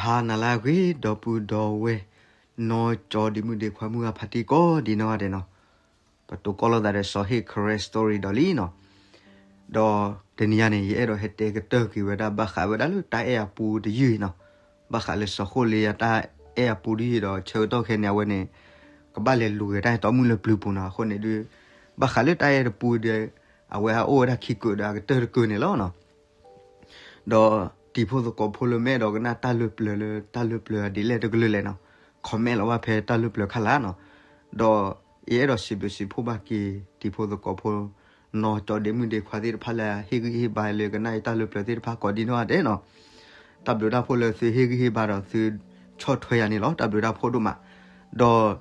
ဟါနၤလၢအဂ့ၤ ဒီပုၢ်ဒီဝဲၢ် နီၢ်ကၠီဒ့မုၣ်ဒ့ခွါ မုၢ်ဂၤဖါတံၢ်ကိးဒံးနီၢ်ဂၤဒဲးနီၤ, ပတိၤကီၢ်လိာ်သးဒီးစီၤဟ့ၣ် Karen Story ဒီးလံနီၤ, ဒီးတနံၤအံၤန့ၣ် ယအဲၣ်ဒိးဟဲတဲကတၢၢ်က့ၤဝဲဒၣ် ဘၣ်ဃးဝဲဒၣ်လၢတၢ်အဲၣ်အပူတယုၢ်အံၤနီၤ, ဘၣ်ဃးလၢစီၤဃိလ့အတၢ်အဲၣ်အပူတယုၢ်အံၤဒီး ဆၢကတီၢ်ခဲအံၤန့ၣ် အဝဲန့ၣ် ကဘၣ်လဲၤလူၤဂဲၤတၢ်အဲၣ်တီမုၣ်လၢပျုၤပူၤနီၤ, အဃိန့ၣ်ဒုး ဘၣ်ဃးလၢတၢ်အဲၣ်တပူဒီး အဝဲအအိၣ်ဝဲဒၣ်ခံကုာ်ဒီးအကတၢၢ်တကုာ်န့ၣ်လီၤနီၤ. ဒီးတံၤဖိသကိးဖိလၢမ့ၢ်အဲၣ်ဒိးကနၣ်တၢ်လၢပျၢၤလၢတၢ်လၢပျၢၤအဒ်လဲၣ်တကလုာ်လဲၣ်နီၤ, comment လီၤဘၣ်ဖဲတၢ်လၢပျၢၤခါလာ်နီၤ, ဒီးယအဲၣ်ဒိးစံးဘျုးစံးဖှိၣ်ဘၣ်က့ၤ တံၤဖိသကိးဖိ နီၢ်ကၠီဒ့မုၣ်ဒ့ခွါသ့ၣ်တဖၣ်လၢအဟ့ၣ်ဂံၢ်ဟ့ၣ်ဘါလၢကနၣ်အံၤတၢ်လၢပျၢၤသ့ၣ်တဖၣ်ကိးဒံးနီၢ်ဂၤဒဲးနီၤ, တၢ်ဘျုးတၢ်ဖှိၣ်လၢသုဟ့ၣ်ဂံၢ်ဟ့ၣ်ဘါဒီးသုဆီၣ်ထွဲယၤန့ၣ်လီၤ, တၢ်ဘျုးတၢ်ဖှိၣ်ဒိၣ်မး, ဒီး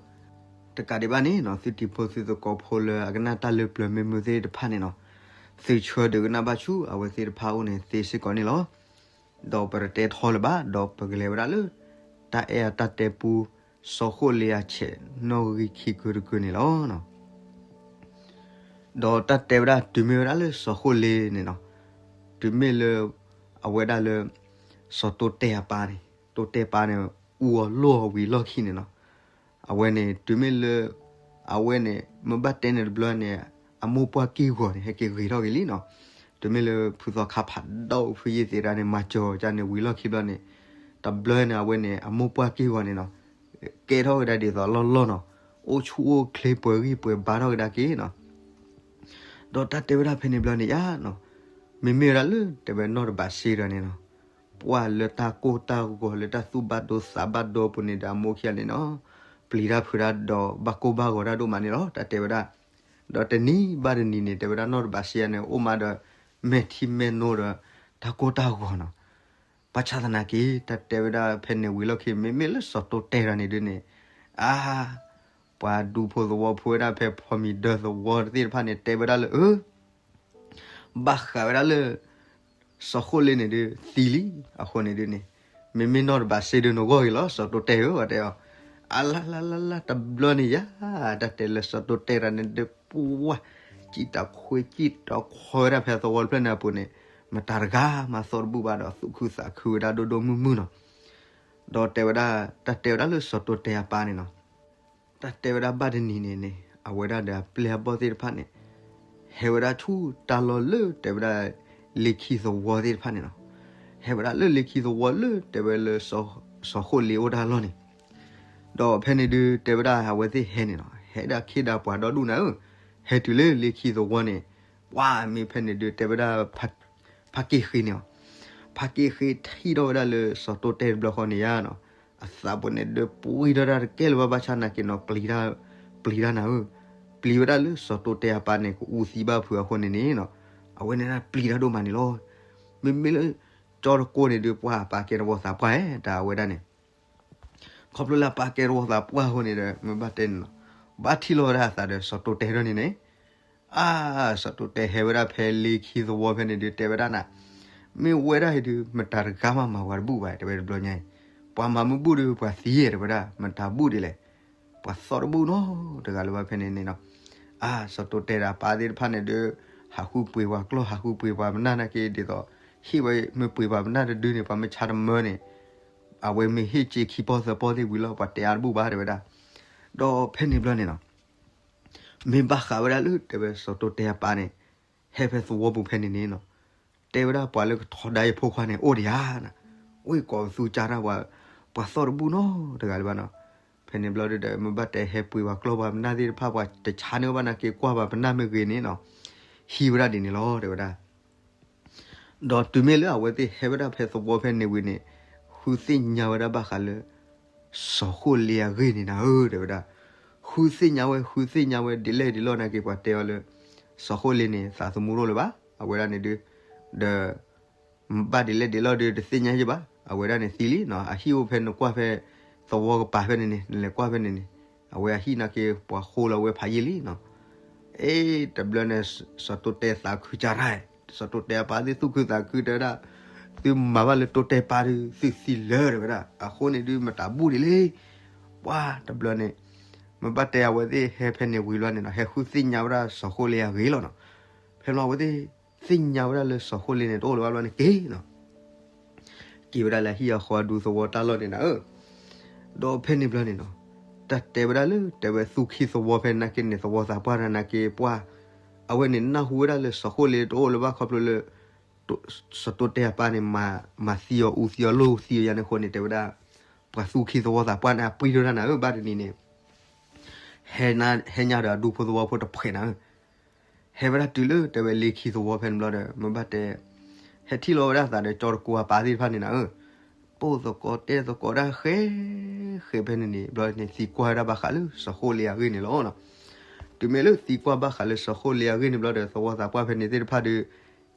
တကးဒံးဘၣ်န့ၣ်နီၤ, သုတံၤဖိသုသကိးဖိလၢအကနၣ်တၢ်လၢပျၢၤမ့ၢ်မုာ်သ့ၣ်တဖၣ်န့ၣ်နီၤ, သုဆှၢဒုးကနၣ်ဘၣ်ဆူအဝဲသ့ၣ်တဖၣ်အအိၣ်န့ၣ်သ့စ့ၢ်ကီးန့ၣ်လီၤ. ဒီးပတတဲထီလၢၤဘၣ်, ဒီးပကလဲၤဝဲဒၣ်လၢ တၢ်အဲၣ်အတၢ်တဲပူ စီၤဃိလ့အဆဲးနီၣ်ဂံၢ်ခံကုာ်တကုာ်န့ၣ်လီၤ. ဒီးတၢ်တဲဝဲဒၣ်တုၤမ့ၢ်ဝဲဒၣ်လၢစီၤဃိလ့န့ၣ်နီၤ, တုၤမ့ၢ်လၢ အဝဲဒၣ်လၢ စီၤတိတဲအပၢ်န့ၣ်, တိတဲပၢ်န့ၣ် အူအီၤလိၣ်အီၤဝံၤလီၢ်ခံန့ၣ်နီၤ, အဝဲန့ၣ် တုၤမ့ၢ်လၢ အဝဲန့ၣ် မ့ၢ်ဘၣ်တဲန့ၣ်တဘျီန့ၣ် အမိၢ်ပှၢ်က့ၢ်ဂီၤန့ၣ် ဟဲက့ၤဂ့ၤထီၣ်က့ၤလံနီၤ, တုၤမ့ၢ်လၢဖုသီခါဖးဒိၣ်ဖုယ့ၢ်သ့ၣ်တဖၣ်န့ၣ် မၤစၢၤအီၤန့ၣ်ဝံၤလီၢ်ခံဘျီန့ၣ်, တဘျီန့ၣ် အဝဲန့ၣ် အမိၢ်ပှၢ်က့ၢ်ဂီၤန့ၣ်နီၤ, ကဲထီၣ်ကဒါဒ်သိးလီၢ်လီၢ်နီၤ, အိၣ်ဆူၣ်အိၣ်ချ့ပှဲၤဂံၢ်ပှဲၤဘါထီၣ်ကဒါက့ၤနီၤ. ဒီးတၢ်တဲဝဲဒၣ်ဖဲန့ၣ်ဘျီန့ၣ်ယါ, မ့မ့ၢ်ဝဲဒၣ်လၢတဲဝဲနီၢ်တဘးစ့ဒီးန့ၣ်နီၤ, ပှၤလၢတၢ်ကိၢ်တၢ်ဂီၤလၢတၢ်သူၣ်ဘၣ်ဒိသးဘၣ်ဒိအပူၤန့ၣ်ဒီး အမိၢ်ခံဂၤန့ၣ်နီၤ, ပျံၤတၢ်ဖုးတၢ်ဒီးဘၣ်ကိၢ်ဘၣ်ဂီၤတၢ်ဒိၣ်မးန့ၣ်လီၤ, တၢ်တဲဝဲဒၣ်. ဒီးတနံၤဘၣ်တနံၤန့ၣ် တဲဝဲဒၣ်နီၢ်တဘးစ့ယါန့ၣ် အိၣ်မးဒီး မဲာ်ထံမဲာ်နိဒီး တၢ်ကိၢ်တၢ်ဂီၤနီၤ, ဘၣ်ဆၣ်သနာ်က့ တၢ်တဲဝဲဒၣ်ဖဲန့ၣ်ဝံၤလီၢ်ခံ မ့မ့ၢ်လၢစီၤတိတဲဒီးန့ၣ်ဒုးန့ၣ်, အါ ပှၤဒူဖိသဝီဖိဝဲဒၣ်ဖဲဖီမံၤဒၢသဝီသ့ၣ်တဖၣ်န့ၣ် တဲဝဲဒၣ်လၢ အၢ ဘၣ်ဃးဝဲဒၣ်လၢ စီၤဃိလ့န့ၣ်ဒုးသံလံ, အဃိန့ၣ်ဒုးန့ၣ် မ့မ့ၢ်နီၢ်တဘးစ့ဒုးနဂီၢ်ဂ့ၤလီၤ စီၤတိတဲဧၢ ဝဲတဲအီၤ, အလါလါလါလါ တဘျီန့ၣ်ယါ, တၢ်တဲလၢစီၤတိတဲတၢ်န့ၣ်ဒုး ပှၤ စံၣ်တၢ်ခွဲစံၣ်တၢ်ခွဲဝဲဒၣ်ဖဲသဝီတဖျၢၣ်န့ၣ်အပူၤန့ၣ်, မတၤတဂၤမးသီၣ်တဘူၣ်ဘၣ်ဒီး သူၣ်ခုသးခုဝဲဒၣ်ဒိၣ်ဒိၣ်မုၢ်မုၢ်နီၤ. ဒီးတဲဝဲဒၣ် တၢ်တဲဝဲဒၣ်လၢစီၤတိတဲအပၢ်န့ၣ်နီၤ, တၢ်တဲဝဲဒၣ်ဘၣ်တနံၤန့ၣ်န့ၣ် အဝဲဒၣ်ဒီးအပျဲၢ်အဘီၣ်သ့ၣ်တဖၣ်န့ၣ် ဟဲဝဲဒၣ်ဆူတၢ်လီၢ်လၢတဲဝဲဒၣ် လ့ခံသဝီသ့ၣ်တဖၣ်န့ၣ်နီၤ, ဟဲဝဲဒၣ်လၢလ့ခံသဝီလၢတဲဝဲလၢ စီၤဃိလ့အိၣ်တၢ်လီၢ်န့ၣ်, ဒီးဖဲန့ၣ်ဒုးတဲဝဲဒၣ်အဝဲသ့ၣ်ဟဲန့ၣ်နီၤ, ဟဲဒၣ်ခ့ဒၣ်ပှၤဒီဒူၣ်နၤဧၢ, ဟဲတုၤလၢလ့ခံသဝီန့ၣ်, ပှၤမ့ၢ်ဖဲန့ၣ်ဒုးတဲဝဲဒၣ် ဖါက့ၢ်ဃ့န့ၣ်လီၤ, ဖါက့ၢ်ဃ့ထံၣ်ထီၣ်ဝဲဒၣ်လၢစီၤတိတဲတဘျီဃီန့ၣ်ဧါနီၤ, အသးပူၤန့ၣ်ဒုးပှံၢ်ထီၣ်တၢ်တကဲလၢၤဘၣ် ဘၣ်ဆၣ်သနာ်က့နီၤ ပျံၤတၢ်, ပျံၤတၢ်နၤဧၢ, ပျံၤဝဲဒၣ်လၢစီၤတိတဲအပၢ်န့ၣ် ကအူသံဘၣ်ဖုးအဃိန့ၣ်န့ၣ်နီၤ, အဝဲန့ၣ်ဒၣ်ပျံၤတၢ်ဒိၣ်မးန့ၣ်လီၤ. မ့မ့ၢ်လၢ ကၠီတကိးန့ၣ်ဒုး ပှၤအပၢ်ကဲတဝီသးပှၢ်ဧါ တၢ်အဝဲဒၣ်န့ၣ် ခီဖျိလၢအပၢ်ကဲတဝီသးပှၢ်အဃိန့ၣ်ဒီး မ့ၢ်ဘၣ်တဲန့ၣ်နီၤ, ဘၣ်ထံၣ်လိာ်ဝဲဒၣ်အသးဒီးစီၤတိတဲထီၣ်န့ၣ်န့ၣ်, အါ စီၤတိတဲဟဲဝဲဒၣ်ဖဲလ့ခံသဝီဖဲန့ၣ်ဒုး တဲဝဲဒၣ်နၤ, မ့ၢ်ဝဲဒၣ်အံၤဒုး မတၤတဂၤမးမၤပှၤတဘူၣ်ဘၣ် တဲဝဲတဘျီညါအံၤ, ပှၤမၤမုၢ်ဘူၣ်ဒုး ပှၤသံဧါ တဲဝဲဒၣ် မတၤဘူၣ်ဒ်လဲၣ်, ပှၤသီၣ်တဘူၣ်နီတဂၤလၢၤဘၣ်ဖဲန့ၣ်န့ၣ်နီၤ, အါ စီၤတိတဲဒီးအပၢ်သ့ၣ်တဖၣ်န့ၣ်ဒုး ဟးဃုပှ့ၤပှၤကျီၢ် ဟးဃုပှ့ၤပှၤပနၢ်နာ်က့ ဒ်သိး ဟ့ၣ်ဝဲမ့ၢ်ပှ့ၤပှၤပနၢ်တဒုန့ၣ် ပှၤမ့ၢ်ဆါတမၢန့ၣ် အဝဲမ့ၢ်ဟ့ၣ်စ့ခံပီၢ်သၢပီၢ်သ့ၣ်ဝံၤလီၤ ပှၤတဲအါတဘူၣ်ဘၣ် တဲဝဲဒၣ်, ဒီးဖဲန့ၣ်ဘျီန့ၣ်နီၤ မ့ၢ်ဘၣ်ဃးဝဲဒၣ်လၢ တဲဝဲစီၤတိတဲအပၢ်န့ၣ် ဟဲဖဲသဝီပူၤဖဲန့ၣ်န့ၣ်နီၤ, တဲဝဲဒၣ်ပှၤလၢကထီဒါယဖိခွါန့ၣ် အိၣ်ဒံးဧါနၤ, အိၣ်ကိးပသူကၢ်တၢ်ပှၤ, ပှၤသီၣ်တဘူၣ်နီတဂၤလၢၤဘၣ်နီၤ, ဖဲန့ၣ်ဘျီဒုးဒီး မ့ၢ်ဘၣ်တဲဟဲပှ့ၤပှၤကျီၢ်ပှၤပနၢ်သ့ၣ်တဖၣ် ပှၤတဆါန့ၢ်ဘၣ်နာ်က့ ကွၢ်ပှၤပနၢ်မ့ၢ်ဂ့ၤန့ၣ်နီၤ, ဟံးဝဲဒၣ်ဒ်န့ၣ်လီၤ တဲဝဲဒၣ် ဒီးတုၤမ့ၢ်လၢအဝဲသ့ၣ်ဟဲဝဲဒၣ်ဖဲသဝီဖဲန့ၣ်ဝံၤန့ၣ်, ဃုသ့ၣ်ညါဝဲဒၣ်ဘၣ်ဃးလၢ စီၤဃိလ့အဂ့ၢ်န့ၣ်နၤဧၢ တဲဝဲဒၣ်, ဃုသ့ၣ်ညါဝဲ ဃုသ့ၣ်ညါဝဲဒ်လဲၣ်ဒ်လဲၣ်နာ်က့ ပှၤတဲအီၤလၢ စီၤဃိလ့န့ၣ် သးသမူရိၣ်လၢၤဘၣ် အဝဲဒၣ်န့ၣ်ဒုး, ဒီး ဘၣ်ဒ်လဲၣ်ဒ်လဲၣ်ဒီးတသ့ၣ်ညါယဲၢ်ဘၣ်, အဝဲဒၣ်န့ၣ်သံလံနီၤ, အဟံၣ်အိၣ်ဖဲနကွၢ်ဖဲ သဝီကပၤဖဲန့ၣ်န့ၣ် နလဲၤကွၢ်ဖဲန့ၣ်န့ၣ်, အဝဲအဟံၣ်နာ်က့ ပှၤဃိလီၤဝဲဖးယံာ်လံနီၤ, အ့ တဘျီန့ၣ် စီၤတိတဲသးခုကၢ်ရၢ်, စီၤတိတဲအပၢ်သ့ၣ်သူၣ်ခုသးခုတဲဝဲဒၣ်, သုမၤဘၣ်လၢတိတဲပၢ်ဒုး သုသံလၢာ်တဲဝဲဒၣ်, အဃိန့ၣ်ဒုး မတၤဘူၣ်ဒ်လဲၣ်, ပှၤတဘျီန့ၣ် မ့ၢ်ဘၣ်တဲအဝဲသ့ၣ်ဟဲဖဲန့ၣ်ဝံၤလီၤန့ၣ်နီၤ, ဟဲဃုသ့ၣ်ညါဝဲဒၣ်စီၤဃိလ့အဂ့ၢ်လီၤနီၤ, ဖဲလီၤအဝဲသ့ၣ် သ့ၣ်ညါဝဲဒၣ်လၢစီၤဃိလ့န့ၣ် တအိၣ်လၢၤဘၣ်ဘျီန့ၣ်က့ၤနီၤ, က့ၤဝဲဒၣ်လၢဟံၣ်အဃီအဒူသဝီတၢ်လီၢ်န့ၣ်နၤဧၢ. ဒီးဖဲန့ၣ်ဘျီန့ၣ်နီၤ, တၢ်တဲဝဲဒၣ်လၢ တဲဝဲသူၣ်ခံသဝီဖဲနာ်က့န့ၣ် သဝီသးပှၢ်တဂၤနာ်က့ ပှၢ် အဝဲန့ၣ်နၢ်ဟူဝဲဒၣ်လၢစီၤဃိလ့တအိၣ်လၢၤဘၣ်ခီဖျိလၢ စီၤတိတဲအပၢ်န့ၣ် မၤသံအီၤအူသံအီၤလိၣ်သံအီၤယါန့ၣ်အဃိန့ၣ် တဲဝဲဒၣ် ပှၤသူၣ်ခံသဝီသးပှၢ်န့ၣ် အပှံၢ်ထီၣ်တၢ်နၤဧၢ ဘၣ်တနံၤန့ၣ် ဟဲညါဒီးအဒူဖိသဝီဖိတဖှဲးနၤဧၢ. ဟဲဝဲဒၣ်တုၤလၢတဲဝဲလ့ခံသဝီဖဲန့ၣ်ဘျီဒီး မ့ၢ်ဘၣ်တဲ ဟဲထံၣ်လီၤဝဲဒၣ်သးဒီးကၠီတကိအပၢ်သ့ၣ်တဖၣ်န့ၣ်နၤဧၢ, ပိၢ်သကိးတဲသကိးဒၣ်ဃဲ ဃဲဖဲန့ၣ်န့ၣ် ဘျီန့ၣ်သံကွၢ်ဝဲဒၣ်ဘၣ်ဃးလၢစီၤဃိလ့အဂ့ၢ်န့ၣ်လီၤ. တုၤမ့ၢ်လၢသံကွၢ်ဘၣ်ဃးလၢစီၤဃိလ့အဂ့ၢ်န့ၣ်ဘျီဒီး သဝီသးပှၢ်ဖဲန့ၣ်သ့ၣ်တဖၣ်ဒီး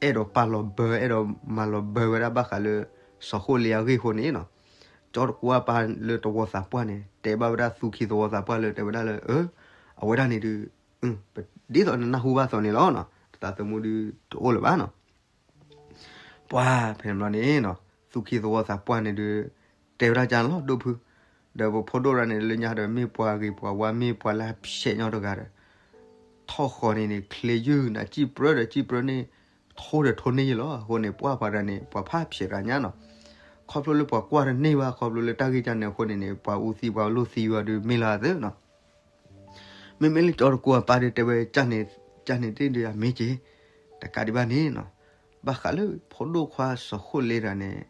အဲၣ်ဒိးပာ်လီၤဘၢ အဲၣ်ဒိးမၤလီၤဘၢဝဲဒၣ်ဘၣ်ဃးလၢ စီၤဃိလ့အဂ့ၢ်အဃိန့ၣ်နီၤ, ကၠီတကိအပၢ်လၢသဝီသးပှၢ်န့ၣ် တဲဘၣ်ဝဲဒၣ်သူၣ်ခံသဝီသးပှၢ်လၢတဲဝဲဒၣ်လၢ အဝဲဒၣ်န့ၣ်ဒုး ဒ်သိးနနၢ်ဟူဘၣ်သိးန့ၣ်လီၤနီၤ, တသးသမူဒုးတအိၣ်လၢၤဘၣ်နီၤ. ပှၢ်ဖဲန့ၣ်ဘျီန့ၣ်နီၤ, သူၣ်ခံသဝီသးပှၢ်န့ၣ်ဒုး တဲဝဲဒၣ်ကၢ်လီၤဒိၣ်ဖု, ဒီးပဖိဒိၣ်ရၤန့ၣ်လၢညါဒီးမ့ၢ်ပှၤဂ့ၤပှၤဝါ မ့ၢ်ပှၤလၢအဖျဲးညီတဂၤဒီး ထီၣ်ဃီန့ၣ်န့ၣ် ချ့ယုၢ်နၤ စံၣ်ပြၢဒီးစံၣ်ပြၢန့ၣ် ထိဒီးထိန့ၢ်ယုၢ်လီၤ. အဃိန့ၣ် ပှၢ်ပှၤတဂၤန့ၣ် ပှၤဖးဖျဲးတဂၤညါနီၤ, ခီဖျိလၢပှၤကွၢ်တန့ၢ်ဘၣ် ခီဖျိလၢတၢ်ဂ့ၢ်ကၢ်န့ၣ်အဃိန့ၣ်န့ၣ် ပှၤအူသံပှၤလိၣ်သံဝဲဒုးမ့ၢ်လီၤသ့နီၤ. မ့မ့ၢ်လၢကၠီတကိအပၢ်ဒုးတဲဝဲ ကၢ်န့ၣ် ကၢ်န့ၣ်သ့ၣ်ဒုးအမ့ၢ်က့ၤ တကးဒံးဘၣ်န့ၣ်နီၤ, ဘၣ်ဃးလၢဖိဒိၣ်ခွါစီၤဃိလ့တဂၤန့ၣ်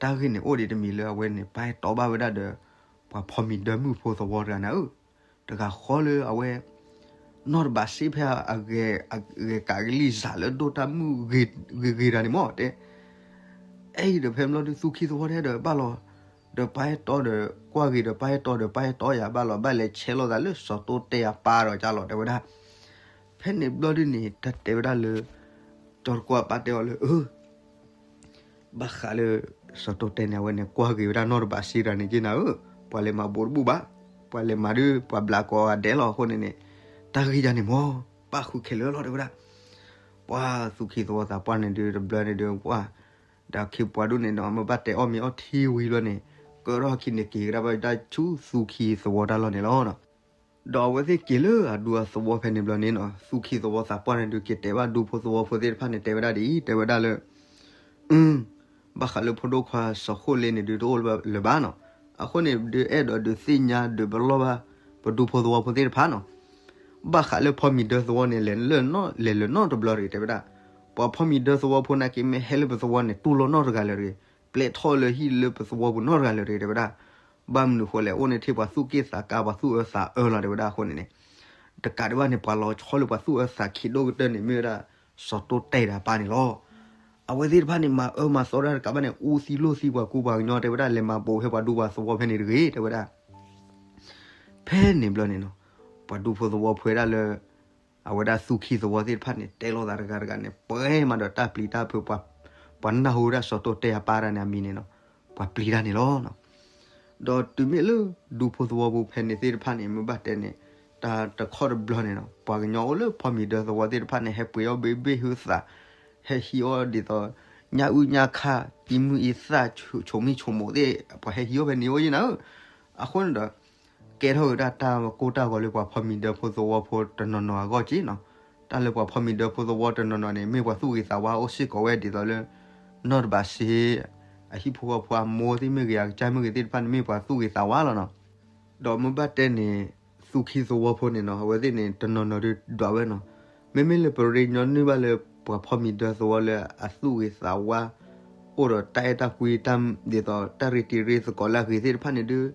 တၢ်ဂ့ၢ်န့ၣ်အိၣ်ဒံးတမံၤလၢအဝဲန့ၣ် ပာ်တီဘၣ်ဝဲဒၣ်ဒီး ပှၤဖီမံၤဒၢမုၣ်ဖိသဝီတဂၤနၤဧၢ, တဂၤဃီလၢအဝဲ နီၢ်တဘးစ့ဖဲအဂဲၤ အဂဲၤကးကလံၢ်စးလၢဒိၣ်တၢ်မုၣ်ဂ့ၤဂ့ၤတဂၤန့ၣ်မ့ၢ်တဲ အဲၣ်ဒီးဖဲမ့ၢ်လီၤဒုးသူၣ်ခံသဝီထဲဒီးဘၣ်လီၤ, ဒီးပာ်တီဒီးကွၢ်ဂ့ၤဒီးပာ်တီဒီးပာ်တီယၤ ဘၣ်လီၤဘၣ်လဲၤဆဲးလိာ်သးလၢစီၤတိတဲအပၢ်ဒီးကၢ်လီၤတဲဝဲဒၣ်. ဖဲန့ၣ်ဘျီဒုးန့ၣ် တၢ်တဲဝဲဒၣ်လၢ ကၠီတကိအပၢ်တဲအီၤလၢ အၢ ဘၣ်ဃးလၢ စီၤတိတဲန့ၣ် အဝဲန့ၣ်ကွၢ်ဂ့ၤဝဲဒၣ်နီၢ်တဘးစ့တဂၤန့ၣ်က့နၤဧၢ, ပှၤလဲၤမၤဘူးတဘူးဘၣ်, ပှၤလဲၤမၤဒုး ပှၤဘျးကိးဂၤဒဲးလီၤအဃိန့ၣ်န့ၣ် တၢ်ဂ့ၢ်ယါန့ၣ်မ့ၢ် ပၣ်ဃုခဲလၢာ်လီၤတဲဝဲဒၣ်. ပှၢ်သူၣ်ခံသဝီသးပှၢ်န့ၣ်ဒုးတဘျီန့ၣ်ဒုးပှၢ် ဒီးခံပှၤဒိၣ်န့ၣ်ဒီး မ့ၢ်ဘၣ်တဲအီၣ်မ့ၤအီထံဝံၤဘျီန့ၣ် ကၢထီၣ်ခံန့ၣ် က့ၤကဒါဘၣ်ဝဲဒၣ်ဆူသူၣ်ခံသဝီတၢ်လီၢ်န့ၣ်လီၤ. ဒီးအဝဲသ့ၣ်က့ၤလၢအဒူအသဝီဖဲန့ၣ်ဘျီန့ၣ်နီၤ သူၣ်ခံသဝီသးပှၢ်န့ၣ်ဒုးက့ၤတဲဘၣ်ဒူဖိသဝီဖိသ့ၣ်တဖၣ်န့ၣ် တဲဝဲဒၣ်ဒ်အံၤ တဲဝဲဒၣ်လၢ ဘၣ်ဃးလၢဖိဒိၣ်ခွါစီၤဃိလ့န့ၣ်ဒုးတအိၣ်လၢၤဘၣ်နီၤ, အဃိန့ၣ်ဒုးအဲၣ်ဒိးဒုးသ့ၣ်ညါဒုးပလီၢ်ဘၣ် ပဒူဖိသဝီဖိသ့ၣ်တဖၣ်နီၤ, ဘၣ်ဃးလၢဖီမံၤဒၢသဝီန့ၣ် လဲၤလၢနီတဘျီတဂ့ၤ တဲဝဲဒၣ်, ပှၤဖီမံၤဒၢသဝီဖိနာ်က့ မ့ၢ်ဟဲလၢပသဝီန့ၣ် တူၢ်လိာ်နီတဂၤလၢၤတဂ့ၤ, ပျဲထီၣ်လၢဟံၣ်လၢပသဝီပူၤနီတဂၤလၢၤတဂ့ၤ တဲဝဲဒၣ်. ဘၣ်မနုၤဃိလဲၣ် အိၣ်န့ၣ်ထံၣ်ပှၤသူၣ်က့ၣ်သးကါ ပှၤသူၣ်အၢသးအၢလီၤ တဲဝဲဒၣ်အဃိန့ၣ်န့ၣ်, တကးဒံးဘၣ်န့ၣ် ပှၤလီၤဆီလၢပှၤသူၣ်အၢသးခံဒိၣ်ကတၢၢ်န့ၣ် မ့ၢ်ဝဲဒၣ် စီၤတိတဲတၢ်ပၢ်န့ၣ်လီၤ. အဝဲသ့ၣ်တဖၣ်န့ၣ် မၤအၢမၤသီတၢ်တကးဘၣ်န့ၣ် အူသံလိၢ်သံပှၤကူပှၤကညီ တဲဝဲဒၣ် လဲၤမၤဘူးဖဲပှၤဒူပှၤသဝီဖဲန့ၣ်တဂ့ၤ တဲဝဲဒၣ်. ဖဲန့ၣ်ဘျီန့ၣ်နီၤ, ပှၤဒူဖိသဝီဖိဝဲဒၣ်လၢ အဝဲဒၣ်သူၣ်ခံသဝီသ့ၣ်တဖၣ်န့ၣ် တဲလိာ်သးတဂၤတဂၤန့ၣ် ပှဲၤမးဒီးတၢ်ပျံၤတၢ်ဖုး ပှၤနၢ်ဟူဝဲဒၣ်စီၤတိတဲအပၢ်တၢ်န့ၣ်အမံၤန့ၣ်နီၤ, ပှၤပျံၤတၢ်န့ၣ်လီၤ. ဒီးတုၤမ့ၢ်လၢဒူဖိသဝီဖိဖဲန့ၣ်သ့ၣ်တဖၣ်န့ၣ် မ့ၢ်ဘၣ်တဲန့ၣ် တၢ်တခီတဘျီန့ၣ်နီၤ ပှၤကညီအိၣ်လၢဖီမံၤဒၢသဝီသ့ၣ်တဖၣ်န့ၣ် ဟဲပှ့ၤအီၣ်ဘ့ၣ်ဘ့ၣ်ဟုသး ဟဲဟံးအီၣ်ဒ်သိး ညၣ်အုၣ်ညၣ်ခါ အံမုၢ်အံသၣ် ဆိးမံဆိးမိးသ့ၣ် ပှၤဟဲဟံးအီၣ်ဖဲန့ၣ်အိၣ်ယဲနၤဧၢ. အဃိန့ၣ်ဒီး ကဲထီၣ်က့ၤဒၣ်တၢ်ကိၢ်တၢ်ဂီၤလၢပှၤဖီမံၤဒၢဖိသဝီဖိတနီၤနီၤအဂီၢ်က့နီၤ. တၢ်လၢပှၤဖီမံၤဒၢဖိသဝီတနီၤနီၤန့ၣ် မ့ၢ်ပှၤသူၣ်ဂ့ၤသးဝါအိၣ်စ့ၢ်ကီးဝဲဒ်သိးလၢ နီၢ်တဘးစ့ အဟံၣ်ဖိဃီဖိအမိၢ်သ့ၣ်မ့ၢ်ဂ့ၤ အကစၢ်မ့ၢ်ဂ့ၤသ့ၣ်တဖၣ်န့ၣ် မ့ၢ်ပှၤသူၣ်ဂ့ၤသးဝါလီၤနီၤ. ဒီးမ့ၢ်ဘၣ်တဲန့ၣ် သူၣ်ခံသဝီဖိန့ၣ်နီၤ အဝဲသ့ၣ်န့ၣ် တနီၤနီၤဒုးဒွးဝဲနီၤ. မ့မ့ၢ်လၢပရ့ညီနုၢ်ဘၣ်လၢ ပှၤဖီမံၤဒၢသဝီလၢအသူၣ်ဂ့ၤသးဝါ အိၣ်ဒီးတၢ်အဲၣ်တၢ်ကွံတၢ် ဒ်သိးတၢ်ရ့တံၤရ့သကိးလၢအဂ့ၤသ့ၣ်တဖၣ်န့ၣ်ဒုး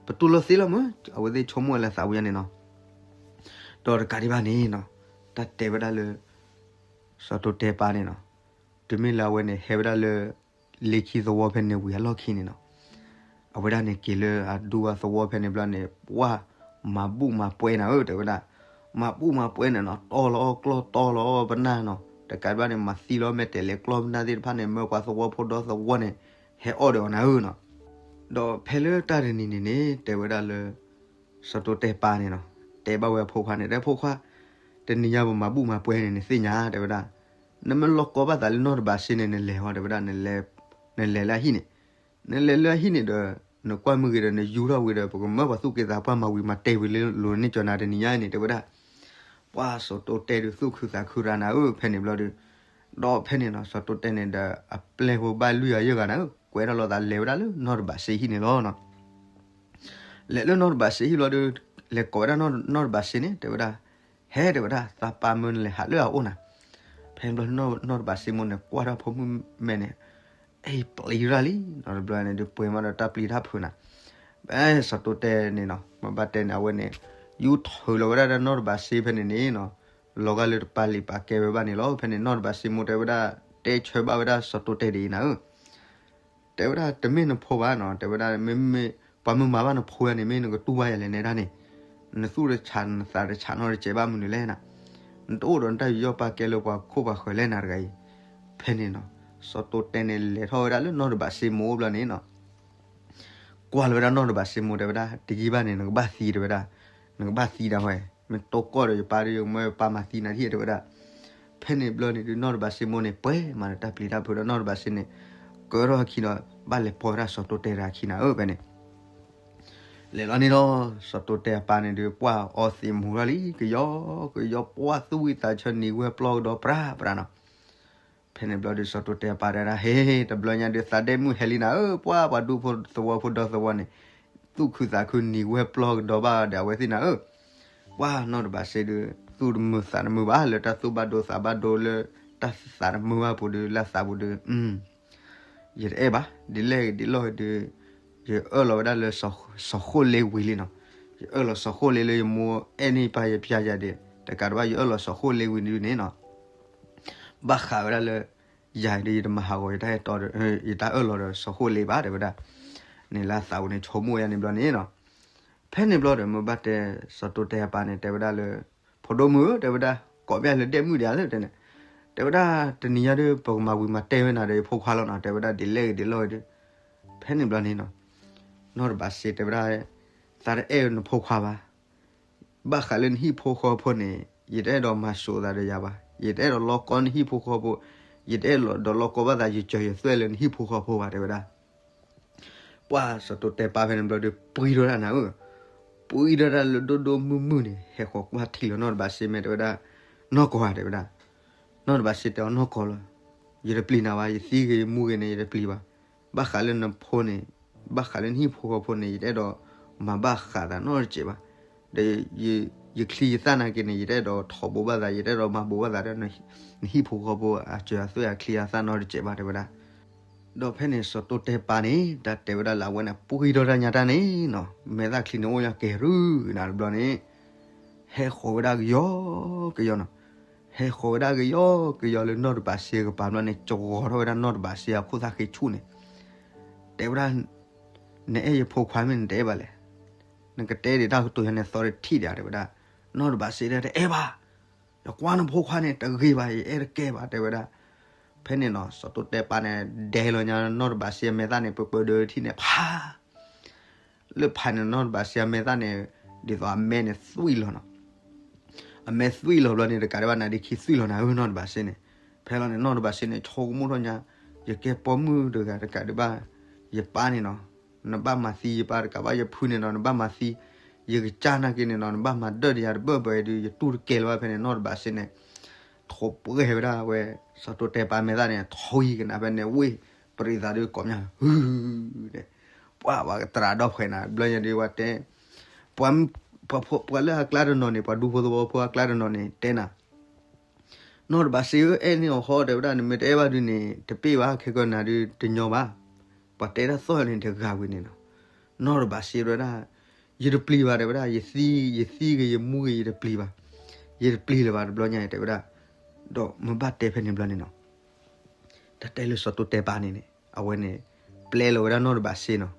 ပတူၢ်လိာ်သ့လီၤမး အဝဲသ့ၣ်ဆိကမိၣ်လၢသးဝံၤန့ၣ်နီၤ. ဒီးတကးဒံးဘၣ်န့ၣ်နီၤ တၢ်တဲဝဲဒၣ်လၢ စီၤတိတဲပၢ်န့ၣ်နီၤ တုၤမ့ၢ်လၢအဝဲန့ၣ် ဟဲဝဲဒၣ်လၢ လ့ခံသဝီဖဲန့ၣ်ဝံၤအလီၢ်ခံန့ၣ်နီၤ အဝဲဒၣ်န့ၣ်က့ၤလၢအဒူအသဝီဖဲန့ၣ်ဘျီန့ၣ် ပှၢ်မၤဘူၣ်မၤပှဲၤနၤဧၢ တဲဝဲဒၣ်. မၤဘူၣ်မၤပှဲၤန့ၣ်နီၤ တီလီၤအီၣ်ကျီၢ်တီလီၤအီၣ်ပနၢ်နီၤ တကးဒံးဘၣ်န့ၣ် မၤသံလီၤမဲာ်တဲၤလဲၤကျီၢ်ပနၢ်သ့ၣ်တဖၣ်န့ၣ် မၢပှၤသဝီဖိဒီသဝီန့ၣ် ဟဲအီၣ်ဒီးအီၤနၤဧၢနီၤ. ဒီးဖဲလၢတၢ်တနံၤန့ၣ်န့ၣ် တဲဝဲဒၣ်လၢ စီၤတိတဲပၢ်န့ၣ်နီၤ တဲဘၣ်ဝဲအဖိခွါန့ၣ် တဲဖိခွါ တနံၤညါပမၤဘူၣ်မၤပှဲၤန့ၣ် နသ့ၣ်ညါတဲဝဲဒၣ်. နမ့ၢ်လီၢ်ကီဘၣ်သးလၢနီၢ်တဘးစ့န့ၣ် နလဲၤဟီတဲဝဲဒၣ် နလဲၤလၢအဟံၣ်န့ၣ် နလဲၤလၢအဟံၣ်န့ၣ်ဒီး နကွၢ်မ့ၢ်ဂ့ၤဒီး နယူၤထီၣ်ဝံၤဒီး ပကမၢပှၤသူၣ်က့သးပှၢ်မၤဝံၤမၤတဲာ်ဝံၤလၢလိၤန့ၢ်ကၠီနၤတနံၤညါအံၤန့ၣ် တဲဝဲဒၣ်. ပှၢ်စီၤတိတဲဒုးသူၣ်ခုသးခုရၤနၤဧၢ ဖဲန့ၣ်ဘျီဒီး ဒီးဖဲန့ၣ်နီၤ စီၤတိတဲန့ၣ်ဒီး အပျဲၢ်ဖိဘၣ်လွံၢ်ဂၤယဲၢ်ဂၤနၤဧၢ ကွဲထီၣ်လိာ်သးလဲၤဝဲဒၣ်လၢနီၢ်တဘးစ့ဟံၣ်န့ၣ်လီၤနီၤ. လဲၤလၢနီၢ်တဘးစ့ဟံၣ်ဘျီဒီး လဲၤကိးဝဲဒၣ်နီၢ်တဘးစ့န့ၣ် တဲဝဲဒၣ်, ဟဲ တဲဝဲဒၣ်, သးပၢ်မၢနလဲၤဟးလၢအအိၣ်နၤ. ဖဲန့ၣ်ဘျီနီၢ်တဘးစ့မိၢ်န့ၣ် ကွၢ်ထီၣ်ဖိမုၣ်မဲာ်န့ၣ်, အ့ ပျံၤရၣ်လံနီၤ. တဘျီန့ၣ်ဒုးပှဲၤမးဒီးတၢ်ပျံၤတၢ်ဖုးနၤ. ဘၣ်စီၤတိတဲန့ၣ်နီၤ မ့ၢ်ဘၣ်တဲန့ၣ် အဝဲန့ၣ် ယူၢ်ထုးလီၤဝဲဒၣ်ဒီးနီၢ်တဘးစ့ဖဲန့ၣ်န့ၣ်နီၤ, လီၤဂာ်လၢတပာ်လံာ်ပာ်ကဲဝဲဘၣ်န့ၣ်လီၤ. ဖဲန့ၣ်နီၢ်တဘးစ့မိၢ်တဲဝဲဒၣ်, တဲဆၢဘၣ်ဝဲဒၣ်စီၤတိတဲဒ်အံၤနၤဧၢ, တဲဝဲဒၣ်တမ့ၢ်နဖိဘၣ်နီၤ, တဲဝဲဒၣ်မ့မ့ၢ်ပှၤမုၢ်မၤဘၣ်နဖိယၤန့ၣ် မ့ၢ်နကတူၢ်ဘၣ်ယၤလဲၣ်နဲဒၣ်န့ၣ်, နသူၣ်တဆးနသးတဆးနီတစဲးဘၣ်မနုၤလဲၣ်နၤ, နတအိၣ်ဒီးနတၢ်ယူးယီၣ်ပာ်ကဲလၢပှၤခိၣ်ပှၤဃၢၤလဲၣ်နၤတဂၤအံၤ. ဖဲန့ၣ်နီၤ စီၤတိတဲန့ၣ်လဲၤထီၣ်ဝဲဒၣ်လၢနီၢ်တဘးစ့မိၢ်အိၣ်ဘျီန့ၣ်နီၤ ကွၢ်လီၤဝဲဒၣ်နီၢ်တဘးစ့မိၢ်တဲဝဲဒၣ် တယံာ်ဘၣ်န့ၣ် နကဘၣ်သံတဲဝဲဒၣ်, နကဘၣ်သံဒၣ်ဝဲ, မ့ၢ်တိၢ်ကီၢ်ဒီးယပၢ်ဒီးယမၢယပၢ်မၤသံနၤဒ်တဲဝဲဒၣ်. ဖဲန့ၣ်ဘျီန့ၣ်ဒုးနီၢ်တဘးစ့မိၢ်န့ၣ် ပှဲၤမးဒီးတၢ်ပျံၤတၢ်ဖုးဒီးနီၢ်တဘးစ့န့ၣ် ကၢထီၣ်အခံဒီး ဘၣ်လဲၤပိာ်ဝဲဒၣ်စီၤတိတဲတဂၤခံနၤဧၢ ဖဲန့ၣ် လဲၤလီၤန့ၣ်ဒီး စီၤတိတဲအပၢ်န့ၣ်ဒုး ပှၢ်အီသံးမူၤထီၣ်လံ ကယီကယီ ပှၢ်သူၣ်ဝံၣ်သးဆၢနံၤဝဲပျီကဒီးပြၢ်ပြၢ်နီၤ. ဖဲန့ၣ်ဘျီဒုးစီၤတိတဲအပၢ်တဲဒၣ် ဟ့ တဘျီညါဒုးသးဒဲမုၢ်ဟဲလံနၤဧၢ, ပှၢ်ပှၤဒူဖိသဝီဖိဒီသဝီန့ၣ် သူၣ်ခုသးခုနံၤဝဲပျီကဒီးဘၣ်ဒီးအဝဲသ့ၣ်နၤဧၢ. ပှၢ်နီၢ်တဘးစ့ဒုး သူၣ်တမုာ်သးတမုာ်ဘၣ် လၢတၢ်သူၣ်ဘၣ်ဒိသးဘၣ်ဒိလၢ တၢ်သးတမုာ်ဘၣ်ပူၤဒုး လၢသးပူၤဒုး ယတအဲၣ်ဘၣ် ဒ်လဲၣ်ဂ့ၤဒ်လဲၣ်ဂ့ၤဒုး ယအၢၣ်လီၤဝဲဒၣ်လၢ စီၤဃိၣ်လ့ဝံၤလံနီၤ. ယအၢၣ်လီၤစီၤဃိၣ်လ့လၢယမိၢ်အဲၣ်န့ၢ်ပၢ်ယပျၢ်ယၤဒံး တကးဒံးဘၣ် ယအၢၣ်လီၤစီၤဃိၣ်လ့ဝံၤဒုးန့ၣ်နီၤ ဘၣ်ဃးဝဲဒၣ်လၢ ယၤဒုးယတမၤဟးဂီၤယတၢ်အဲၣ်တီဒီး ယတၢ်အၢၣ်လီၤဒီးစီၤဃိၣ်လ့ဘၣ် တဲဝဲဒၣ်. န့ၣ်လၢသးပူၤန့ၣ် ဆိကမိၣ်ယါန့ၣ်ဘျီန့ၣ်နီၤ. ဖဲန့ၣ်ဘျီဒီး မ့ၢ်ဘၣ်တဲ စီၤတိတဲအပၢ်န့ၣ် တဲဝဲဒၣ်လၢ ဖိဒိၣ်မုၣ်ဧၢ တဲဝဲဒၣ် ကိးဘၣ်လၢဒဲမုၣ်ဒံးဧါလၢတဲန့ၣ် တဲဝဲဒၣ် တနံၤညါဒီး ပကမၤဝံၤမၤတဲဝဲနၤဒီးယဖိခွါလီၤနီၤ တဲဝဲဒၣ်ဒ်လဲၣ်ဂ့ၤဒ်လဲၣ်ဂ့ၤဒုး ဖဲန့ၣ်ဘျီန့ၣ်နီၤ နီၢ်တဘးစ့တဲဝဲဒၣ် သးတအဲၣ်နဖိခွါဘၣ် ဘၣ်ဃးလၢနဟံၣ်ဖိဃီဖိန့ၣ် ယတအဲၣ်ဒိးမၤစိာ်သးဒီးယၤဘၣ် ယတအဲၣ်ဒိးလီကီနဟံၣ်ဖိဃီဖိ ယတအဲၣ်ဒိးလီကီဘၣ်သးယစၢၤယသွဲၣ်လၢနဟံၣ်ဖိဃီဖိဘၣ် တဲဝဲဒၣ်. ပှၢ်စီၤတိတဲပၢ်ဖဲန့ၣ်ဘျီဒီး ပှံထီၣ်တၢ်နၤဧၢ, ပှံထီၣ်တၢ်လၢဒိၣ်ဒိၣ်မုၢ်မုၢ်န့ၣ် ဟဲဃီၤကွၢ်ထံၣ်လီၤနီၢ်တဘးစ့မဲာ်တဲဝဲဒၣ်, နီၢ်ကီၢ်ဧါ တဲဝဲဒၣ်. နီၢ်တဘးစ့တဲအီၤ နီၢ်ကီၢ်လီၤ, ယတပျံၤနၤဘၣ်, ယသံဂ့ၤယမူဂ့ၤန့ၣ် ယတပျံၤဘၣ်. ဘၣ်ဃးလၢနဖိန့ၣ်, ဘၣ်ဃးလၢနဟံၣ်ဖိဃီဖိန့ၣ် ယတအဲၣ်ဒိးမၤဘၣ်ဃးသးနီတစဲးဘၣ်. ဒီးယချံယသၣ်နာ်က့န့ၣ် ယတအဲၣ်ဒိးထိးဘိးဘၣ်သး, ယတအဲၣ်ဒိးမၤဘိးဘၣ်သးဒီး နဟံၣ်ဖိဃီဖိအစၢၤအသွဲၣ်အချံအသၣ်နီတစဲးဘၣ် တဲဝဲဒၣ်. ဒီးဖဲန့ၣ်စီၤတိတဲပၢ်န့ၣ် တၢ်တဲဝဲဒၣ်လၢအဝဲန့ၣ် ပှံထီၣ်တၢ်ညါတၢ်န့ၣ်နီၤ, မဲာ်သၣ်ချံန့ၣ်အိၣ်ယၤကဲၤရုၢ်နၤတဘျီန့ၣ်, ဟဲဃီၤဝဲဒၣ်ကယီကယီနီၤ, ဟဲဃီၤဝဲဒၣ်ကယီကယီလၢနီၢ်တဘးစ့အကပၤဘျီန့ၣ် ကဝီၤထီၣ်ဝဲဒၣ်နီၢ်တဘးစ့အခိၣ်သၣ်ဃ့ဆူၣ်န့ၣ်, တဲဝဲဒၣ်, နအဲၣ်ယဖိခွါမ့ၢ်နတအဲၣ်ဘၣ်လဲၣ်, နကတဲဒံးတၢ်ကတိၤယၤန့ၣ်သီတထံၣ်ဒံး တဲဝဲဒၣ်. နီၢ်တဘးစ့တဲ တအဲၣ်ဘၣ်, ယကွၢ်နဖိခွါန့ၣ် တဂ့ၤဘၣ်, ယအဲၣ်တကဲဘၣ် တဲဝဲဒၣ်. ဖဲန့ၣ်နီၤ စီၤတိတဲပၢ်န့ၣ် ဒဲလီၤညါနီၢ်တဘးစ့အမဲာ်သၣ်န့ၣ် ပၢပၢဒၢထံၣ်န့ၣ် ဖး လၢဖးန့ၣ် နီၢ်တဘးစ့အမဲာ်သၣ်န့ၣ် ဒ်သိးအမဲာ်န့ၣ်သွံၣ်လီၤနီၤ. အမဲာ်သွံၣ်လီၤဘျီန့ၣ် တကးဒံးဘၣ် နါဒ့ခံသွံၣ်လီၤနၤဧၢ နီၢ်တဘးစ့န့ၣ်. ဖဲလီၤန့ၣ် နီၢ်တဘးစ့န့ၣ် ဆိကမိၣ်ထီၣ်ညါ, ယကဲပိာ်မုၣ်တဂၤတကးဒံးဘၣ်, ယပၢ်န့ၣ်နီၤ, နဘၣ်မၤသံယပၢ်တကးဘၣ် ယဖုန့ၣ်နီၤ နဘၣ်မၤသံ, ယကစၢ်နာ်က့န့ၣ်နီၤ နဘၣ်မၤဒၢၣ်ဒီးယၤတဘၢၣ်ဘၢၣ်အံၤဒုး ယတူၢ်တကဲလၢၤဘၣ် ဖဲန့ၣ် နီၢ်တဘးစ့န့ၣ် ထိးပှဲၤဝဲဒၣ်ဝဲ စီၤတိတဲပၢ်မဲာ်သၣ်န့ၣ် ထွံကနၣ်ဖဲန့ၣ် ဝ့ၢ်ပရံးသးဒုးကိးမၠၣ် ဟုၣ် တဲ, ပှၤ ပှၤကသရၣ်ဒီဖှဲးနၤ ဘျီညါဒုး ပှၤတဲ, ပှၤ ပှၤလၢအကျါတနီၤန့ၣ် ပှၤဒူဖိသဝီဖိအကျါတနီၤန့ၣ် တဲနၤ, နီၢ်တဘးစ့ဧၢ အဲၣ်န့ၢ်အီၤဃီ တဲဝဲဒၣ် နမ့ၢ်တအဲၣ်ဘၣ်ဒုးန့ၣ် တပ့ၢ်ဘၣ် ခဲကနၤဒုးတညီဘၣ်, ပှၤတဲတၢ်သီၣ်န့ၣ်တဂၤဝံၤန့ၣ်နီၤ, နီၢ်တဘးစ့တဲဝဲဒၣ်, ယတပျံၤဘၣ် တဲဝဲဒၣ်, ယသံ ယသံဂ့ၤ ယမူဂ့ၤ ယတပျံၤဘၣ်, ယတပျံၤလၢၤဘၣ် တဘျီညါအံၤ တဲဝဲဒၣ်, ဒီးမ့ၢ်ဘၣ်တဲဖဲန့ၣ်ဘျီန့ၣ်နီၤ, တၢ်တဲလၢစီၤတိတဲပၢ်န့ၣ်န့ၣ် အဝဲန့ၣ် ပျဲလီၤဝဲဒၣ်နီၢ်တဘးစ့နီၤ,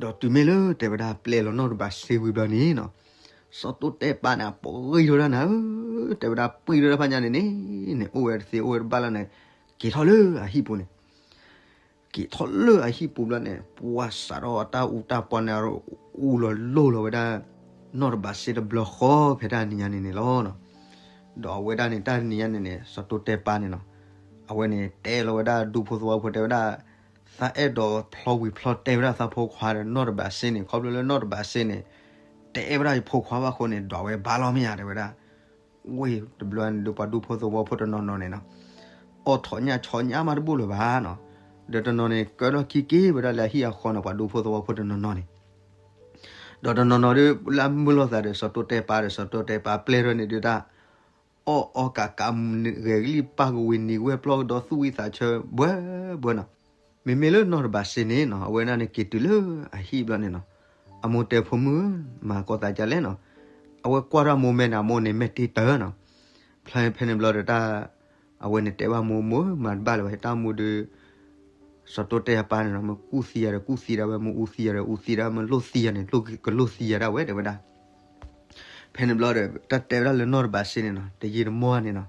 ဒီးတုၤမ့ၢ်လၢတဲဝဲဒၣ် ပျဲလီၤနီၢ်တဘးစ့ဝံၤဘျီန့ၣ်နီၤ, စီၤတိတဲပၢ်န့ၣ် ပှံထီၣ်တၢ်နၤဧၢ, တဲဝဲဒၣ် ပှံထီၣ်တၢ်ဖးညါန့ၣ်န့ၣ် န့ၣ်အိၣ်ဝဲတသ့အိၣ်ဝဲတဘၣ်လၢန့ၣ်, က့ၤထီၣ်လၢအဟံၣ်ပူၤန့ၣ် က့ၤထီၣ်လၢအဟံၣ်ပူၤဘျီန့ၣ် ပှၤစးထီၣ်အတၢ်အူတၢ်ပီန့ၣ် အူလီၤလိၢ်လီၤဝဲဒၣ် နီၢ်တဘးစ့တဘျီဃီ ဖဲတၢ်နံၤညါန့ၣ်န့ၣ်လီၤ. ဒီးအဝဲဒၣ်န့ၣ် တၢ်နံၤညါန့ၣ်န့ၣ် စီၤတိတဲပၢ်န့ၣ်နီၤ, အဝဲန့ၣ် တဲလီၤဝဲဒၣ်ဒူဖိသဝီဖိ တဲဝဲဒၣ် သးအဲၣ်ဒိးဖျီဝံၤဖျီတဲဝဲဒၣ်သးဖိခွါဒီးနီၢ်တဘးစ့န့ၣ် ခီဖျိလၢနီၢ်တဘးစ့န့ၣ် တအဲၣ်ဝဲဒၣ်ယဖိခွါဘၣ်အဃိန့ၣ် ဒွးဝဲဘါလီၤမ့ၢ်ဧါ တဲဝဲဒၣ်. ဝ့ၢ်တဘျီန့ၣ်ဒီး ပှၤဒူဖိသဝီဖိတနီၤနီၤန့ၣ်နီၤ အိးထီၣ်ညၣ်ဆီညၣ်မးတဘူၣ်လၢၤဘၣ်နီၤ, ဒီးတနီၤန့ၣ် ကၢထီၣ်ခံက့ၤဝဲဒၣ်လၢအဟံၣ်အဃီန့ၣ် ပှၤဒူဖိသဝီဖိတနီၤနီၤန့ၣ်, ဒီးတနီၤနီၤဒီး လၢအမုာ်လိာ်သးဒီး စီၤတိတဲပၢ်ဒီး စီၤတိတဲပၢ်ပျဲၢ်ထီၣ်န့ၣ်ဒုးတၢ် အီၣ်အီကးကး ဂဲၤကလံၣ်ပၢ်ကဝံၤနံၤဝဲပျီကဒီး သူၣ်ဝံသးဆၢ ဘှဲဘှဲနီၤ. မ့မ့ၢ်လၢနီၢ်တဘးစ့န့ၣ်နီၤ အဝဲဒၣ်န့ၣ်က့ၤတုၤလၢအဟံၣ်ဘျီန့ၣ်နီၤ, အမိၢ်တဲဖိမုၣ်ဧၢ, မၤကီၢ်သးဒ်လဲၣ်နီၤ. အဝဲကွၢ်ထီၣ်အမိၢ်မဲာ်န့ၣ် အမိၢ်န့ၣ်မဲာ်တ့တၢနီၤ. ဖဲဖဲန့ၣ်ဘျီဒီးတၢ် အဝဲန့ၣ်တဲဘၣ်မိၢ်, မိၢ်မၤတဘၣ်လၢၤဘၣ် ဟဲတၢ်မိၢ်ဒီး စီၤတိတဲအပၢ်န့ၣ်နီၤ မ့ၢ်ကူၣ်သံယၤဒီးကူၣ်သံဒၣ်ဝဲ, မ့ၢ်အူသံယၤဒီးအူသံဒၣ်ဝဲ, မ့ၢ်လိၣ်သံယၤန့ၣ် ကလိၣ်သံယၤဒၣ်ဝဲ တဲဝဲဒၣ်. ဖဲန့ၣ်ဘျီဒီး တၢ်တဲဝဲဒၣ်လၢနီၢ်တဘးစ့န့ၣ်နီၤ တယံာ်တမီၢ်န့ၣ်နီၤ,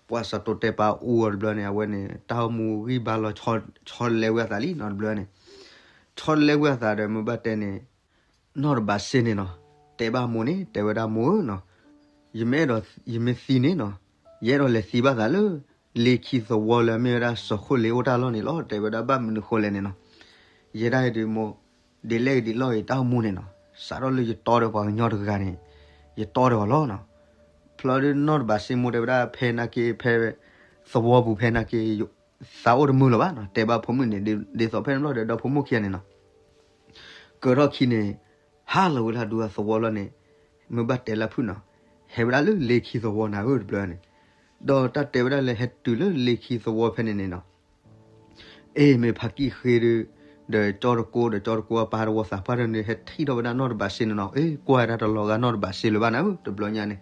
ပှၤစီၤတိတဲပၢ်အူအီၤတဘျီန့ၣ် အဝဲန့ၣ် တၢ်အိၣ်မူဂံၢ်ဘါလီၤ ဆီတလဲဝဲအသးလံနီၤ တဘျီန့ၣ်, ဆီတလဲဝဲအသးဒီး မ့ၢ်ဘၣ်တဲန့ၣ် နီၢ်တဘးစ့န့ၣ်နီၤ တဲဘၣ်မိၢ်န့ၣ် တဲဝဲဒၣ်မိၢ်ဧၢနီၤ, ယမ့ၢ်အဲၣ်ဒိး ယမ့ၢ်သံန့ၣ်နီၤ ယအဲၣ်ဒိးလဲၤသံဘၣ်သးလၢ လ့ခံသဝီလၢအမ့ၢ်ဝဲဒၣ်စီၤဃိလ့အိၣ်တၢ်လီၢ်န့ၣ်လီၤ တဲဝဲဒၣ်. ဘၣ်မနုၤဃိလဲၣ်န့ၣ်နီၤ, ယဲဒၣ်အံၤဒုးမိၢ် ဒ်လဲၣ်ဂ့ၤဒ်လဲၣ်ဂ့ၤ တၢ်အိၣ်မူန့ၣ်နီၤ စးထီၣ်လၢယတီဒီးပှၤကညီတဂၤန့ၣ် ယတီဒီးအီၤလီၤနီၤ. ဖျီဒီးနီၢ်တဘးစ့မိၢ်တဲဝဲဒၣ် ဖဲနာ်က့ ဖဲသဝီပူၤဖဲနာ်က့ သးအိၣ်တမုာ်လၢၤဘၣ်နီၤ တဲဘၣ်ဖိမုၣ်န့ၣ် ဒ်သိးဖဲန့ၣ်ဘျီဒီး ဒီဖိမိၢ်ခံဂၤန့ၣ်နီၤ ကၢထီၣ်ခံန့ၣ် ဟးလီၤဝဲလၢဒူသဝီလီၤန့ၣ်, မ့ၢ်ဘၣ်တဲလၢဖုၣ်နီၤ, ဟဲဝဲဒၣ်လၢလ့ခံသဝီနၤဧၢ တဘျီန့ၣ်, ဒီးတၢ်တဲဝဲဒၣ်လၢဟဲတုၤလၢလ့ခံသဝီဖဲန့ၣ်န့ၣ်နီၤ, အ့ၣ် မ့ၢ်ဖါကံၣ်ဃ့ဒီး ဒီးကၠီတကိ ဒီးကၠီတကိအပၢ်တဝီသးပှၢ်ဒီးန့ၣ် ဟဲထံၣ်ထီၣ်ဝဲဒၣ်နီၢ်တဘးစ့န့ၣ်နီၤ, အ့ၣ် ကွၢ်ဝဲဒၣ်တလီၤဂာ်နီၢ်တဘးစ့လၢၤဘၣ်နၤဧၢ တဘျီညါန့ၣ်,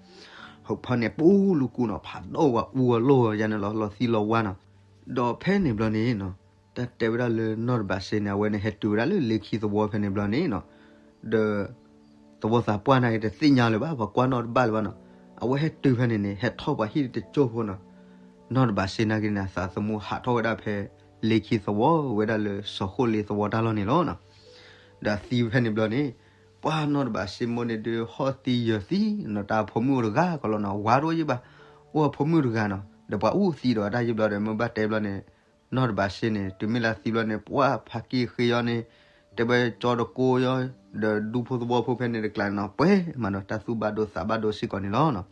ဟိးဖီန့ၣ်ပူလူကူနီၤ ဖးဒိၣ်ဝဲအူအီၤလိၣ်အီၤယါန့ၣ်လီၤ လီၤသံလီၤဝါနီၤ, ဒီးဖဲန့ၣ်ဘျီန့ၣ်နီၤ, တၢ်တဲဝဲဒၣ်လၢနီၢ်တဘးစ့န့ၣ် အဝဲန့ၣ်ဟဲတုၤဝဲဒၣ်လၢလ့ခံသဝီဖဲန့ၣ်ဘျီန့ၣ်နီၤ, ဒီး သဝီသးပှၢ်နာ်က့တသ့ၣ်ညါလၢၤဘၣ် ပှၤကွၢ်နီၣ်တဘၣ်လၢၤဘၣ်နီၤ, အဝဲဟဲတုၤဖဲန့ၣ်န့ၣ် ဟဲထီၣ်ပှၤဟံၣ်တကၠိၢ်ဖိနီၤ, နီၢ်တဘးစ့နာ်က့န့ၣ် အသးသမူဟးထီၣ်ဝဲဒၣ်ဖဲ လ့ခံသဝီဝဲဒၣ်လၢစီၤဃိလ့သဝီတၢ်လီၢ်န့ၣ်လီၤနီၤ, ဒီးအသံဖဲန့ၣ်ဘျီန့ၣ်, ပှၢ်နီၢ်တဘးစ့မိၢ်န့ၣ်ဒုးဟီၣ်သံယၢၤသံနီၤ တၢ်ဖိမုၣ်အိၣ်တဂၤကီးလီၤနီၤ ဝါတအိၣ်ယံၣ်ဘၣ်, အိၣ်အဖိမုၣ်တဂၤနီၤ ဒီးပှၤအူသံဒီးအတၢ်ယံၣ်ဘျီဒီး မ့ၢ်ဘၣ်တဲဘျီန့ၣ် နီၢ်တဘးစ့န့ၣ် တုၤမ့ၢ်လၢအသံဘျီန့ၣ် ပှၢ်ဖါကံၣ်ဃ့အီၤန့ၣ်, တဲဝဲကၠီတကိယီၤ, ဒီးဒူဖိသဝီဖိဖဲန့ၣ်တကျါန့ၣ်နီၤ ပှဲၤမးနီၤ တၢ်သူၣ်ဘၣ်ဒိသးဘၣ်ဒိစ့ၢ်ကီးန့ၣ်လီၤနီၤ.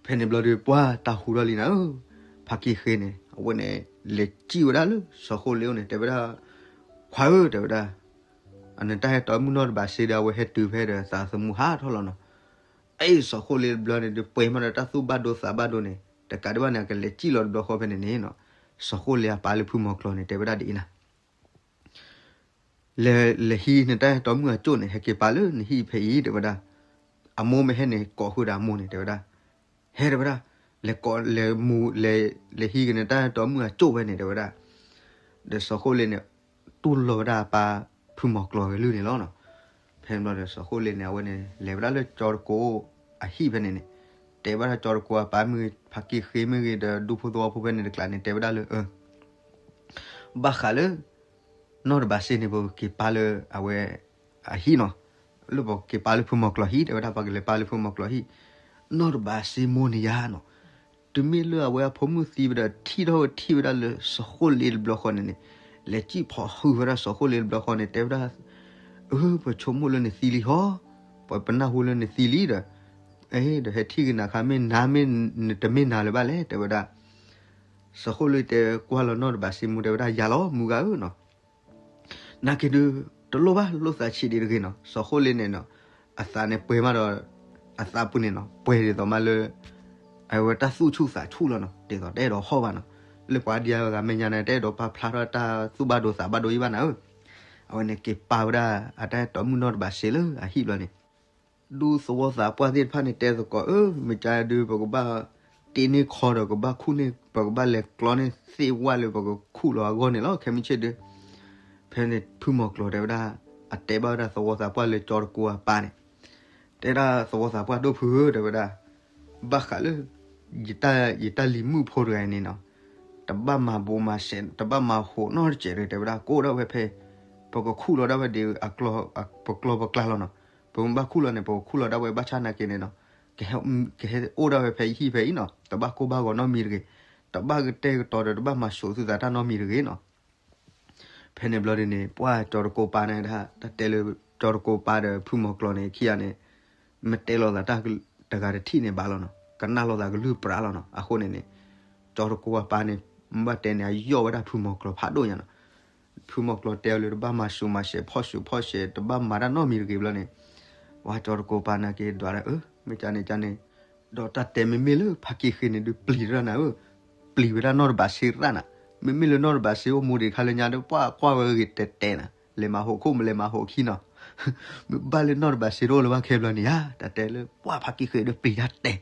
ဖဲန့ၣ်ဘျီဒီး ပှၢ်တၢ်ဟူထီၣ်လံနၤဧၢ, ဖါကံၣ်ဃ့န့ၣ် အဝဲန့ၣ် လဲၤစံၣ်ဝဲဒၣ်လၢစီၤဃိလ့အိၣ်န့ၣ် တဲဝဲဒၣ်, ခွါဧၢ တဲဝဲဒၣ်, အနတၢ်ဟဲတီမုၣ်နီၢ်တဘးစ့ဒီး အဝဲဟဲတုၤဖဲဒီးသးသမူဟးထီၣ်လီၤနီၤ, အ့ၣ် စီၤဃိလ့တဘျီန့ၣ်ဒုး ပှဲၤမးဒီးတၢ်သူၣ်ဘၣ်ဒိသးဘၣ်ဒိန့ၣ် တကးဒံးဘၣ်န့ၣ် အကလဲၤစံၣ်လီၤတဘျီဃီဖဲန့ၣ်န့ၣ်နီၤ, စီၤဃိလ့အပၢ်လၢဖုမီၤကျိၤန့ၣ် တဲဝဲဒၣ်ဒ်အံၤနၤ လဲၤ လဲၤဟံးနတၢ်ဟဲတီမုၣ်အကၠိၣ်န့ၣ် ဟဲက့ၤပာ်လၢနဟံၣ်ဖဲအံၤ တဲဝဲဒၣ်, အမိၢ်မ့ၢ်ဟဲန့ၣ် ကိးဃုာ်ဒီးအမိၢ်န့ၣ် တဲဝဲဒၣ်, ဟဲ တဲဝဲဒၣ်, လဲၤကိး လဲၤမူ လဲၤ လဲၤဟံးက့ၤနတၢ်ဟဲတီမုၣ်အကၠိၣ်ဖဲန့ၣ် တဲဝဲဒၣ်, ဒီးစီၤဃိလ့န့ၣ် တူၢ်လိာ်ဝဲဒၣ်အပၢ်ဖုမီၤကျိၤအကလုၢ်န့ၣ်လီၤနီၤ, ဖဲန့ၣ်ဘျီဒီးစီၤဃိလ့န့ၣ် အဝဲန့ၣ် လဲၤဝဲဒၣ်လၢကၠီတကိအဟံၣ်ဖဲန့ၣ်န့ၣ်, တဲဝဲဒၣ်ကၠီတကိအပၢ်မ့ၢ်ဂ့ၤ ဖါက့ၢ်ဃ့မ့ၢ်ဂ့ၤ ဒီးဒူဖိသဝီဖိဖဲန့ၣ်တကျါန့ၣ် တဲဝဲဒၣ်လၢ ဘၣ်ဃးလၢ နီၢ်တဘးစ့န့ၣ် ပက့ၤပာ်လၢအဝဲ အဟံၣ်နီၤ, လၢပက့ၤပာ်လၢဖုမီၤကျိၤဟံၣ် တဲဝဲဒၣ် ပကလဲၤပာ်လၢဖုမီၤကျိၤဟံၣ်, နီၢ်တဘးစ့မိၢ်န့ၣ်ယါနီၤ, တုၤမ့ၢ်လၢအဝဲအဖိမုၣ်သံဝဲဒီး ထံၣ်ထီၣ်ဝဲထံၣ်ဝဲဒၣ်လၢစီၤဃိလ့တဘျီဃီန့ၣ်န့ၣ်, လဲၤစံၣ်ဖီၣ်ဟုၣ်ဝဲဒၣ်စီၤဃိလ့တဘျီဃီန့ၣ် တဲဝဲဒၣ်, အၢ ပဆိကမိၣ်လၢနသံလံဟီ, ပပနၢ်ဟူလၢနသံလံဒီး, အ့ ဒီးဟဲထံၣ်က့ၤနၤခါ မ့ၢ်နၤမ့ၢ်နတမ့ၢ်နၤလၢၤဘၣ်လဲၣ် တဲဝဲဒၣ်, စီၤဃိလ့တဲကွၢ်လီၤနီၢ်တဘးစ့မိၢ် တဲဝဲဒၣ် ယၤလီၤ မုၢ်ဂၤဧၢနီၤ, နာ်က့ဒုး တလိၣ်ဘၣ် လိၣ်သးဆံးဒံးတဂ့ၤနီၤ, စီၤဃိလ့န့ၣ်နီၤ, အသးန့ၣ်ပှဲၤမးဒီး, အသးပူၤန့ၣ်နီၤ ပှဲၤဒ်သိးမးလၢ အဝဲတၢ်သူၣ်ဆူၣ်သးဆူၣ်လီၤနီၤ, ဒ်သိးတအဲၣ်ဒိးဟီၣ်ဘၣ်နီၤ, လၢပှၤဒံးအဂၤမဲာ်ညါန့ၣ် တအဲၣ်ဒိးပာ်ဖျါထီၣ်တၢ်သူၣ်ဘၣ်ဒိသးဘၣ်ဒိယံၣ်ဘၣ်နၤဧၢ, အဝဲန့ၣ်က့ၤပာ်ဝဲဒၣ် အတၢ်ဟဲတီမုၣ်နီၢ်တဘးစ့လၢအဟံၣ်ဘျီန့ၣ် ဒူသဝီသးပှၢ်သ့ၣ်တဖၣ်န့ၣ် တဲသကိး အၢ မ့ၢ်ကဒုး ပကဘၣ်တ့န့ၢ်ခီဒီး ကဘၣ်ခူၣ်န့ၢ် ပကဘၣ်လဲၤကျီန့ၢ်သ့ၣ်ဝၣ်လၢပကခူၣ်လီၤအဂီၢ်န့ၣ်လီၤ ခဲမုၢ်ဆ့ၣ်ဒုး, ဖဲန့ၣ်ဖုမီၤကျိၤတဲဝဲဒၣ်, အတဲဘၣ်ဝဲဒၣ်သဝီသးပှၢ်လၢကၠီတကိအပၢ်န့ၣ်, တဲဒၣ်သဝီသးပှၢ်ဒိၣ်ဖုဧၢ တဲဝဲဒၣ်, ဘၣ်ဃးလၢ ယတၢ်လံၤမုၣ်ဖိတဂၤအံၤန့ၣ်နီၤ, တဘၣ်မၤဘိးမၤစဲး တဘၣ်မၤဟိးနီတစဲးတဂ့ၤ တဲဝဲဒၣ် ကအိၣ်ဒၣ်ဝဲဖဲ ပကခူၣ်လီၤဒၣ်ဝဲဒ် ပကျီပကျါလီၤနီၤ, ပမ့ၢ်ဘၣ်ခူၣ်လီၤန့ၣ် ပကခူၣ်လီၤဒၣ်ဝဲဘၣ်ဆၣ်နာ်က့န့ၣ်နီၤ, ကဟဲအိၣ်ဒၣ်ဝဲဖဲယဟံၣ်ဖဲအံၤနီၤ, တဘၣ်ကိၢ်ဘၣ်ဂီၤနီတမံၤတဂ့ၤ, တဘၣ်ကတဲာ်ကတီၤဒီး တဘၣ်မၤစိာ်သုသးတၢ်နီတမံၤတဂ့ၤနီၤ. ဖဲန့ၣ်ဘျီဒ်န့ၣ် ပှၢ်ကၠီတကိပၢ်န့ၣ်ဒၣ် တၢ်တဲလၢကၠီတကိပၢ်ဒီးဖုမီၤကျိၤန့ၣ် ခံဂၤန့ၣ် မ့ၢ်တဲလိာ်သးတၢ်တဂၤတထံၣ်န့ၣ်ဘၣ်လီၤနီၤ, ကနၣ်လိာ်သးကလုၢ်ပြးလီၤနီၤ, အဃိန့ၣ်န့ၣ် ကၠီတကိအပၢ်န့ၣ် မ့ၢ်ဘၣ်တဲန့ၣ် အယီၣ်ဝဲဒၣ်ဖုမီၤကျိၤဖးဒိၣ်ညါနီၤ. ဖုမီၤကျိၤတဲအီၤလၢတဘၣ်မၤဆူးမၤဆဲး ဖီၣ်ဆူးဖီၣ်ဆဲး တဘၣ်မၤတၢ်နီတမံၤတဂ့ၤဘျီန့ၣ်, ဝဲကၠီတကိးပာ်နာ်က့ၤဒွးဒၣ်အၢ မ့ၢ်ကန့ၣ်ကန့ၣ်, ဒီးတၢ်တဲမ့မ့ၢ်လၢဖါက့ဃ့န့ၣ်ဒုးပျံၤတၢ်နၤဧၢ, ပျံၤဝဲဒၣ်နီၢ်တဘးစ့ရၣ်နၤ, မ့မ့ၢ်လၢနီၢ်တဘးစ့အိၣ်မူဒံးခါလၢညါဒီး ပှၤကွၢ်ဝဲဂ့ၤတဲတဲနၤ, လဲၤမၤဟိးခိၣ်မလဲၤမၤဟိးခံနီၤ. မ့ၢ်ဘၣ်လၢနီၢ်တဘးစ့တအိၣ်လၢၤဘၣ်ခဲဘျီန့ၣ်ဧါ, တၢ်တဲလၢပှၤဖါက့ဃ့ဒီးပျံၤတၢ်တဲ ထံၣ်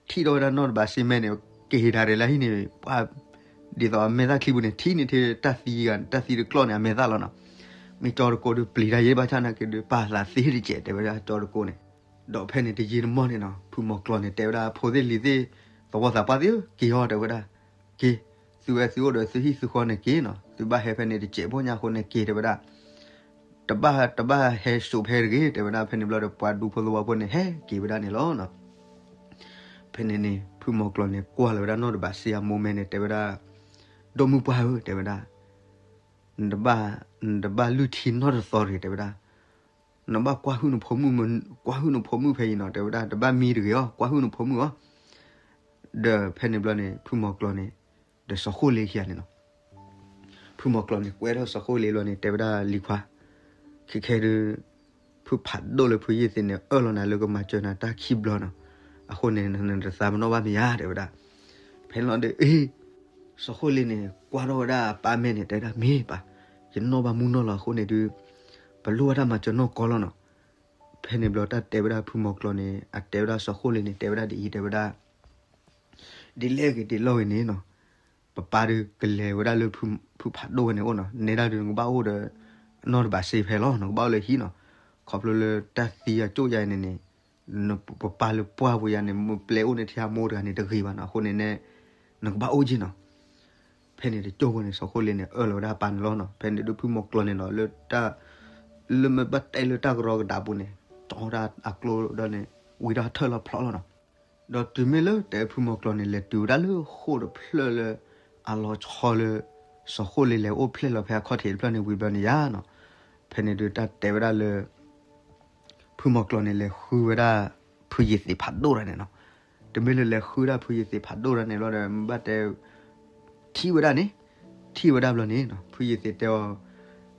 ထီၣ်ဝဲဒၣ်နီၢ်တဘးစ့မဲန့ၣ် က့ၤဒၣ်ရဲၣ်လၢဟံၣ်န့ၣ် ပှၤ ဒ်သိးအမဲာ်သၣ်ချံပူၤန့ၣ် ထံၣ်န့ၢ်ထဲတၢ်သံဂၤ တၢ်သံတကျီၢ်န့ၣ် အမဲာ်သၣ်လီၤနီၤ. မ့ၢ်ကၠီတကိးဒုးပျံၤတၢ်ယဲဘၣ်ဆၣ်နာ်က့ၤဒုး ပာ်သးသ့တကဲး တဲဝဲဒၣ်ကၠီတကိးန့ၣ်. ဒီးဖဲန့ၣ်တယံာ်တမီၢ်န့ၣ်နီၤ ဖုမီၤကျိၤန့ၣ် တဲဝဲဒၣ် ဖိသ့ၣ်လံၤသ့ၣ် သဝီသးပှၢ်သ့ၣ်ဧၢ က့ၤအီၤ တဲဝဲဒၣ်, က့ၤ, သုဝဲသုအိၣ်ဒီးသုဟံၣ်သုဃီန့ၣ်က့ၤနီၤ, သုဘၣ်ဟဲဖဲန့ၣ်တစဲးဖိညါအဃိန့ၣ်က့ၤ တဲဝဲဒၣ် တဘၣ် တဘၣ်ဟဲစိာ်ဖဲတဂ့ၤ တဲဝဲဒၣ်. ဖဲန့ၣ်ဘျီဒီး ပှၤဒူဖိသဝီဖိန့ၣ် ဟဲက့ၤဝဲဒၣ်န့ၣ်လီၤ. ဖဲန့ၣ်န့ၣ် ဖုမီၤကျိၤန့ၣ် ကွၢ်လီၤဝဲဒၣ်နီၢ်တဘးစ့အမိၢ်မဲန့ၣ် တဲဝဲဒၣ်, ဒီမုၣ်ပှၢ်ဧၢ တဲဝဲဒၣ်, နတဘၣ် နတဘၣ်လုၢ်ထံနီၢ်တသီတဂ့ၤ တဲဝဲဒၣ်, နဘၣ်ကွၢ်ဟုၣ်နဖိမုၣ် ကွၢ်ဟုၣ်နဖိမုၣ်ဖဲအံၤနီၤ တဲဝဲဒၣ်, တဘၣ်မံတဂ့ၤအီၤ ကွၢ်ဟုၣ်နဖိမုၣ်အီၤ. ဒီးဖဲန့ၣ်ဘျီန့ၣ် ဖုမီၤကျိၤန့ၣ် ဒီးစီၤဃိလ့ခံဂၤန့ၣ်နီၤ ဖုမီၤကျိၤန့ၣ် ကွဲထီၣ်စီၤဃိလ့ဘျီန့ၣ် တဲဝဲဒၣ်လံၤခွါ, ခဲခဲဒုး ဖုဖးဒိၣ်လၢဖုယ့ၢ်သ့းန့ၣ် အၢၣ်လီၤနၤလၢကမၤစၢၤနၤတၢ်ခံဘျီနီၤ, အဃိန့ၣ် နတသးပ့ၤနီၣ်ဘၣ်မ့ၢ်ဧါ တဲဝဲဒၣ်. ဖဲန့ၣ်လီၤဒီး အ့ စီၤဃိလ့န့ၣ် ကွၢ်ထီၣ်ဝဲဒၣ်အပၢ်မဲန့ၣ် တဲဝဲဒၣ် မ့ၢ်ပၢ်, ယနီၢ်ဘၣ်မူနီၢ်လီၤ အဃိန့ၣ်ဒုး ပလိၣ်ဘၣ်တၢ်မၤစၢၤနီၢ်ကီၢ်လီၤနီၤ. ဖဲန့ၣ်ဘျီတၢ်တဲဝဲဒၣ်ဖုမီၤကျိၤန့ၣ် အတဲဝဲဒၣ်စီၤဃိလ့န့ၣ် တဲဝဲဒၣ်ဒ်အံၤ တဲဝဲဒၣ် ဒ်လဲၣ်ဂ့ၤဒ်လဲၣ်ဂ့ၤန့ၣ်နီၤ, ပပၢ်ဒုးကလဲၤဝဲဒၣ်လၢ ဖုဖးဒိၣ်ဝဲန့ၣ်အိၣ်နီၤ, နဲဒၣ်ဒုးနကဘၣ်အိၣ်ဒီး နီၢ်တဘးစ့ဖဲလီၤ, နကဘၣ်အိၣ်လၢဟံၣ်နီၤ, ခီဖျိလၢတၢ်သံအကၠိၣ်ယါအံၤန့ၣ်န့ၣ် ပပၢ်လၢပှၢ်ပူၤယါန့ၣ် မ့ၢ်ပျဲအိၣ်န့ၢ်ထဲအမိၢ်တဂၤန့ၣ်တဂ့ၤဘၣ်နီၤ, အဃိန့ၣ် နကဘၣ်အိၣ်က့ၤနီၤ. ဖဲန့ၣ်တကၠိၢ်ဖိန့ၣ် စီၤဃိလ့န့ၣ် အၢၣ်လီၤဝဲဒၣ်အပၢ်န့ၣ်လီၤနီၤ. ဖဲန့ၣ်ဒုးဖုမီၤကျိၤန့ၣ်နီၤ လၢတၢ် လၢမ့ၢ်ဘၣ်တဲလၢတၢ်ကရီကဒါပူၤန့ၣ် ကၠီဒၣ်အကျိဒီးန့ၣ် ဝံထီၣ်ထၢၣ်လီၤဖျိလီၤနီၤ. ဒီးတုၤမ့ၢ်လၢတဲဖုမီၤကျိၤန့ၣ် လဲၤတုၤဝဲဒၣ်လၢဃိာ်တဖျၢၣ်လၢ အလီၤဆီလၢ စီၤဃိလ့လဲၤအိၣ်ဖျဲၣ်လီၤဖဲအခီၣ်ထံးတဖျၢၣ်န့ၣ်ဝံၤဘျီန့ၣ်ယါနီၤ, ဖဲန့ၣ်ဒုးတၢ်တဲဝဲဒၣ်လၢ ဖုမီၤကျိၤန့ၣ် လဲၤဃုဝဲဒၣ် ဖုယ့ၤသ့းဖးဒိၣ်တဂၤန့ၣ်နီၤ. တမ့ၢ်လၢလဲၤဃုဒၣ်ဖုယ့ၤသ့းဖးဒိၣ်တဂၤန့ၣ်လီၤဒီး မ့ၢ်ဘၣ်တဲ ထံၣ်ဝဲဒၣ်န့ၣ်, ထံၣ်ဝဲဒၣ်ဘျီန့ၣ်နီၤ ဖုယ့ၤသ့းတဲအီၤ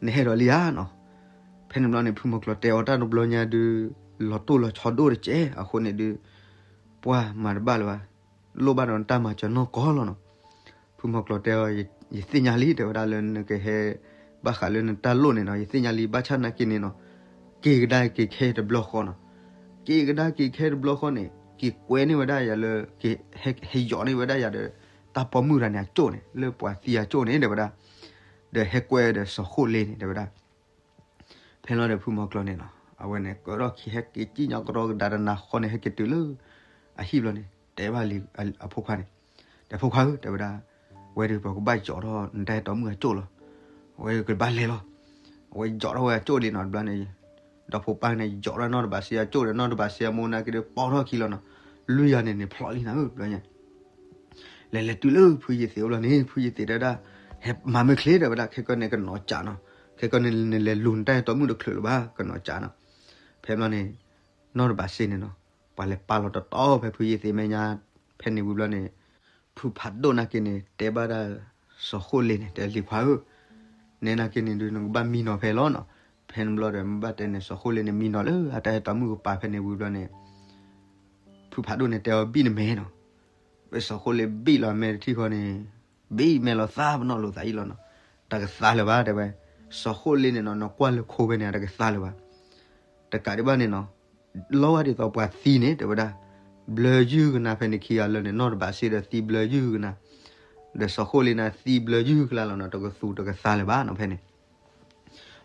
နဟဲဒီးလံဧါနီၤ. ဖဲန့ၣ်ဘျီန့ၣ် ဖုမီၤကျိၤတဲအီၤတၢ်တဘျီညါဒုး လီၤတိၢ်လီၤဆီဒိၣ်တကဲး အဃိန့ၣ်ဒုး ပှၢ်မၤတဘၣ်လၢၤဘၣ်, လိၣ်ဘၣ်ဒီးနတၢ်မၤစၢၤနီၢ်ကီၢ်လီၤနီၤ. ဖုမီၤကျိၤတဲအီၤ ယသ့ၣ်ညါလံ တဲဝဲဒၣ်လၢနကဟဲ ဘၣ်ဃးလၢနတၢ်လိၣ်န့ၣ်နီၤ ယသ့ၣ်ညါလံ ဘၣ်ဆၣ်နာ်က့န့ၣ်နီၤ က့ၤကဒါက့ၤခဲတဘျီဃီနီၤ. က့ၤကဒါက့ၤခဲတဘျီဃီန့ၣ် က့ၤကွဲန့ၢ်ဝဲဒၣ်ယၤလၢ က့ၤဟဲယိးန့ၢ်ဝဲဒၣ်ယၤဒီး တၢ်ပိာ်မုၣ်တဂၤန့ၣ်အကၠိၣ်န့ၣ် လၢပှၤသံအကၠိၣ်န့ၣ် တဲဝဲဒၣ်, ဒီးဟဲကွဲဒီးစီၤဃိလ့န့ၣ် တဲဝဲဒၣ်. ဖဲလီၤဒီးဖုမီၤကျိၤန့ၣ်နီၤ အဝဲန့ၣ် ကၢထီၣ်ခံ ဟဲက့ၤကံၣ်ညီကရီကဒါတနၤဃီန့ၣ် ဟဲက့ၤတုၤလၢ အဟံၣ်ဘျီန့ၣ် တဲဘၣ်လံအဖိခွါန့ၣ်, ဒီးဖိခွါဧၢ တဲဝဲဒၣ်, ဝဲဒုးပကဘၣ်ယိးထီၣ်နတၢ်အဲၣ်တီမုၣ်အကၠိၣ်လီၤ. အဝဲကဘၣ်လဲၤလီၤ. အဝဲယိးထီၣ်ဝဲအကၠိၣ်လံနီၤ တဘျီန့ၣ်, ဒီးဖိပၢ်န့ၣ် ယိးထီၣ်နီၢ်တဘးစ့အကၠိၣ်ဒီး နီၢ်တဘးစ့အမိၢ်နာ်က့ဒီး ပိာ်ထီၣ်ခံလီၤနီၤ. လွံၢ်ယၤန့ၣ်န့ၣ် ဖျိးလံနၤဧၢ တဘျီညါ လဲၤလဲၤတုၤလၢဖုယ့ၤသ့းအိၣ်ဘျီန့ၣ် ဖုယ့ၤသ့းတဲဝဲဒၣ်, ဟဲမၤမ့ၢ်ချ့ တဲဝဲဒၣ်, ခဲကနံၣ်န့ၣ် ကနီၤကးနီၤ, ခဲကနံၣ်န့ၣ် နလဲၤလူၤနတၢ်အဲၣ်တီမုၣ်တချုးလၢၤဘၣ် ကနီၤကးနီၤ. ဖဲဘျီန့ၣ် နီၢ်တဘးစ့န့ၣ်နီၤ ပှၤလဲၤပာ်လီၤတတီၤဖဲဖုယ့ၤသ့းမဲာ်ညါ. ဖဲန့ၣ်ဝံၤဘျီန့ၣ် ဖုဖးဒိၣ်နာ်က့န့ၣ် တဲဘၣ်ဒၣ်စီၤဃိလ့န့ၣ် တဲလံၤခွါဧၢ, နဲနာ်က့န့ၣ်ဒုး နကဘၣ်မံနီၤဖဲလီၤနီၤ. ဖဲန့ၣ်ဘျီဒီး မ့ၢ်ဘၣ်တဲန့ၣ် စီၤဃိလ့န့ၣ် မံနီၤလၢအတၢ်အဲၣ်တီမုၣ်ကပၤ ဖဲန့ၣ်ဝံၤဘျီန့ၣ် ဖုဖးဒိၣ်န့ၣ် တဲအီၤဘံၣ်နမဲာ်နီၤ. ဝဲစီၤဃိလ့ဘံၣ်လီၤအမဲာ်တထံၣ်ဃီန့ၣ် ဘံၣ်မဲာ်လီၤသးပနီၣ်လိာ်သးအံၤလီၤနီၤ. တၢ်ကသါလၢၤဘၣ် တဲဝဲ, စီၤဃိလ့န့ၣ်နီၤ နကွၢ်လၢခိဝဲန့ၣ် တၢ်ကသါလၢၤဘၣ်. တကးဒံးဘၣ်န့ၣ်နီၤ လီၤဝဲဒ်သိးပှၤသံန့ၣ် တဲဝဲဒၣ်, ဘျၢယုၢ်ကနၤ ဖဲန့ၣ်ခံဂၤလၢာ်န့ၣ် နီၢ်တဘးစ့ဒီးသံဘျၢယုၢ်ကနၤ, ဒီးစီၤဃိလ့န့ၣ်သံဘျၢယုၢ်ကနၤလီၤနီၤ, တကသူတကသါလၢၤဘၣ်နီၤ ဖဲန့ၣ်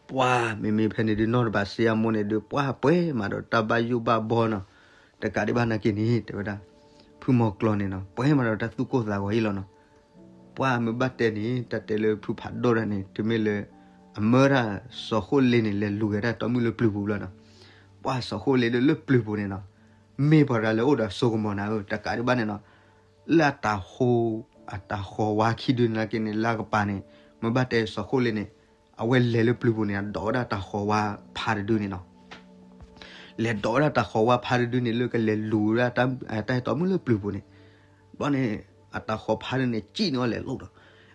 ပှၢ်မ့မ့ၢ်ဖဲန့ၣ်ဒုး နီၢ်တဘးစ့အမိၢ်န့ၣ်ဒုး ပှၢ်ပှဲၤမးဒီးတၢ်ဘၣ်ယိၣ်ဘၣ်ဘီနီၤ. တကးဒံးဘၣ်နာ်က့န့ၣ် တဲဝဲဒၣ်, ဖုမီၤကျိၤန့ၣ်နီၤ ပှဲၤမးဒီးတၢ်သူၣ်ကိၢ်သးဂီၤအံၤလီၤနီၤ. ပှၢ်မ့ၢ်ဘၣ်တဲန့ၣ် တၢ်တဲလၢဖုဖးဒိၣ်တၢ်န့ၣ် တုၤမ့ၢ်လၢ အမၢတၢ်စီၤဃိလ့န့ၣ် လဲၤလူၤက့ၤတၢ်အဲၣ်တီမုၣ်လၢပျုၤပူၤဘျီနီၤ. ပှၢ်စီၤဃိလ့ဒုးလၢပျုၤပူၤန့ၣ်နီၤ မ့ၢ်ပှၤတဂၤလၢအိၣ်ဒီးအစိကမီၤနၤဧၢ, တကးဒံးဘၣ်န့ၣ်နီၤ လၢအတၤဃီၤ အတၤဃီၤဝါခံဒုန့ၣ်နာ်က့န့ၣ် လၢအကပၤန့ၣ် မ့ၢ်ဘၣ်တဲစီၤဃိလ့န့ၣ် အဝဲလဲၤလၢပျုၤပူၤန့ၣ် အဒိးဝဲဒၣ်တၤဃီၤဝါဖးတဒုန့ၣ်နီၤ. လဲၤဒိးဝဲဒၣ်တၤဃီၤဝါဖးတဒုန့ၣ် လၢကလဲၤလူၤဝဲဒၣ်တၢ်အဲၣ်တီမုၣ်လၢပျုၤပူၤန့ၣ်, ဘျီန့ၣ် အတၤဃီၤဖးဒုန့ၣ် စံၣ်န့ၢ်အီၤလဲၤလိာ်ဒီး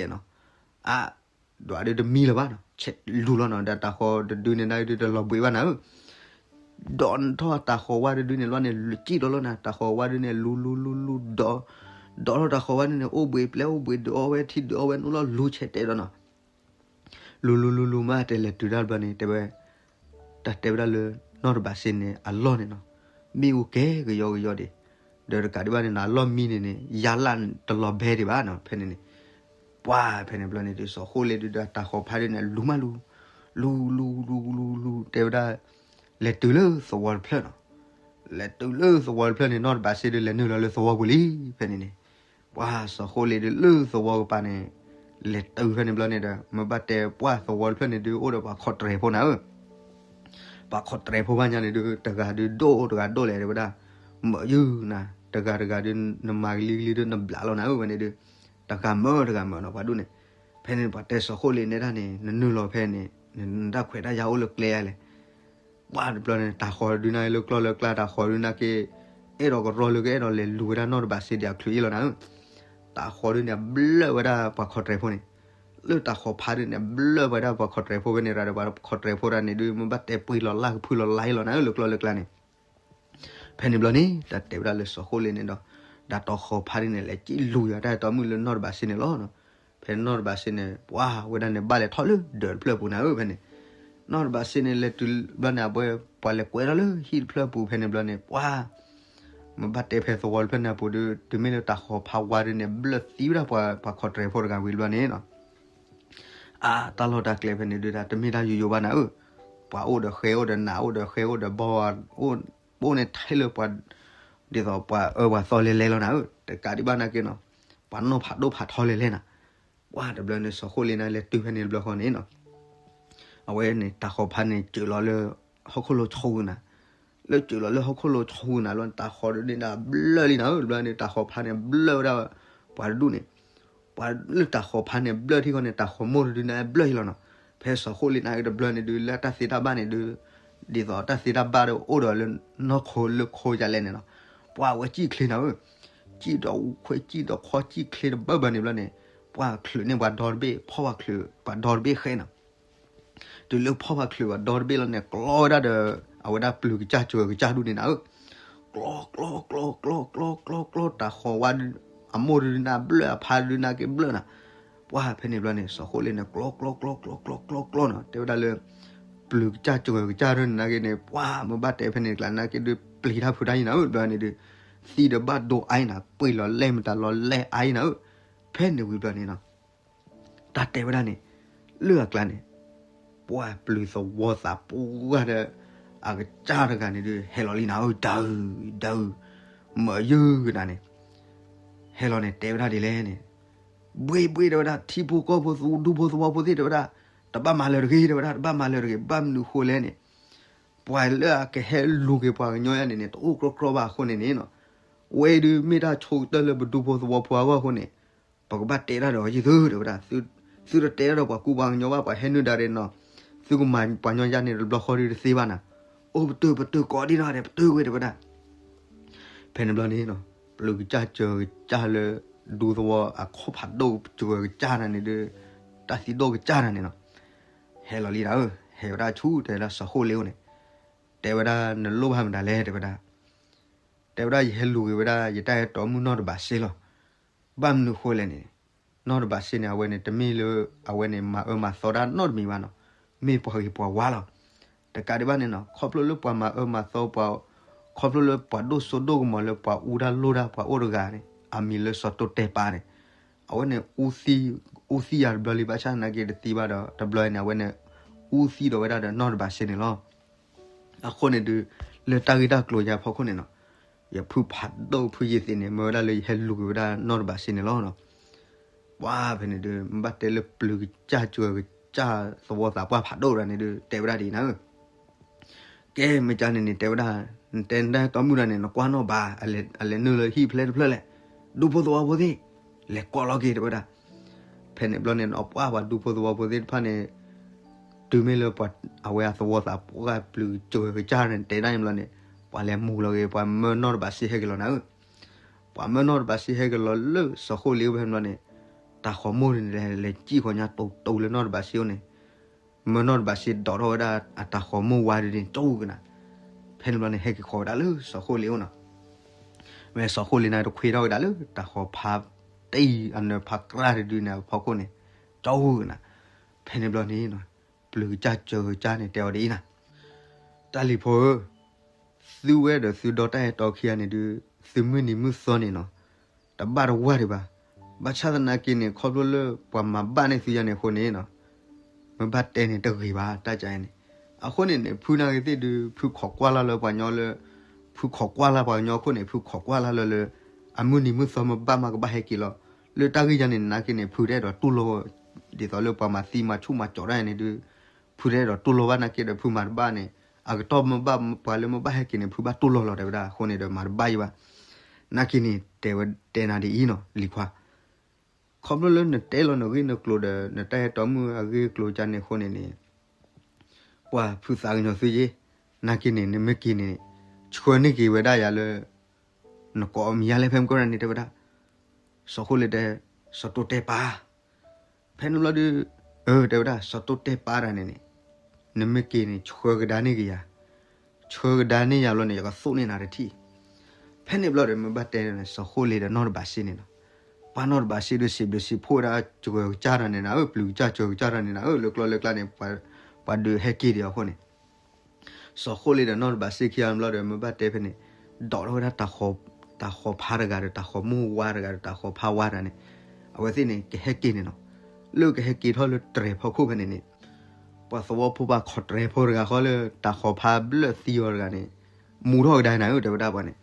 ဆဲးနီၤ, အါ, ဒွးဒုးတမံလၢၤဘၣ်နီၤ, ဆဲးလူၤလီၤနီၤ, ဒီးတၤဃီၤတဒုန့ၣ်ဒၣ်ဒုးတလီၤဘှံးဘၣ်နၤဧၢ, ဒိးထီၣ်တၤဃီၤဝါတဒုန့ၣ်လီၤန့ၣ် စံၣ်ဒီးလီၤနၤ, တၤဃီၤဝါဒုန့ၣ် လူၤလူၤလူၤလူၤဒီး, ဒိးထီၣ်တၤဃီၤဝါဒုန့ၣ် အိၣ်ဘှံးပျဲၢ်အိၣ်ဘှံးဒုးအီဝဲထံဒုးအီဝဲနိလီၤ လူၤဆဲးတဲဒီးနီၤ လူၤလူၤလူၤလူၤမး တဲလဲၤတုၤဒၣ်တဘျီန့ၣ် တဲဝဲ, တၢ်တဲဝဲဒၣ်လၢ နီၢ်တဘးစ့န့ၣ် အလီၢ်န့ၣ်နီၤ, မ့ၣ်အူကဲကယီကယီဒံး, ဒီးတကးဒံးဘၣ်န့ၣ်နီၤ အလီၢ်မံန့ၣ်န့ၣ် ယါလၢ်တလီၤဘဲဒံးဘၣ်နီၤ, ဖဲန့ၣ်န့ၣ်, ပှၤဖဲန့ၣ်ဘျီန့ၣ်ဒုး စီၤဃိလ့ဒုးဒီးတၤဃီၤဖါဒုန့ၣ် လူၤမးလူၤ, လူၤလူၤလူၤလူၤလူၤ တဲဝဲဒၣ်, လဲၤတုၤလၢသဝီတဖျၢၣ်နီၤ, လဲၤတုၤလၢသဝီတဖျၢၣ်န့ၣ် နီၢ်တဘးစ့ဒုးလဲၤနုာ်လီၤလၢသဝီပူၤလံ, ဖဲန့ၣ်န့ၣ် ပှၤစီၤဃိလ့ဒုးလၢသဝီကပၤန့ၣ်, လဲၤတုၤဖဲန့ၣ်ဘျီန့ၣ်ဒီး မ့ၢ်ဘၣ်တဲပှၤသဝီတဖျၢၣ်န့ၣ်ဒုး အိၣ်ဒီးပှၤခီၣ်တြဲၤဖိနၤဧၢ, ပှၤခီၣ်တြဲၤဖိဘၣ်ညါန့ၣ်ဒုး တဂၤဒုးဒိၣ်တဂၤဒိၣ်လဲၣ်တဲဝဲဒၣ်, မၢယုၢ်နၤ, တဂၤတဂၤဒုး နမၤကလံၤကလံၤဒုး နဘျးလီၤနၤဧၢ ဝဲန့ၣ်ဒုး, တဂၤမၢတဂၤမၢနီၤ ပှၤဒိၣ်န့ၣ်, ဖဲန့ၣ်ပှၤတဲစီၤဃိလ့န့ၣ်ဒၣ်န့ၣ် နနုာ်လီၤဖဲန့ၣ် နတၢ်ခွဲးတၢ်ယာ်အိၣ်လၢကျဲလဲၣ် ပှၤတဘျီန့ၣ် တၤဃီၤဒုးနၤလၢကျီၢ်လၢကျါ တၤဃီၤဒုးနၤက့ၤ, အဲၣ်ဒိးကရီလၢကအဲၣ်ဒိးလဲၤလူၤဝဲဒၣ်နီၢ်တဘးစ့ဒံးအချုးအ့ၣ်လီၤနၤဧၢ, တၤဃီၤဒုးန့ၣ် ဘျၢၣ်ဝဲဒၣ်ပှၤခီၣ်တြဲၤဖိန့ၣ်, လၢတၤဃီၤဖါဒုးန့ၣ် ဘျၢၣ်ဝဲဒၣ်ပှၤခီၣ်တြဲၤဖိဖဲန့ၣ်ရၤဒီး ပှၤခီၣ်တြဲၤဖိဒၣ်န့ၣ်ဒုး မ့ၢ်ဘၣ်တဲပှ့ၤလီၤလၢ်ကဖုလီၤလၢ်လီၤနၤဧၢ လၢကျီၢ်လၢကျါန့ၣ် ဖဲန့ၣ်ဘျီန့ၣ် တၢ်တဲဝဲဒၣ်လၢစီၤဃိလ့န့ၣ်ဒီး, ဒီးတၤဃီၤဖါဒုးန့ၣ် လဲၤကံၣ်လူၤယၤတၢ်အဲၣ်တီမုၣ်လၢနီၢ်တဘးစ့န့ၣ်လီၤ. ဖဲနီၢ်တဘးစ့န့ၣ် ပှၤဝဲဒၣ်န့ၣ် ဘၣ်လဲၤထီၣ်လၢဒၢးတဖျၢၣ်ပူၤနၤဧၢ ဖဲန့ၣ်, နီၢ်တဘးစ့န့ၣ် လဲၤတုၤဘျီန့ၣ် အဝဲ ပှၤလဲၤကွဲးထီၣ်လၢဟံၣ်တဖျၢၣ်ပူၤဖဲန့ၣ်ဘျီန့ၣ် ပှၤ မ့ၢ်ဘၣ်တဲဖဲသဝီတဖျၢၣ်န့ၣ်အပူၤဒုး တုၤမ့ၢ်လၢတၤဃီၤဖါဝါဒုးန့ၣ် ဘျၢၣ်သံဝဲဒၣ်ပှၤခီၣ်တြဲၤဖိတဂၤဝံၤတဘျီန့ၣ်နီၤ အါ တၢ်လီၢ်တၢ်ကျဲဖဲန့ၣ်ဒုး တမ့ၢ်တၢ်ယိယိဘၣ်နၤဧၢ, ပှၤအိၣ်ဒီးဃဲအိၣ်ဒီးနးအိၣ်ဒီးဃဲအိၣ်ဒီးဘီ အိၣ်န့ၣ်ထဲလၢပှၤ ဒ်သိးပှၤအၢပှၤသီလဲၤလဲၤလီၤနၤဧၢ, တကးဒံးဘၣ်နာ်က့နီၤ, ပှၤနီၢ်ဖးဒိၣ်ဖးထီလဲၤလဲၤနၤ, ပှၤတဘျီန့ၣ် စီၤဃိလ့န့ၣ် လဲၤတုၤဖဲန့ၣ်တဘျီဃီန့ၣ်နီၤ အဝဲန့ၣ် တၤဃီၤဖါန့ၣ် စၢၤလီၤလၢ ဟီၣ်ခိၣ်လိၤဆူနၤ, လၢစၢၤလီၤလၢဟီၣ်ခိၣ်လိၤဆူနၤလီၤန့ၣ် တၤဃီၤဒုးန့ၣ်ဒၣ်ဘျၢၣ်လံနၤဧၢ, တဘျီန့ၣ် တၤဃီၤဖါန့ၣ် ဘျၢၣ်ဝဲဒၣ် ပှၤတဒူၣ်န့ၣ်, ပှၤလၢတၤဃီၤဖါန့ၣ် ဘျၢၣ်ထံၣ်ဃီန့ၣ် တၤဃီၤမိၢ်တဒုန့ၣ် ဘျၢၣ်ဟံလီၤနီၤ, ဖဲစီၤဃိလ့န့ၣ်တဘျီန့ၣ်ဒုး လၢတၢ်သ့တၢ်ဘၣ်န့ၣ်ဒုး, ဒ်သိးတၢ်သ့တၢ်ဘၣ်ဒီးအိၣ်ဒီးလၢနီၢ်ခိလၢခိယၤလဲၣ်န့ၣ်နီၤ, ပှၤဝဲစံၣ်ချ့နၤဧၢ, စံၣ်ဒီးအူခွဲးစံၣ်ဒီးခီစံၣ်ချ့တဘၢဘၢန့ၣ်ဘျီန့ၣ်, ပှၤချုးန့ၢ်ပှၤဒီတဘ့ၣ် ဖီၣ်ပှၤချုးပှၤဒီတဘ့ၣ်ဃဲနီၤ တုၤလၢဖီၣ်ပှၤချုးပှၤဒီတဘ့ၣ်လီၤန့ၣ် ကျီဝဲဒၣ်ဒီး အဝဲဒၣ်ပျုၤကစၢ်စၢၤကစၢ်ဒူၣ်န့ၣ်နၤဧၢ, ကျီ ကျီ ကျီ ကျီ ကျီ ကျီ ကျီ တၤဃီၤဝါ အမိၢ်ဒုးနၤဘျၢၣ် အဖါဒုးနၤက့ၤဘျၢၣ်နၤ, ပှၤဖဲန့ၣ်ဘျီန့ၣ် စီၤဃိလ့န့ၣ် ကျီ ကျီ ကျီ ကျီ ကျီ ကျီ ကျီ နီၤ တဲဝဲဒၣ်လၢ ပျုၤကစၢ်စၢၤကစၢ်ဒူၣ်န့ၣ်နၤက့ၤန့ၣ် ပှၤမ့ၢ်ဘၣ်တဲဖဲန့ၣ်ကျါနၤက့ၤဒုး ပျံၤတၢ်ဖုးတၢ်အံၤနၤဧၢ ဘျီန့ၣ်ဒုး သံဒီးဘၣ်ဒိအါအံၤနၤ ပှ့ၤလီၤလဲၢ်မတၤလီၤလဲၢ်အါအံၤနၤဧၢ, ဖဲန့ၣ်ဝံၤဘျီန့ၣ်နီၤ တၢ်တဲဝဲဒၣ်န့ၣ် လၢအကျါန့ၣ် ပှၤပျုၤသဝီသးပှၢ်ဒီး အကစၢ်တဂၤန့ၣ်ဒုး ဟဲလီၤလံနၤဧၢ ဒုး ဒုး မၢယုၢ်နၤန့ၣ် ဟဲလီၤန့ၣ် တဲဝဲဒၣ်ဒ်လဲၣ်န့ၣ် ဘှ့ၣ်ဘှ့ၣ်တဲဝဲဒၣ် ထံဖိကီၢ်ဖိ ဒူဖိသဝီဖိသ့ၣ်တဲဝဲဒၣ် တဘၣ်မၤလၢၤတဂ့ၤ တဲဝဲဒၣ် တဘၣ်မၤလၢၤတဂ့ၤ ဘၣ်မနုၤဃိလဲၣ်န့ၣ် ပှၤလၢအကဟဲလူၤက့ၤပှၤကညီယါန့ၣ်န့ၣ် တအိၣ်ကြီကြီဘၣ်အဃိန့ၣ်န့ၣ်နီၤ ဝဲဒုးမ့ၢ်တၢ်ဆိကတၢၢ်လၢပဒူဖိသဝီဖိအဂီၢ်အဃိန့ၣ် ပကဘၣ်တဲတၢ်ဒီးယသုတဲဝဲဒၣ် သုတတဲတၢ်ဒီးပှၤကူပှၤကညီဘၣ် ပှၤဟဲနုာ်ဒါဒီးနီၤ သုကမၤပှၤကညီယါန့ၣ်တဘျီဃီဒုးတသ့ဘၣ်နၤ အိၣ်ပတုာ်ပတုာ်ကိးဒံနီၤဒီး ပတုာ်ဝဲတဲဝဲဒၣ် ဖဲန့ၣ်ဘျီန့ၣ်နီၤ ပျုၤကစၢ်စၢၤကစၢ်လၢ ဒူသဝီအခီၣ်ဖးဒိၣ်စၢၤကစၢ်နၤန့ၣ်ဒီး တၢ်သံဒိၣ်ကစၢ်နၤန့ၣ်နီၤ ဟဲလီၤလံနၤဧၢ ဟဲဝဲဒၣ်ဆူတဲဝဲဒၣ်စီၤဃိလ့အအိၣ်န့ၣ် တဲဝဲဒၣ်နလိၣ်ဘၣ်မတၤလဲၣ်တဲဝဲဒၣ် တဲဝဲဒၣ်ယဟဲလူၤက့ၤဝဲဒၣ် ယတၢ်အဲၣ်တီမုၣ်နီၢ်တဘးစ့လီၤ ဘၣ်မနုၤဃိလဲၣ်န့ၣ် နီၢ်တဘးစ့န့ၣ် အဝဲန့ၣ် တမ့ၢ်လၢ အဝဲန့ၣ် မၤအၢမၤသီတၢ်နီတမံၤဘၣ်နီၤ မ့ၢ်ပှၤဂ့ၤပှၤဝါလီၤ တကးဒံးဘၣ်န့ၣ်နီၤ ခီဖျိလၢပှၤမၤအၢမၤသီပှၤ ခီဖျိလၢပှၤဒိၣ်စိဒိၣ်ကမီၤလၢပှၤအူတၢ်လိၣ်တၢ်ပှၤအိၣ်တဂၤန့ၣ် အမံၤလၢစီၤတိတဲပၤန့ၣ် အဝဲန့ၣ် အူသံယၤတဘျီလံ ဘၣ်ဆၣ်သနာ်က့တသံဘၣ်ဒီး တဘျီန့ၣ် အဝဲန့ၣ် အူသံဒီးဝဲဒၣ်ဒီးနီၢ်တဘးစ့န့ၣ်လီၤ. အဃိန့ၣ်ဒုး လၢတၢ်ဂ့ၢ်တၢ်ကျိၤယၤဖီခိၣ်န့ၣ်နီၤ, ယဖုဖးဒိၣ်ဖုယ့ၢ်သ့းန့ၣ် မၢဝဲဒၣ်လၢယဟဲလူၤက့ၤဝဲဒၣ်နီၢ်တဘးစ့န့ၣ်လီၤ. ပှၤဖဲန့ၣ်ဒုး မ့ၢ်ဘၣ်တဲလၢပျုၤကစၢ်စှၤကစၢ်သဝီသးပှၢ်ဖးဒိၣ်တဂၤန့ၣ်ဒုး တဲဝဲဒၣ်ဒ်အံၤနၤဧၢ, ကဲ မ့ၢ်ကန့ၣ်န့ၣ် တဲဝဲဒၣ်, နတဲနတၢ်အဲၣ်တီမုၣ်တဂၤန့ၣ် နကွၢ်နီၣ်ဘၣ်, အလဲၤနုာ်လၢဟံၣ်ဖျဲၣ်တဖျၢၣ်လဲၣ်, ဒူဖိသဝီဖိသ့ၣ်, လဲၤကွၢ်လီၤက့ၤ တဲဝဲဒၣ်. ဖဲန့ၣ်ဘျီန့ၣ် ပှၤပှၤဒူဖိသဝီဖိသ့ၣ်တဖၣ်န့ၣ် တုၤမ့ၢ်လၢပှၤအဝဲအသဝီသးပှၢ်ပျုၤစှၤကစၢ်န့ၣ် တဲဒၣ်န့ၣ်ဘျီန့ၣ်, ပှၤလဲၤမူလီၤက့ၤ ပှၤမၢနီၢ်တဘးစ့ဟဲက့ၤလီၤနၤဧၢ, ပှၤမၢနီၢ်တဘးစ့ဟဲက့ၤလီၤလၢစီၤဃိလ့အိၣ်ဖဲန့ၣ်ဘျီန့ၣ်, တၢ်ဃီၤမိၢ်န့ၣ် လဲၤစံၣ်ဃီၤညါတိၤတိၤလၢနီၢ်တဘးစ့အိၣ်န့ၣ်, မၢနီၢ်တဘးစ့ဒိးထီၣ်ဝဲဒၣ်အတၢ်ဃီၤမိၢ်ဝါဒုန့ၣ် ကၠိကနၤ, ဖဲန့ၣ်ဘျီန့ၣ် ဟဲက့ၤဃီၤဝဲဒၣ်လၢစီၤဃိလ့အိၣ်နီၤ, မ့ၢ်စီၤဃိလ့န့ၣ်တခွ့ထီၣ်ဝဲဒၣ်လၢတၢ်ဃီၤဖးတံၢ်အနၢၤဖးကြၢ်တဒုန့ၣ်အဖီခိၣ်န့ၣ်, ကၠိကနၤ, ဖဲန့ၣ်ဘျီန့ၣ် ပျုၤကစၢ်စှၤကစၢ်န့ၣ် တဲအီၤဒ်အံၤနၤ, တၢ်လံၤဖိဧၢ, သုဝဲဒီးသုဒီတၢ်အဲၣ်တီခံဂၤန့ၣ်ဒုး, သုမုၢ်နံၤမုၢ်သီန့ၣ်နီၤ, တဘၣ်တဝၢ်ဒံးဘၣ်. ဘၣ်ဆၣ်သနာ်က့န့ၣ် ခီဖျိလၢပှၤမၤဘၣ်န့ၢ်သုယၤန့ၣ်အဃိန့ၣ်နီၤ, မ့ၢ်ဘၣ်တဲန့ၣ်တဂ့ၤဘၣ် တၢ်ကန့ၣ်. အဃိန့ၣ်န့ၣ် ဖုနာ်ဂ့ၤသ့ၣ်ဒုး ဖုခိးကွၢ်လၢ်လၢပှၤကညီလၢ, ဖုခိးကွၢ်လၢ်ပှၤကညီအခိၣ်န့ၣ် ဖုခိးကွၢ်လၢ်လၢလၢ, အမုၢ်နံၤမုၢ်သီမ့ၢ်ဘၣ်မးကဘၣ်ဟဲက့ၤလီၤ. လၢတၢ်ဂ့ၢ်ယၤန့ၣ် နာ်က့န့ၣ် ဖုတအဲၣ်ဒိးတူၢ်လိာ်, ဒ်သိးလၢပှၤမၤသံမၤဆူၣ်မၤကၠီးတၢ်န့ၣ်ဒုး, ဖုတအဲၣ်ဒိးတူၢ်လိာ်ဘၣ်နာ်က့ဒီး ဖုမၤတဘၣ်န့ၣ်, အကတီၢ်မ့ၢ်ဘၣ်ပှၤလၢမ့ၢ်ဘၣ်ဟဲက့ၤန့ၣ် ဖုဘၣ်တူၢ်လိာ်လီၤ တဲဝဲဒၣ်. အဃိန့ၣ်ဒီးမၤတဘၣ်ယံၤဘၣ်. နာ်က့န့ၣ် တဲဝဲတဲနၤဒ်အံၤနီၤ လံၤခွါ ခီဖျိလၢနတဲလီၤနဂ့ၢ်နကျိၤဒီး နတၢ်အဲၣ်တီမုၣ်အဂ့ၢ်အကျိၤကန့ၣ်အဃိန့ၣ်န့ၣ်, ပှၤဖုသးကညီၤသုယ့ၢ်, နာ်က့န့ၣ် နမ့ၢ်က့ၤန့ၣ်, ဆှၢန့ၢ်က့ၤဝဲဒၣ်ယၤလၢ, နကိးအမံၤယါလဲၣ်ဖဲမုၢ်ကီၢ်န့ၣ် တဲဝဲဒၣ်. စီၤဃိလ့တဲ, စီၤတိတဲပၢ် ဖဲန့ၣ်ဘျီဒုး, အၢ တဲဝဲဒၣ် စီၤတိတဲပၢ်တၢ်န့ၣ်န့ၣ်, နမ့ၢ်က့ၤန့ၣ် ဆှၢကဒါန့ၢ်က့ၤယၤ, ဆှၢကဒါန့ၢ်ယၤဘျီန့ၣ် ယကသိၣ်န့ၢ်နၤတထံၣ်. ဖဲန့ၣ်ဘျီဒီး မ့ၢ်ဘၣ်တဲန့ၣ် စီၤဃိလ့ဒီးနီၢ်တဘးစ့န့ၣ်နီၤ, ပှၤနီၢ်တဘးစ့ဒုးစံးဘျုးစံးဖှိၣ်ဝဲဒၣ်စှၤကစၢ်တၢ်န့ၣ်နၤဧၢ, ပျုၤကစၢ်စှၤကစၢ်တၢ်န့ၣ်နၤဧၢ, လၢကျီလၢကျါန့ၣ်, ပှၤဒုးဟဲက့ၤဒံးအဃိန့ၣ် စီၤဃိလ့ဒီးနီၢ်တဘးစ့ခံဂၤဘျီဒီး မ့ၢ်ဘၣ်တဲဖဲန့ၣ်, ဒိးထီၣ်ဝဲဒၣ်တၢ်ဃီၤဖးတဂၤဒီး တၢ်ဃီၤမိၢ်ဝါတဂၤဒီး တၢ်ဃီၤဖးဝါတဂၤန့ၣ်, အဝဲသ့ၣ်န့ၣ် ကဟဲက့ၤန့ၣ်နီၤ. လၢကဟဲက့ၤထီၣ်လၢတြဲၤဖီခိၣ်ဖဲန့ၣ်န့ၣ်, ပှၤသဝီဖိပှၤခီၣ်တြဲၤဖိတဂၤဃီလၢ တၢ်ဃီၤဖးဘျၢၣ်သံအီၤတဂၤန့ၣ်, မူထီၣ်ကဒါနၤဧၢ တဲဝဲဒၣ်ပှၤန့ၣ်,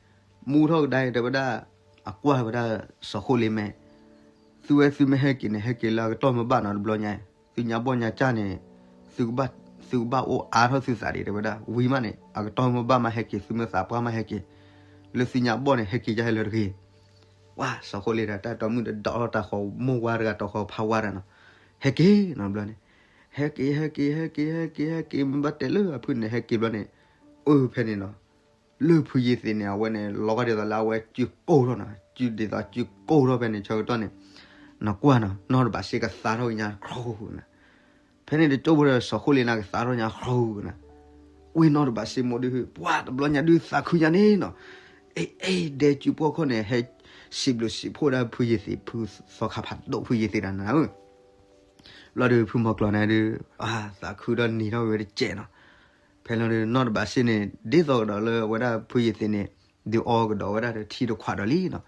မူထီၣ်ကဒါအံၤ တဲဝဲဒၣ်, အကွၢ်ဝဲဒၣ်စီၤဃိလ့မဲာ်, သုဝဲသုမ့ၢ်ဟဲက့ၤန့ၣ် ဟဲက့ၤလၢအကတီၢ်မ့ၢ်ဘၣ်နီၤတဘျီညါ, သုညါဘီၣ်ညါကၢ်န့ၣ်, သုကဘၣ်အိၣ်အါထီၣ်သုသးဒံး တဲဝဲဒၣ်, ဝံၤမးန့ၣ် အကတီၢ်မ့ၢ်ဘၣ်မးဟဲက့ၤ, သုမ့ၢ်သးပှၢ်မးဟဲက့ၤ, လၢသုညါဘီၣ်န့ၣ် ဟဲက့ၤယါဟဲလၢတဂ့ၤ. ဝါ စီၤဃိလ့ဒီးတၢ်တီမုၣ်ဒီး ဒိးထီၣ်တၢ်ဃီၤမိၢ်ဝါတဂၤ တၢ်ဃီၤဖးဝါတဂၤနီၤ, ဟဲက့ၤနီၤတဘျီန့ၣ်, ဟဲက့ၤ ဟဲက့ၤ ဟဲက့ၤ ဟဲက့ၤ ဟဲက့ၤ မ့ၢ်ဘၣ်တဲလၢအဖုန့ၣ် ဟဲက့ၤဘျီန့ၣ်, အၢ ဖဲန့ၣ်နီၤ လၢဖုယ့ၢ်သ့းန့ၣ် အဝဲန့ၣ် လီၤဂာ်ဒ်သိးလၢအဝဲစုကိၢ်ထီၣ်နီၤ, စုဒ်သိးစုကိၢ်ထီၣ်ဖဲန့ၣ် ဆၢကတီၢ်န့ၣ်, နကွၢ်နီၤ နီၢ်တဘးစ့ကသါထီၣ်ကညါခီနၤ, ဖဲန့ၣ်တကၠိဖိဒီး စီၤဃိလ့န့ၣ်ကသါထီၣ်ညါခီနၤ, ဝ့ၢ်နီၢ်တဘးစ့မိၢ်ဒုး ပှၤတဘျီညါဒုးသးခုညါန့ၣ်နီၤ, အဲ အဲ ဒဲစုပှီၢ်ခီၣ်န့ၣ် ဟဲစံးဘျုးစံးဖှိၣ်ဒၣ်ဖုယ့ၢ်သ့း ဖုသီခါဖးဒိၣ်ဖုယ့ၢ်သ့းတဂၤန့ၣ်ဧၢ ဘျီဒီးဖုမီၤကျီၤန့ၣ်ဒုး သးခုဒီးနံၤထီၣ်ဝဲတစဲးနီၤ, ဖဲလီၤဒီးနီၢ်တဘးစ့န့ၣ် ဒ်သိးကဒီးလၢအဝဲဒၣ်ဖုယ့ၢ်သ့းန့ၣ် ဒုးအီကဒီးဝဲဒၣ်ဒီးထံတခွးဒီးလံနီၤ,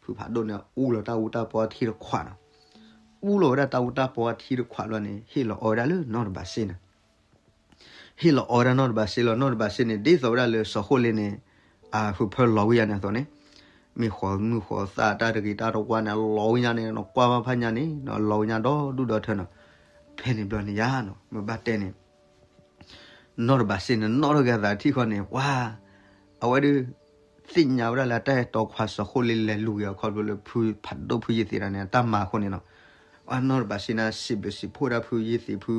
ဖုဖးဒိၣ်န့ၣ် အူလီၤတၢ်အူတၢ်ပီထံတခွးနီၤ, အူလီၤဝဲဒၣ်တၢ်အူတၢ်ပီထံတခွးဘျီန့ၣ် ဟ့ၣ်လီၤအီဝဲဒၣ်လၢနီၢ်တဘးစ့န့ၣ် ဟ့ၣ်လီၤအီဝဲဒၣ်နီၢ်တဘးစ့လီၤ, နီၢ်တဘးစ့န့ၣ် ဒ်သိးဝဲဒၣ်လၢစီၤဃိလ့န့ၣ် အဟုးဖၢလီၤဝံၤယါန့ၣ်အသိးန့ၣ်, မ့ၢ်ဃီမုၢ်ဃီသၣ်တၢ်တဂ့ၤတၢ်တဝါန့ၣ် လီၤဝံၤညါန့ၣ် နကွၢ်ဘၣ်ဖးညါန့ၣ် လီၤဝံၤညါဒီဒူၣ်ဒီထၢနီၤ, ဖဲန့ၣ်ဘျီန့ၣ်ယါနီၤ မ့ၢ်ဘၣ်တဲန့ၣ် နီၢ်တဘးစ့န့ၣ် နီၣ်ထီၣ်က့ၤအသးထံၣ်ဃီန့ၣ် ပှၤ အဝဲဒုး သ့ၣ်ညါဝဲဒၣ်လၢအတၢ်အဲၣ်တီခွါစီၤဃိလ့လဲၤလူၤက့ၤအီၤ ခီဖျိလၢဖုဖးဒိၣ်ဖုယ့ၢ်သ့းတဂၤန့ၣ် အတၢ်မၤအဃိန့ၣ်နီၤ, အနီၢ်တဘးစ့န့ၣ် စံးဘျုးစံးဖှိၣ်ဒၣ်ဖုယ့ၢ်သ့းဖု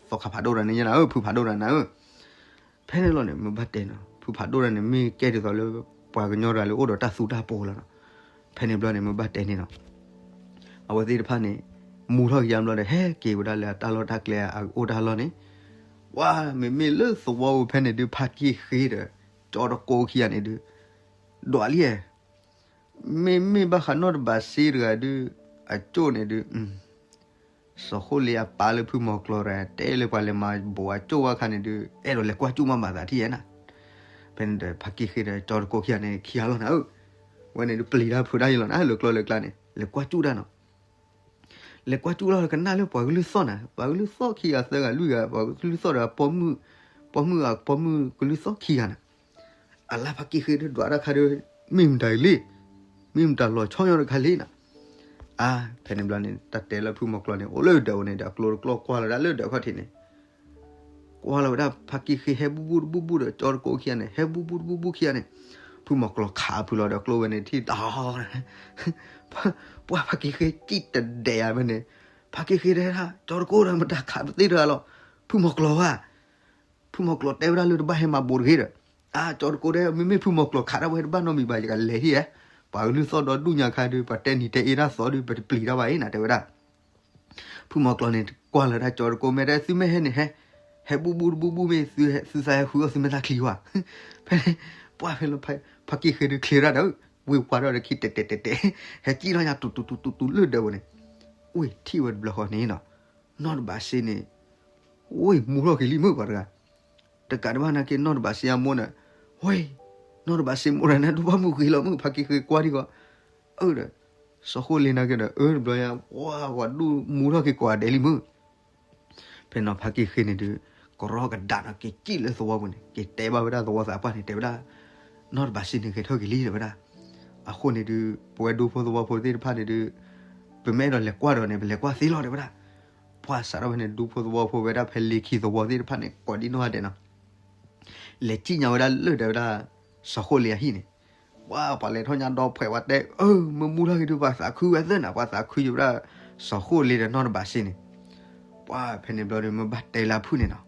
သီခါဖးဒိၣ်တဂၤန့ၣ် ယဲနၤဧၢ ဖုဖးဒိၣ်တဂၤနၤဧၢ ဖဲန့ၣ်လီၤန့ၣ် မ့ၢ်ဘၣ်တဲနီၤ ဖုဖးဒိၣ်တဂၤန့ၣ် မ့ၢ်ကဲဒ်သိးလၢ ပှၤကညီတဂၤလၢအိၣ်ဒီးတၢ်သူတၢ်ပီၤလီၤနီၤ, ဖဲန့ၣ်ဘျီန့ၣ် မ့ၢ်ဘၣ်တဲန့ၣ်နီၤ အဝဲသ့ၣ်တဖၣ်န့ၣ် မူထီၣ်က့ၤယါဘျီဒီး ဟဲက့ၤဝဲဒၣ်လၢအတၢ်လီၢ်တၢ်ကျဲအအိၣ်တၢ်လီၢ်န့ၣ်, ပှၤ မ့မ့ၢ်လၢသဝီပူၤဖဲန့ၣ်ဒုး ဖါကံၢ်ဃ့ဒီး ကၠီတကိခံဂၤန့ၣ်ဒုး ဒွးလံဧါ, မ့မ့ၢ်ဘၣ်ဃးနီၢ်တဘးစ့တဂၤဒုး အကၠိၣ်န့ၣ်ဒုး စီၤဃိလ့အပၢ်လၢဖုမီၤကျီၤတဂၤ တဲလၢပှၤလဲၤမၤဘူးအကၠိၣ်ဝဲအခါန့ၣ်ဒုး အဲၣ်ဒိးလဲၤကွၢ်ကၠူၣ်မးမၤသးထံၣ်ယဲနၤ, ဖဲန့ၣ်ဒီး ဖါကံၢ်ဃ့ဒီးကၠီတကိခံဂၤန့ၣ် ခံဂၤလီၤနၤဧၢ, ဝဲန့ၣ်ဒုးပျံၤတၢ်ဖုးတၢ်ယံၤလီၤနၤ လၢကျိလၢကျါန့ၣ် လဲၤကွၢ်ကၠူၣ်တၢ်နီၤ လဲၤကွၢ်ကၠူၣ်လီၤကနၣ်လၢပှၤကလုၢ်သီၣ်နၤ, ပှၤကလုၢ်သီၣ်ခံဂၤသၢဂၤလွံၢ်ဂၤ, ပှၤကလုၢ်သီၣ်ဒီးပိာ်မုၣ်, ပိာ်မုၣ်အပိာ်မုၣ်ကလုၢ်သီၣ်ခံဂၤနၤ. အလါဖါကံၣ်ဃ့ဒုးဒွးတၢ်ခါဒီး မ့ၢ်မတၤအံၤလံ, မ့ၢ်မတၤလီၤဆီညီတခါလံနၤ. အါ, ဖဲန့ၣ်ဘျီန့ၣ် တၢ်တဲလၢဖုမီၤကျိၤန့ၣ် အိၣ်လၢဒၢးဝဲန့ၣ်ဒီး အကျိၤတကျိၤကွၢ်လီၤဒၣ်လၢဒၢးခီၣ်ထံးန့ၣ် ကွၢ်လီၤဝဲဒၣ်ဖါကံၣ်ဃ့ဟဲဘူၣ်ဘူၣ်တဘူၣ်ဘူၣ်ဒီး ကၠီတကိခံဂၤန့ၣ် ဟဲဘူၣ်ဘူၣ်တဘူၣ်ဘူၣ်ခံဂၤန့ၣ်, ဖုမီၤကျိၤခးဖုလီၤဒီးကျိဝဲန့ၣ်ထံၣ်တၢ် ပှၤဖါကံၣ်ဃ့ကံၣ်တဒဲးယၤဖဲန့ၣ်, ဖါကံၣ်ဃ့တဲဒၣ် ကၠီတကိဒီးမတၤခးပသ့ၣ်တဂၤလီၤ, ဖုမီၤကျိၤဧါ, ဖုမီၤကျိၤတဲဝဲဒၣ်လၢတဘၣ်ဟဲမၤဘူးတဂ့ၤဒီး, အါ ကၠီတကိဒီး မ့မ့ၢ်ဖုမီၤကျိၤခးတၢ်ဝဲတဘၣ်နီတမံၤဘၣ် ယကလဲၤဟံၣ်ဧါ, ပှၤကလုၢ်သီၣ်ဒီဒူၣ်ညါခါဒီး ပှၤတဲနံၤတဲအ့တၢ်သီဒီး ပတပျံၤတၢ်ဘၣ်အံၤနၤ တဲဝဲဒၣ် ဖုမီၤကျိၤန့ၣ် ကွၢ်လီၤဒၣ်ကၠီတကိ မ့ၢ်တဲသုမ့ၢ်ဟဲန့ၣ်ဟဲ, ဟဲဘူၣ်ဘူၣ်တဘူၣ်ဘူၣ်မ့ၢ်သုသးဟဲဃုအီၣ်သုမဲာ်သၣ်ချံဝါ, ဖဲန့ၣ် ပှၤဖဲလၢ ဖါကံၣ်ဃ့ဒုးချ့ဒၣ်ဒီး ဝ့ၢ်ဝါထီၣ်ဒီးခံတဲာ်တဲာ်တဲာ်တဲာ်, ဟဲကံၣ်လီၤညါတူတူတူတူတူလၢဒၢးဝဲန့ၣ်, ဝ့ၢ်ထံၣ်ဝဲတဘျီဃီန့ၣ်နီၤ, နီၢ်တဘးစ့န့ၣ် ဝ့ၢ်မူထီၣ်က့ၤလံမုၢ်ပှၤတဂၤ တကးဒံးဘၣ်နာ်က့ နီၢ်တဘးစ့အမိၢ်န့ၣ်, ဝ့ၢ်, နီၢ်တဘးစ့မိၢ်တဂၤန့ၣ် ဒိၣ်ဘၣ်မုၢ်ဃ့လီၤမုၢ် ဖါကံၣ်ဃ့ကွၢ်ဒံးဂီၢ်, အၢဒီး စီၤဃိလ့နာ်က့ဒီး အၢတဘျီညါ ဝါ ပှၤဒိၣ်မူထီၣ်က့ၤကိးဂၤဒဲးလံမုၢ်, ဖဲနီၤဖါကံၣ်ဃ့န့ၣ်ဒုး ကရီကဒါနီၤ က့ၤကံၣ်လၢသဝီပူၤန့ၣ် က့ၤတဲဘၣ်ဝဲဒၣ်သဝီသးပှၢ်န့ၣ် တဲဝဲဒၣ် နီၢ်တဘးစ့န့ၣ်ဂဲၤထီၣ်က့ၤလံတဲဝဲဒၣ်, အဃိန့ၣ်ဒုး ပဝဲဒူဖိသဝီဖိသ့ၣ်တဖၣ်န့ၣ်ဒုး ပမ့ၢ်အဲၣ်ဒိးလဲၤကွၢ်ဒီးန့ၣ် ပလဲၤကွၢ်သ့လီၤတဲဝဲဒၣ်, ပှၤစးထီၣ်ဖဲန့ၣ် ဒူဖိသဝီဖိဝဲဒၣ်ဖဲလ့ခံသဝီသ့ၣ်တဖၣ်န့ၣ် ကိးဒံနီၢ်ဂၤဒဲးနီၤ လဲၤကံၣ်ညါဝဲဒၣ်လၢတဲဝဲဒၣ် စီၤဃိလ့အဟံၣ်န့ၣ်, ပှၤပှၤလဲၤထီၣ်ညါဒီဖှဲးဝဲတဲ အၢ မ့ၢ်မူထီၣ်က့ၤဒုး ပှၤသးခုဝဲသ့ၣ်နၤ ပှၤသးခုယဝဲဒၣ် စီၤဃိလ့ဒီးနီၢ်တဘးစ့န့ၣ်, ပှၤဖဲန့ၣ်ဘျီဒီး မ့ၢ်ဘၣ်တဲလၢအဖုၣ်န့ၣ်နီၤ,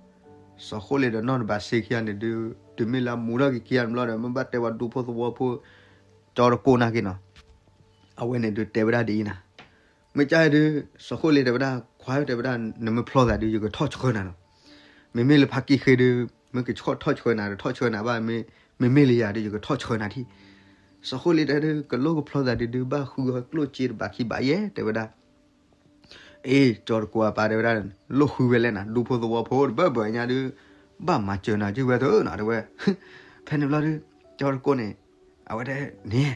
စီၤဃိလ့ဒီးနီၢ်တဘးစ့ခံဂၤန့ၣ်ဒုး တုၤမ့ၢ်လၢအမူထီၣ်က့ၤခံဂၤန့ၣ်ဘျီဒီး မ့ၢ်ဘၣ်တဲဝဲဒူဖိသဝီဖိ ကၠီတကိနာ်က့နီၤ အဝဲန့ၣ်ဒုးတဲဝဲဒၣ်ဒ်အံၤနၤ, မ့ၢ်ကဒုး စီၤဃိလ့တဲဝဲဒၣ် ခွါတဲဝဲဒၣ် နမ့ၢ်ဖျီသးဒုး ယကထီၣ်ဆှၢနၤနီၤ, မ့မ့ၢ်လၢဖါကံၣ်ဃ့ဒုး မ့ၢ်ကဆီၣ်ထီၣ်ဆှၢနၤဒီးထီၣ်ဆှၢနၤဘၣ်, မ့မ့ၢ်လၢယၤဒုး ယကထီၣ်ဆှၢနၤထံၣ်, စီၤဃိလ့တဲဒုး ကလိၣ်ကဖျီသးဒုးဒုး ဘၣ်ဃုအီၤကျိၣ်စ့တဘးခံဘးယဲၢ် တဲဝဲဒၣ် အ့ ကၠီတကိအပၢ်တဲဝဲဒၣ် လိၣ်ဃုဝဲလဲၣ်နၤ ဒူဖိသဝီဖိတဘၢဘၢညါဒုး ဘၣ်မၤစၢၤနၤက့ၤဝဲသၢနီၤ တဲဝဲ, ဖဲန့ၣ်ဘျီဒုး ကၠီတကိန့ၣ် အဝဲတဲန့ၣ်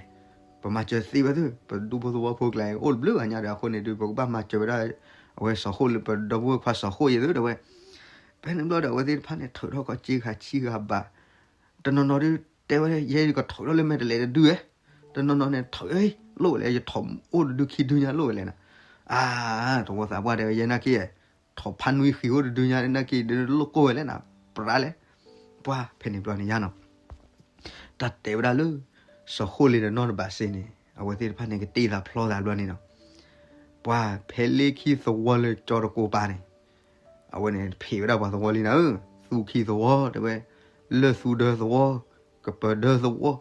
ပမၤစၢၤသ့ဝဲသၢ ပဒူဖိသဝီဖိကျါအိၣ်တဘျုးဘၣ်ညါဒီး အဃိန့ၣ်ဒုး ပကဘၣ်မၤစၢၤဝဲဒၣ် အဝဲစီၤဃိလ့ ပဒီပုၢ်ဝဲၢ်ခွါစီၤဃိယဲၢ်သၢတဲဝဲ, ဖဲန့ၣ်ဘျီဒီး အဝဲသ့ၣ်တဖၣ်န့ၣ် ထုးထီၣ်ကီးက့ခါဆံဂၤဘး တနီၤနီၤဒုး တဲဝဲ ယဲယကထိးထီၣ်လၢမဲာ်တလဲးတဒုဧဲ, တနီၤနီၤန့ၣ် ထိးလိၣ်ဝဲလဲၣ် ယထိးအိၣ်တဒုခံဒုညါလိၣ်ဝဲလဲၣ်နၤ, အါ သဝီသးပှၢ်တဲဝဲ ယဲနာ်က့ ထိးဖးနွံဃံးအိၣ်တဒုညါနာ်က့ ဒုးလိၣ်ကိၢ်ဝဲလဲၣ်နၤ ပြးလဲၣ်, ပှၤဖဲန့ၣ်ဘျီန့ၣ်ယါနီၤ တၢ်တဲဝဲဒၣ်လၢ စီၤဃိလ့ဒီးနီၢ်တဘးစ့န့ၣ် အဝဲသ့ၣ်တဖၣ်န့ၣ် ကတ့သးဖျီသးဘျီန့ၣ်နီၤ, ပှၤဖဲလ့ခံသဝီလၢကၠီတကိပၤန့ၣ် အဝဲန့ၣ်ဖံးဝဲဒၣ်ပှၤသဝီလံနၤဧၢ, သူၣ်ခံသဝီတဲဝဲ, လၢၢ်သူဒၢသဝီ, ကပၢၤဒၢသဝီ,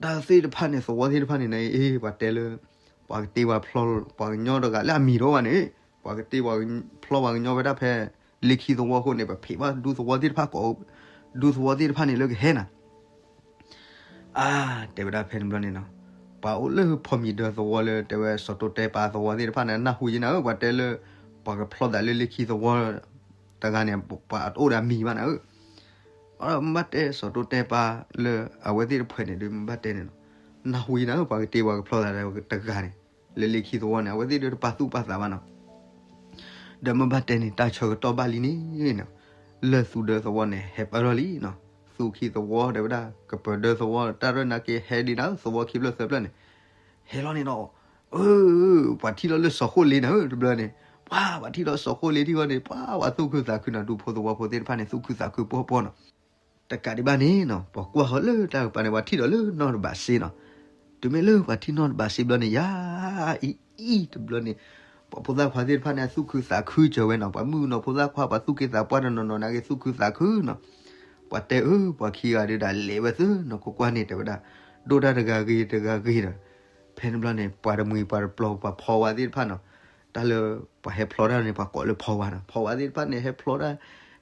တၢ်သ့ၣ်တဖၣ်န့ၣ် သဝီသ့ၣ်တဖၣ်န့ၣ်န့ၣ် အ့ ပှၤတဲလၢ ပှၤကတ့ပှၤဖျီ ပှၤကညီတဂၤလၢအမံၤတအိၣ်ဘၣ်န့ၣ်, ပှၤကတ့ပှၤဖျီပှၤကညီဝဲဒၣ်ဖဲ လ့ခံသဝီအဃိန့ၣ် ပဖံးဘၣ်ဒူသဝီသ့ၣ်တဖၣ်ကိး ဒူသဝီသ့ၣ်တဖၣ်န့ၣ်လၢကဟဲနၤ အါ တဲဝဲဒၣ်ဖဲန့ၣ်ဘျီန့ၣ်နီၤ, ပှၤအိၣ်လၢဖီမံၤဒၢသဝီလၢတဲဝဲ စီၤတိတဲပၤသဝီသ့ၣ်တဖၣ်န့ၣ် နၢ်ဟူယဲနၤဧၢ, ပှၤတဲလၢ ပှၤကဖျီသးလၢလ့ခံသဝီ တဂၤန့ၣ် ပှၤတအိၣ်ဒီးအမံၤဘၣ်နၤဧၢ, အမ့ၢ်ဘၣ်တဲစီၤတိတဲပၤလၢအဝဲသ့ၣ်တဖုန့ၣ်ဒုး မ့ၢ်ဘၣ်တဲန့ၣ်နီၤ, နၢ်ဟူယဲနၤဧၢ, ပှၤကတ့ပှၤကဖျီသးတဂၤန့ၣ် လၢလ့ခံသဝီန့ၣ် အဝဲသ့ၣ်ဒုးတပာ်သူၣ်ပာ်သးဘၣ်နီၤ ဒီးမ့ၢ်ဘၣ်တဲန့ၣ် တၢ်ဆၢကတီၢ်ဘၣ်လံန့ၣ်နီၤ, လၢၢ်သူဒၢသဝီန့ၣ် ဟဲပၢၢ်ထီၣ်လံနီၤ, သူၣ်ခံသဝီတဲဝဲဒၣ် ကပၢၤဒၢသဝီ တၢ်ရဲၣ်နာ်က့ဟဲဒံးနၤဧၢ, သဝီခံဖျၢၣ်သၢဖျၢၣ်န့ၣ် ဟဲလီၤန့ၣ်ဒီး အၢ ပှၤထံၣ်လီၤလၢစီၤဃိလ့နၤဧၢ တဘျီန့ၣ်, ပှၤ ပှၤထံၣ်လီၤစီၤဃိလ့ထံၣ်ဃီန့ၣ် ပှၤ ပှၤသူၣ်ခုသးခုနီၤ, ဒူဖိသဝီဖိသ့ၣ်တဖၣ်န့ၣ် သူၣ်ခုသးခုပှီၢ်ပှီၢ်နီၤ တကးဒံးဘၣ်န့ၣ်နီၤ ပှၤကွၢ်ဃီလၢတၢ်ကပၤန့ၣ် ပှၤထံၣ်ဒီးလၢနီၢ်တဘးစ့နီၤ, တုၤမ့ၢ်လၢပှၤထံၣ်နီၢ်တဘးစ့ဘျီန့ၣ် ယၤအံၤအံၤတဘျီန့ၣ် ပှၤဖိသၣ်ခွါသ့ၣ်တဖၣ်န့ၣ် အသူၣ်ခုသးခုစၢၤဝဲနီၤ, ပှၤမုၣ်ကနီၤဖိသၣ်ခွါ ပှၤသူၣ်က့သးပှၢ်တနီၤနီၤန့ၣ်က့ သူၣ်ခုသးခုနီၤ, ပှၤတဲအၢ ပှၤခံဂၤဒုးဒၣ်လဲၤဝဲသ့နီၤ, ကွၢ်ကွၢ်န့ၣ်တဲဝဲဒၣ် ဒိၣ်တၢ်တဂၤဂ့ၤတဂၤဂ့ၤဒီး ဖဲန့ၣ်ဘျီန့ၣ် ပှၤတမှံၤပှၤတပျီၤပှၤဖီဝါသ့ၣ်တဖၣ်နီၤ, တၢ်လၢပှၤဟဲဖျီတၢ်န့ၣ် ပှၤကိးလၢဖီဝါနီၤ, ဖီဝါသ့ၣ်တဖၣ်န့ၣ် ဟဲဖျီတၢ်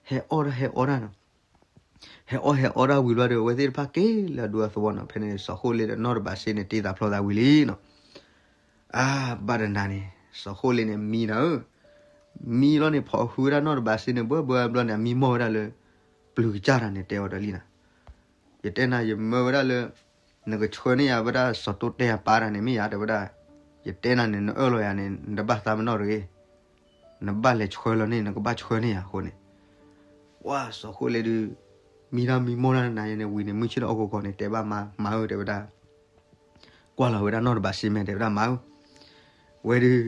ဟဲအီၣ်တၢ်ဟဲအီတၢ်နီၤ ဟဲအီၣ်ဟဲအီတၢ်ဝံၤဘျီဒီး အဝဲသ့ၣ်တဖၣ်က့ၤလၢအဒူအသဝီနီၤ, ဖဲန့ၣ်စီၤဃိလ့ဒီးနီၢ်တဘးစ့န့ၣ် တ့သးဖျီသးဝံၤလံနီၤ, အါ ဘၣ်တနၤန့ၣ် စီၤဃိလ့န့ၣ်မံနၤဧၢ, မံလီၤန့ၣ် ဖီၣ်ဃုဝဲဒၣ်နီၢ်တဘးစ့န့ၣ် ဘၢဘၢဘျီန့ၣ် အမံမီၢ်ဝဲဒၣ်လၢ ပျုၤကစၢ်တၢ်န့ၣ် တဲအီၤဒီးလံနၤ, ယတဲနၤ ယမၢဝဲဒၣ်လၢ နကဆှၢန့ၢ်ယၤဝဲဒၣ်စီၤတိတဲအပၢ်တၢ်န့ၣ် မ့ၢ်ယၤတဲဝဲဒၣ် ယတဲနၤန့ၣ် နအၢၣ်လီၤယၤန့ၣ် နတဘၣ်သးပ့ၤနီၣ်တဂ့ၤ, နဘၣ်လဲၤဆှၢလီၤန့ၣ် နကဘၣ်ဆှၢန့ၢ်ယၤအဃိန့ၣ်, ပှၢ်စီၤဃိလ့ဒုး မံတၢ်မံမီၢ်တၢ်နၤယဲန့ၣ် ဝံၤန့ၣ် မုၢ်ဆ့ၣ်ထီၣ်အကီၢ်ကီၢ်န့ၣ် တဲဘၣ်မါ, မါဧၢ တဲဝဲဒၣ် ကွၢ်လီၤဝဲဒၣ်နီၢ်တဘးစ့မဲ တဲဝဲဒၣ်မါဧၢ, ဝဲဒုး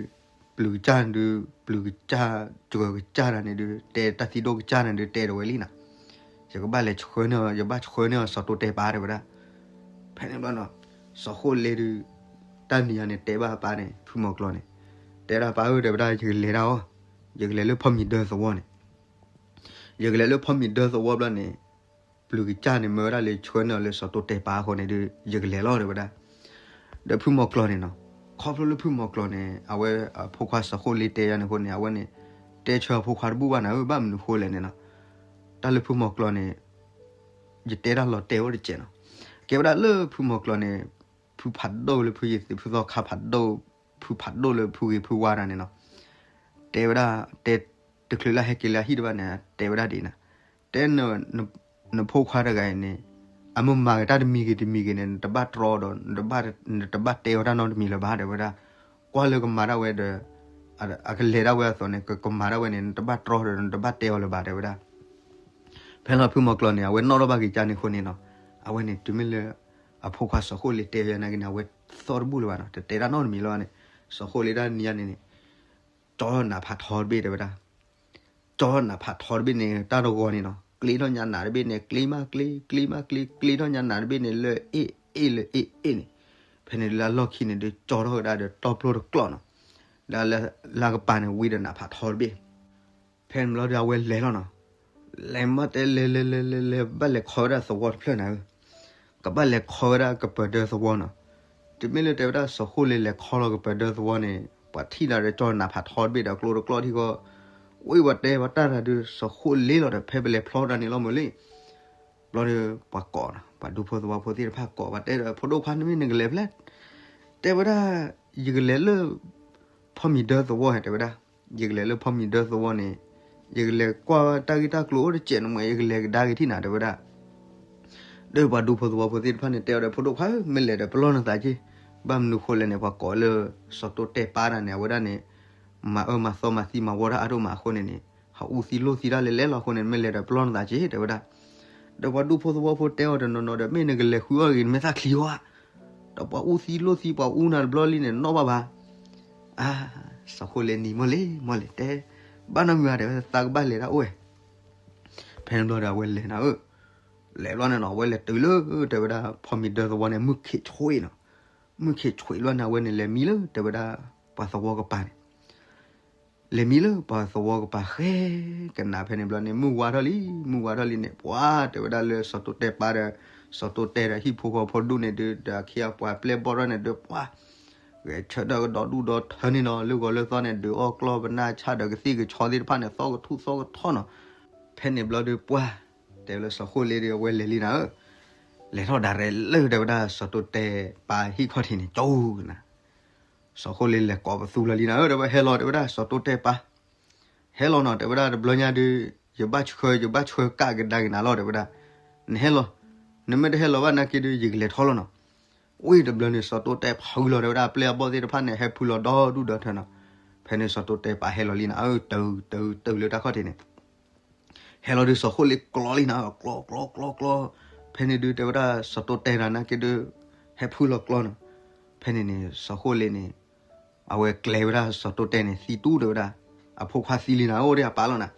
ပျုၤကစၢ်ဒုး ပျုၤကစၢ် စှၤကစၢ်တၢ်န့ၣ်ဒုး တဲတၢ်သံဒိၣ်ကစၢ်န့ၣ်ဒုး တဲဒီးဝဲလံနီၤ, ယကဘၣ်လဲၤဆှၢန့ၢ်အီၤ ယဘၣ်ဆှၢန့ၢ်အီၤစီၤတိတဲပၢ် တဲဝဲဒၣ်. ဖဲန့ၣ်ဘျီနီၤ စီၤဃိလ့ဒုး တၢ်နံၤအံၤန့ၣ် တဲဘၣ်အပၢ်န့ၣ် ဖုမီၤကျီၤန့ၣ်, တဲဒၣ်ပၢ်ဧၢ တဲဝဲဒၣ် ယကလဲၤဒၣ်အီၤ, ယကလဲၤလၢဖီမံၤဒၢသဝီန့ၣ် ယကလဲၤလၢဖီမံၤဒၢသဝီဘျီန့ၣ်, ပျုၤကစၢ်န့ၣ် မၢဝဲဒၣ်လၢဆှၢန့ၢ်အီၤလၢစီၤတိတဲပၢ်အဃိန့ၣ်ဒုး ယကလဲၤလီၤ တဲဝဲဒၣ်. ဒီးဖုမီၤကျီၤန့ၣ်နီၤ, ခီဖျိလၢဖုမီၤကျီၤန့ၣ် အဝဲအဖိခွါစီၤဃိလ့တဲယၤန့ၣ်အဃိန့ၣ် အဝဲန့ၣ် တဲဆၢအဖိခွါတဘူၣ်ဘၣ်နၤဧၢ ဘၣ်မနုၤဃိလဲၣ်န့ၣ်နီၤ, တၢ်လၢဖုမီၤကျီၤန့ၣ် ယတဲတၢ်လီၤတဲာ်အိၣ်တစဲးနီၤ, ကဲဝဲဒၣ်လၢဖုမီၤကျီၤန့ၣ် ဖုဖးဒိၣ်လၢဖုယသ့ၣ် ဖုသီခါဖးဒိၣ်, ဖုဖးဒိၣ်လၢဖုဂ့ၤဖုဝါတၢ်န့ၣ်နီၤ, တဲဝဲဒၣ် တဲ တချုးလၢဟဲက့ၤလၢဟံၣ်တဘၣ်န့ၣ် တဲဝဲဒၣ်ဒ်အံၤနီၤ, တဲ နဖိခွါတဂၤအံၤန့ၣ် အမ့ၢ်မၤက့ၤတၢ်တမံၤဂ့ၤတမံၤဂ့ၤန့ၣ် နတဘၣ်တြီဒီး နတဘၣ်တဲအီၤတၢ်နီတမံၤလၢၤဘၣ် တဲဝဲဒၣ်. ကွၢ်လၢကမၤဒၣ်ဝဲဒီး အကလဲၤဒၣ်ဝဲအသိးန့ၣ် ကကမၤဒၣ်ဝဲန့ၣ် နတဘၣ်တြီဒီး နတဘၣ်တဲအီၤလၢၤဘၣ် တဲဝဲဒၣ်. ဖဲလီၤဖုမီၤကျီၤန့ၣ် အဝဲနီၣ်ထီၣ်ဘၣ်က့ၤကၢ်န့ၣ်အဃိန့ၣ်နီၤ, အဝဲန့ၣ် တုၤမ့ၢ်လၢ အဖိခွါစီၤဃိလ့တဲဝဲနာ်က့န့ၣ် အဝဲသီၣ်တဘူၣ်လၢၤဘၣ်နီၤ, တတဲတၢ်နီတမံၤလၢၤဘၣ်န့ၣ်, စီၤဃိလ့တၢ်နံၤအံၤန့ၣ်န့ၣ် ကၠီထီၣ်နးဖးထီတဘ့ၣ် တဲဝဲဒၣ်. ကၠီထီၣ်နးဖးထီတဘ့ၣ်န့ၣ် တၢ်တဂီၤန့ၣ်နီၤ ကျ့ထီၣ်ညါနးတဘ့ၣ်န့ၣ် ကျ့မးကျ့ ကျ့မးကျ့ ကျ့ထီၣ်ညါနးတဘ့ၣ်န့ၣ် လၢအ့ၣ်အ့ၣ်လၢအ့ၣ်အ့ၣ်န့ၣ်, ဖဲန့ၣ်လၢအလီၢ်ခံန့ၣ်ဒုး ကၠီထီၣ်ဝဲဒၣ်ဒီးတီၢ်ပျိၢ်တကျီၢ်နီၤ, လၢ လၢကပၤန့ၣ် ဝံၤဒီးနးဖးထီတဘ့ၣ် ဖဲန့ၣ်ဘျီဒီး အဝဲလဲၤလီၤနီၤ. လဲၤမးတဲ လဲၤလဲၤလဲၤလဲၤလဲၤ ဘၣ်လဲၤခီဝဲဒၣ်သဝီတဖျၢၣ်နၤဧၢ, ကဘၣ်လဲၤခီဝဲဒၣ်ကပၢၤဒၢသဝီနီၤ. တုၤမ့ၢ်လၢတဲဝဲဒၣ်စီၤဃိလ့လဲၤခီလီၤကပၢၤဒၢသဝီန့ၣ် ပှၤထံၣ်ဒၣ်ဒီး ကၠီနးဖးထီတဘ့ၣ်ဒီး ကျိတကျီၢ်ထံဃီ, ဝံၤပှၤတဲပှၤတၢ်တၢ်ဒုး စီၤဃိလ့လီၤဒီး ဖဲပလဲၤဖျီတၢ်န့ၣ်လီၤမုၢ်လံ ဘျီဒီး ပှၤကိးနီၤ ပှၤဒူဖိသဝီဖိသ့ၣ်တဖၣ်ကိး ပှၤတဲဒီး ဖိဒိၣ်ခွါ နမ့ၢ်နကလဲၤဖဲလဲၣ်, တဲဝဲဒၣ် ယကလဲၤလၢ ဖီမံၤဒၢသဝီ တဲဝဲဒၣ်, ယကလဲၤလၢဖီမံၤဒၢသဝီန့ၣ် ယကလဲၤကွၢ်တၢ်ဂ့ၢ်တၢ်ကျိၤအိၣ်တစဲးန့ၣ်မး ယကလဲၤကဒါက့ၤထံၣ်နၤ တဲဝဲဒၣ်. ဒီးပှၤဒူဖိသဝီဖိသ့ၣ်တဖၣ်န့ၣ် တဲအီၤဒီး ဖိဒိၣ်ခွါဧၢ မ့ၢ်လဲၤဒီးပလီၢ်နသးက့ၤ, ဘၣ်မနုၤဃိလဲၣ်န့ၣ် ပှၤကိးလၢ စီၤတိတဲပၢ်တၢ်န့ၣ် အဝဲဒၣ်န့ၣ် မၤအၢမၤသီမၤသံမၤဝီတၢ်အါဒိၣ်မးအဃိန့ၣ်န့ၣ် ဟးအူသံလိၢ်သံတၢ်လဲၤလဲၤလီၤအဃိန့ၣ် မ့ၢ်လဲၤဒီးပလီၢ်နသးက့ၤ တဲဝဲဒၣ်. ဒီးပှၤဒူဖိသဝီဖိတဲအီၤတနီၤနီၤဒီး မ့ၢ်နကလဲၤဃုအီၣ်ဂ့ၤ နမ့ၢ်သးချံဝါ, ဒီးပှၤအူသံလိၢ်သံ ပှၤအူနၤတဘျီလံန့ၣ် နီၣ်ဘၣ်ဘၣ်. အါ, စီၤဃိလ့နံၤမိၢ်လံ မိၢ်လံ တဲ, ဘၣ်နီတမံၤဘၣ် တဲဝဲ သးကဘၣ်လဲၤတၢ်အိၣ်ဝဲ. ဖဲန့ၣ်ဘျီဒီး အဝဲလဲၤနၤဧၢ, လဲၤဘျီန့ၣ်နီၤ အဝဲလဲၤတုၤလၢ တဲဝဲဒၣ် ဖီမံၤဒၢသဝီန့ၣ် မုၢ်ခံးဆွံနီၤ, မုၢ်ခံးဆွံဘျီန့ၣ် အဝဲန့ၣ် လဲၤမံလၢ တဲဝဲဒၣ် ပှၤသဝီကပၤန့ၣ် လဲၤမံလၢပှၤသဝီကပၤ ဃဲကနၣ် ဖဲန့ၣ်ဘျီန့ၣ် မုၢ်ဝါထီၣ်လံ မုၢ်ဝါထီၣ်လံန့ၣ် ပှၤတဲဝဲဒၣ်လၢစီၤတိတဲပၢ်ဒီး စီၤတိတဲဒီး ဟံၣ်ဖိဃီဖိဒူၣ်န့ၣ်ဒုး ဒီးအခ့အပှၤပျဲၢ်ဘီၣ်ထီၣ်န့ၣ်ဒုး ပှၤ ဂဲၤဆၢထၢၣ်ကဒီးဒူၣ်ဒီးထၢန့ၣ်နီၤ လၢဂီၤလၢသီန့ၣ် ဒုးအီၣ်ကျီၢ်ပနၢ်ဆၣ်ဒီးကသံၣ်ကဆီသ့ၣ်တဖၣ်န့ၣ် သီၣ်ကထူၣ်သီၣ်ကထီနီၤ. ဖဲန့ၣ်ဘျီဒုး ပှၤ တဲဝဲလၢစီၤဃိလ့ဒုး အဝဲလဲၤလံနၤဧၢ, လဲၤထီၣ်ဒၣ်ရဲၣ်လၢ တဲဝဲဒၣ် စီၤတိတဲပၢ်ဟံၣ်ခီၣ်ထံးန့ၣ် ကၠိနၤ စီၤဃိလ့လဲၤကိးပသူလီၤလံနၤဧၢ, တဲဝဲ ဟဲလီၤ တဲဝဲဒၣ် စီၤတိတဲပၢ်, ဟဲလီၤနီၤ တဲဝဲဒၣ် တဘျီညါဒုး ယဘၣ်ဆှၢ ယဘၣ်ဆှၢကးကဒါက့ၤနၤလီၤ တဲဝဲဒၣ်, နဟဲလီၤ, နမ့ၢ်တဟဲလီၤဘၣ်နာ်က့ဒုး ယကလဲၤထီလီၤနီၤ. ဝံၤတဘျီန့ၣ် စီၤတိတဲပၢ်ဖုလီၤ တဲဝဲဒၣ် ပျဲၢ်အဘီၣ်သ့ၣ်တဖၣ်န့ၣ် ဟဲဖုလီၤဒီဒူၣ်ဒီထၢနီၤ. ဖဲန့ၣ်စီၤတိတဲပၢ်ဟဲလီၤလံနၤဧၢ, တုၤ တုၤ တုၤလၢတၢ်ခီၣ်ထံးန့ၣ် ဟဲလီၤဒုး စီၤဃိလ့ကျီလံနၤဧၢ, ကျီ ကျီ ကျီ ကျီ, ဖဲန့ၣ်ဒုး တဲဝဲဒၣ် စီၤတိတဲတၢ်နာ်က့ဒုး ဟဲဖုလီၤကျီနီၤ. ဖဲန့ၣ်န့ၣ် စီၤဃိလ့န့ၣ် အဝဲကျဲၤဝဲဒၣ်စီၤတိတဲန့ၣ် သံတူၢ် တဲဝဲဒၣ်, အဖိခွါသံလံနၤ အိၣ်ဒီးအပၢ်လီၤနၤ.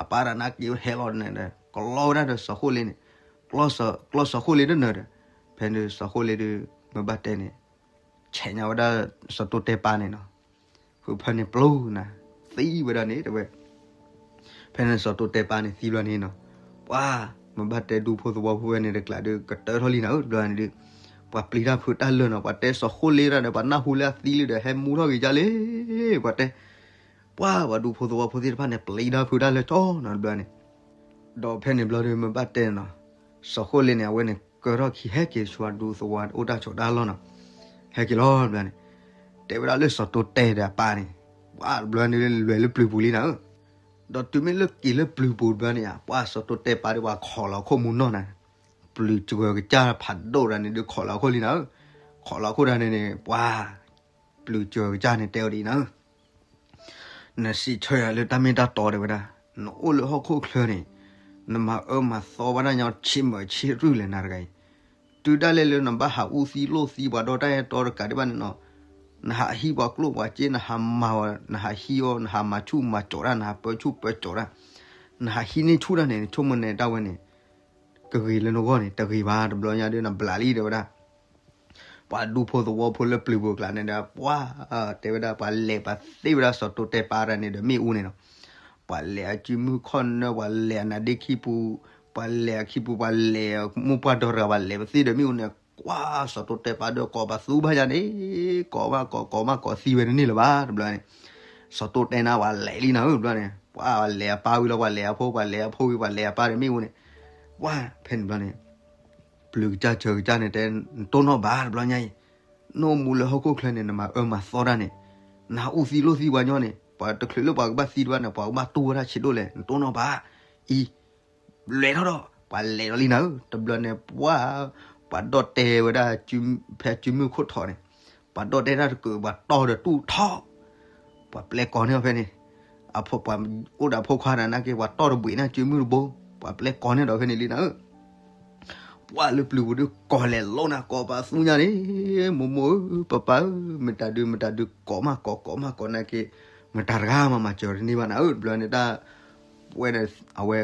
အပၢ်တၢ်နာ်က့ဟဲလီၤန့ၣ် ကျီဝဲဒၣ်ဒီးစီၤဃိလ့န့ၣ်, ကျီစီၤဃိလ့တနၢၤဒီး, ဖဲန့ၣ်စီၤဃိလ့ဒုး မ့ၢ်ဘၣ်တဲန့ၣ် ဆဲးညါဝဲဒၣ်စီၤတိတဲပၢ်န့ၣ်နီၤ. ဃုဖၢန့ၣ်ပျိနၤ, သံဝဲဒၣ်န့ၣ် တဲဝဲ. ဖဲန့ၣ်စီၤတိတဲပၢ်န့ၣ်သံဘျီန့ၣ်နီၤ, ပှၤ မ့ၢ်ဘၣ်တဲဒူဖိသဝီဖိဝဲန့ၣ်တကျးဒုး ကတၢၢ်ထီၣ်လံနၤဧၢ, တဘျီန့ၣ်ဒုး ပှၤပျံၤတၢ်ဖုးတၢ်လၢာ်နီၤ, ပှၤတဲစီၤဃိလ့တၢ်ဒီး ပှၤနၢ်ဟူလၢအသံလံဒီး ဟဲမူထီၣ်က့ၤယါလံ, ပှၤတဲ, ပှၤ ပှၤဒူဖိသဝီဖိသ့ၣ်တဖၣ်န့ၣ် ပျံၤတၢ်ဖုးတၢ်လၢာ်ကၠီနီၤ တဘျီန့ၣ်. ဒီးဖဲန့ၣ်ဘျီဒုး မ့ၢ်ဘၣ်တဲနီၤ, စီၤဃိလ့န့ၣ် အဝဲန့ၣ်ကၢထီၣ်ခံဟဲက့ၤဆူအဒူသဝီအိၣ်တၢ်ဆိးတၢ်လီၢ်နီၤ, ဟဲက့ၤလီၤ တဘျီန့ၣ်. တဲဝဲဒၣ်လၢစီၤတိတဲဒီးအပၢ်န့ၣ်, ပှၤ တဘျီန့ၣ်လဲၤလၢပျုၤပူၤလံနၤဧၢ, ဒီးတုၤမ့ၢ်လၢက့ၤလၢပျုၤပူၤတဘျီန့ၣ်ဧါ, ပှၤစီၤတိတဲပၢ်ဒီးပှၤခိးလီၤခိၣ်မူနီၢ်နၤ, ပျုၤစှၤကစၢ်ဖးဒိၣ်တၢ်န့ၣ်ဒုး ခိးလီၤခိၣ်လံနၤဧၢ, ခိးလီၤခိၣ်တၢ်န့ၣ်န့ၣ် ပှၤ ပျုၤစၢၤကစၢ်န့ၣ်တဲအီၤဒ်အံၤနၤဧၢ, နစံးဆၢယၤလၢတၢ်မ့ၢ်တၢ်တီတဲဝဲဒၣ်, နအိၣ်လၢဟီၣ်ခိၣ်ချၢန့ၣ် နမၤအၢမၤသီဘၣ်တၢ်ညီဆံးမုာ်ဆံးရုၢ်လဲၣ်နၤတဂၤအံၤ, တုၤဒၣ်လဲာ်လၢနဘၣ်ဟးအူသံလိၢ်သံပှၤဒီတၢ်အဲၣ်တီတကးဒံးဘၣ်န့ၣ်နီၤ, နဟးဟံးပှၤကျိၣ်ပှၤစ့ နဟးမၤအီၤ နဟးဟံးအီၤ နဟးမၤဆူၣ်မၤစီၤတၢ် နဟးပၢဆူၣ်ပၢစီၤတၢ်, နဟးဟံးန့ၢ်ဆူၣ်တၢ်န့ၣ် နဆိကမိၣ်န့ၣ်တၢ်ဝဲန့ၣ် ကဂ့ၤလၢနဂီၢ်န့ၣ် တဂ့ၤဘၣ် တဘျီညါဒုးနဘျးလံတဲဝဲဒၣ် ပှၤဒူဖိသဝီဖိလၢပျုၤပူၤကျါန့ၣ်ဒီး ပှၤတဲဝဲဒၣ် ပှၤလဲၤပှၤသ့ဝဲဒၣ်စီၤတိတဲပၤတဂၤန့ၣ်ဒီးမ့ၣ်အူန့ၣ်နီၤ, ပှၤလဲၤအစုမုၢ်ခီၣ်နၢ ပှၤလဲၤအနါဒ့ခံပူၤ, ပှၤလဲၤအခံပူၤ ပှၤလဲၤမိၢ်ပှၢ်ဒီတဂၤ ပှၤလဲၤပသ့ဒီးမ့ၣ်အူန့ၣ် ကွၢ်စီၤတိတဲပၤဒီးကိးပသူဘၣ်ညါန့ၣ်, ကိးမးကိး ကိးမးကိးသံဝဲတန့ၢ်လၢၤဘၣ် တဘျီန့ၣ်, စီၤတိတဲနၤပှၤလဲၤလံနၤဧၢ တဘျီန့ၣ် ပှၤလဲၤအပၢ်ဝံၤလီၤ ပှၤလဲၤအဖိ ပှၤလဲၤအဖိဝံၤ ပှၤလဲၤအပၢ်ဒီးမ့ၣ်အူန့ၣ်, ပှၤဖဲန့ၣ်တဘျီန့ၣ် ပျုၤကစၢ်စၢၤကစၢ်န့ၣ်တဲ နတိၢ်နီၣ်ဘၣ်တဘျီညါအံၤ, နအိၣ်မူလၢဟီၣ်ခိၣ်ချၢန့ၣ် နမၤအၢမၤသီတၢ်န့ၣ်, နဟးအူသံလိၢ်သံပှၤညီန့ၣ် ပှၤတချုးလၢပှၤကဘၣ်သံတဘၣ်န့ၣ် ပှၤကဘၣ်တူၢ်ဝဲဒၣ်ဆံးဒိၣ်လဲၣ် နတိၢ်နီၣ်ဘၣ်, အံၤ လဲၤထီၣ်ဒီး ပှၤလဲၤဒီးလံနၤဧၢ တဘျီန့ၣ် ပှၤ ပှၤဒီၣ်တဲဝဲဒၣ် ဖဲစုမုၢ်ခိၣ်ထီၣ်န့ၣ်, ပှၤဒီၣ်တဲတၢ်တကုး ပှၤတီၢ်ဒီးတူၢ်ထီၣ် ပှၤပျဲကီၤန့ၢ်အီၤဖဲန့ၣ်, အဖိပှၤအိၣ်ဒီးအဖိခွါတဂၤနာ်က့ ပှၤတီၢ်တဘှံးန့ၢ်စုမုၢ်တဘိ, ပှၤပျဲကီၤန့ၢ်ဒီးဖဲန့ၣ်လံနၤဧၢ, ပှၤလၢပျုၤပူၤဒုးကိးလဲၤလိၤနၤ ကိးပသူညါန့ၣ်, မိၢ်မိၢ်ဧၢ ပၢ်ပၢ်ဧၢ မတၤဒုးမတၤဒုးကိးမးကိး ကိးမးကိးနာ်က့, မတၤတဂၤမၤမၤစၢၤတန့ၢ်ဘၣ်နၤဧၢ တဘျီန့ၣ်တၢ်, ပဝဲန့ၣ် အဝဲ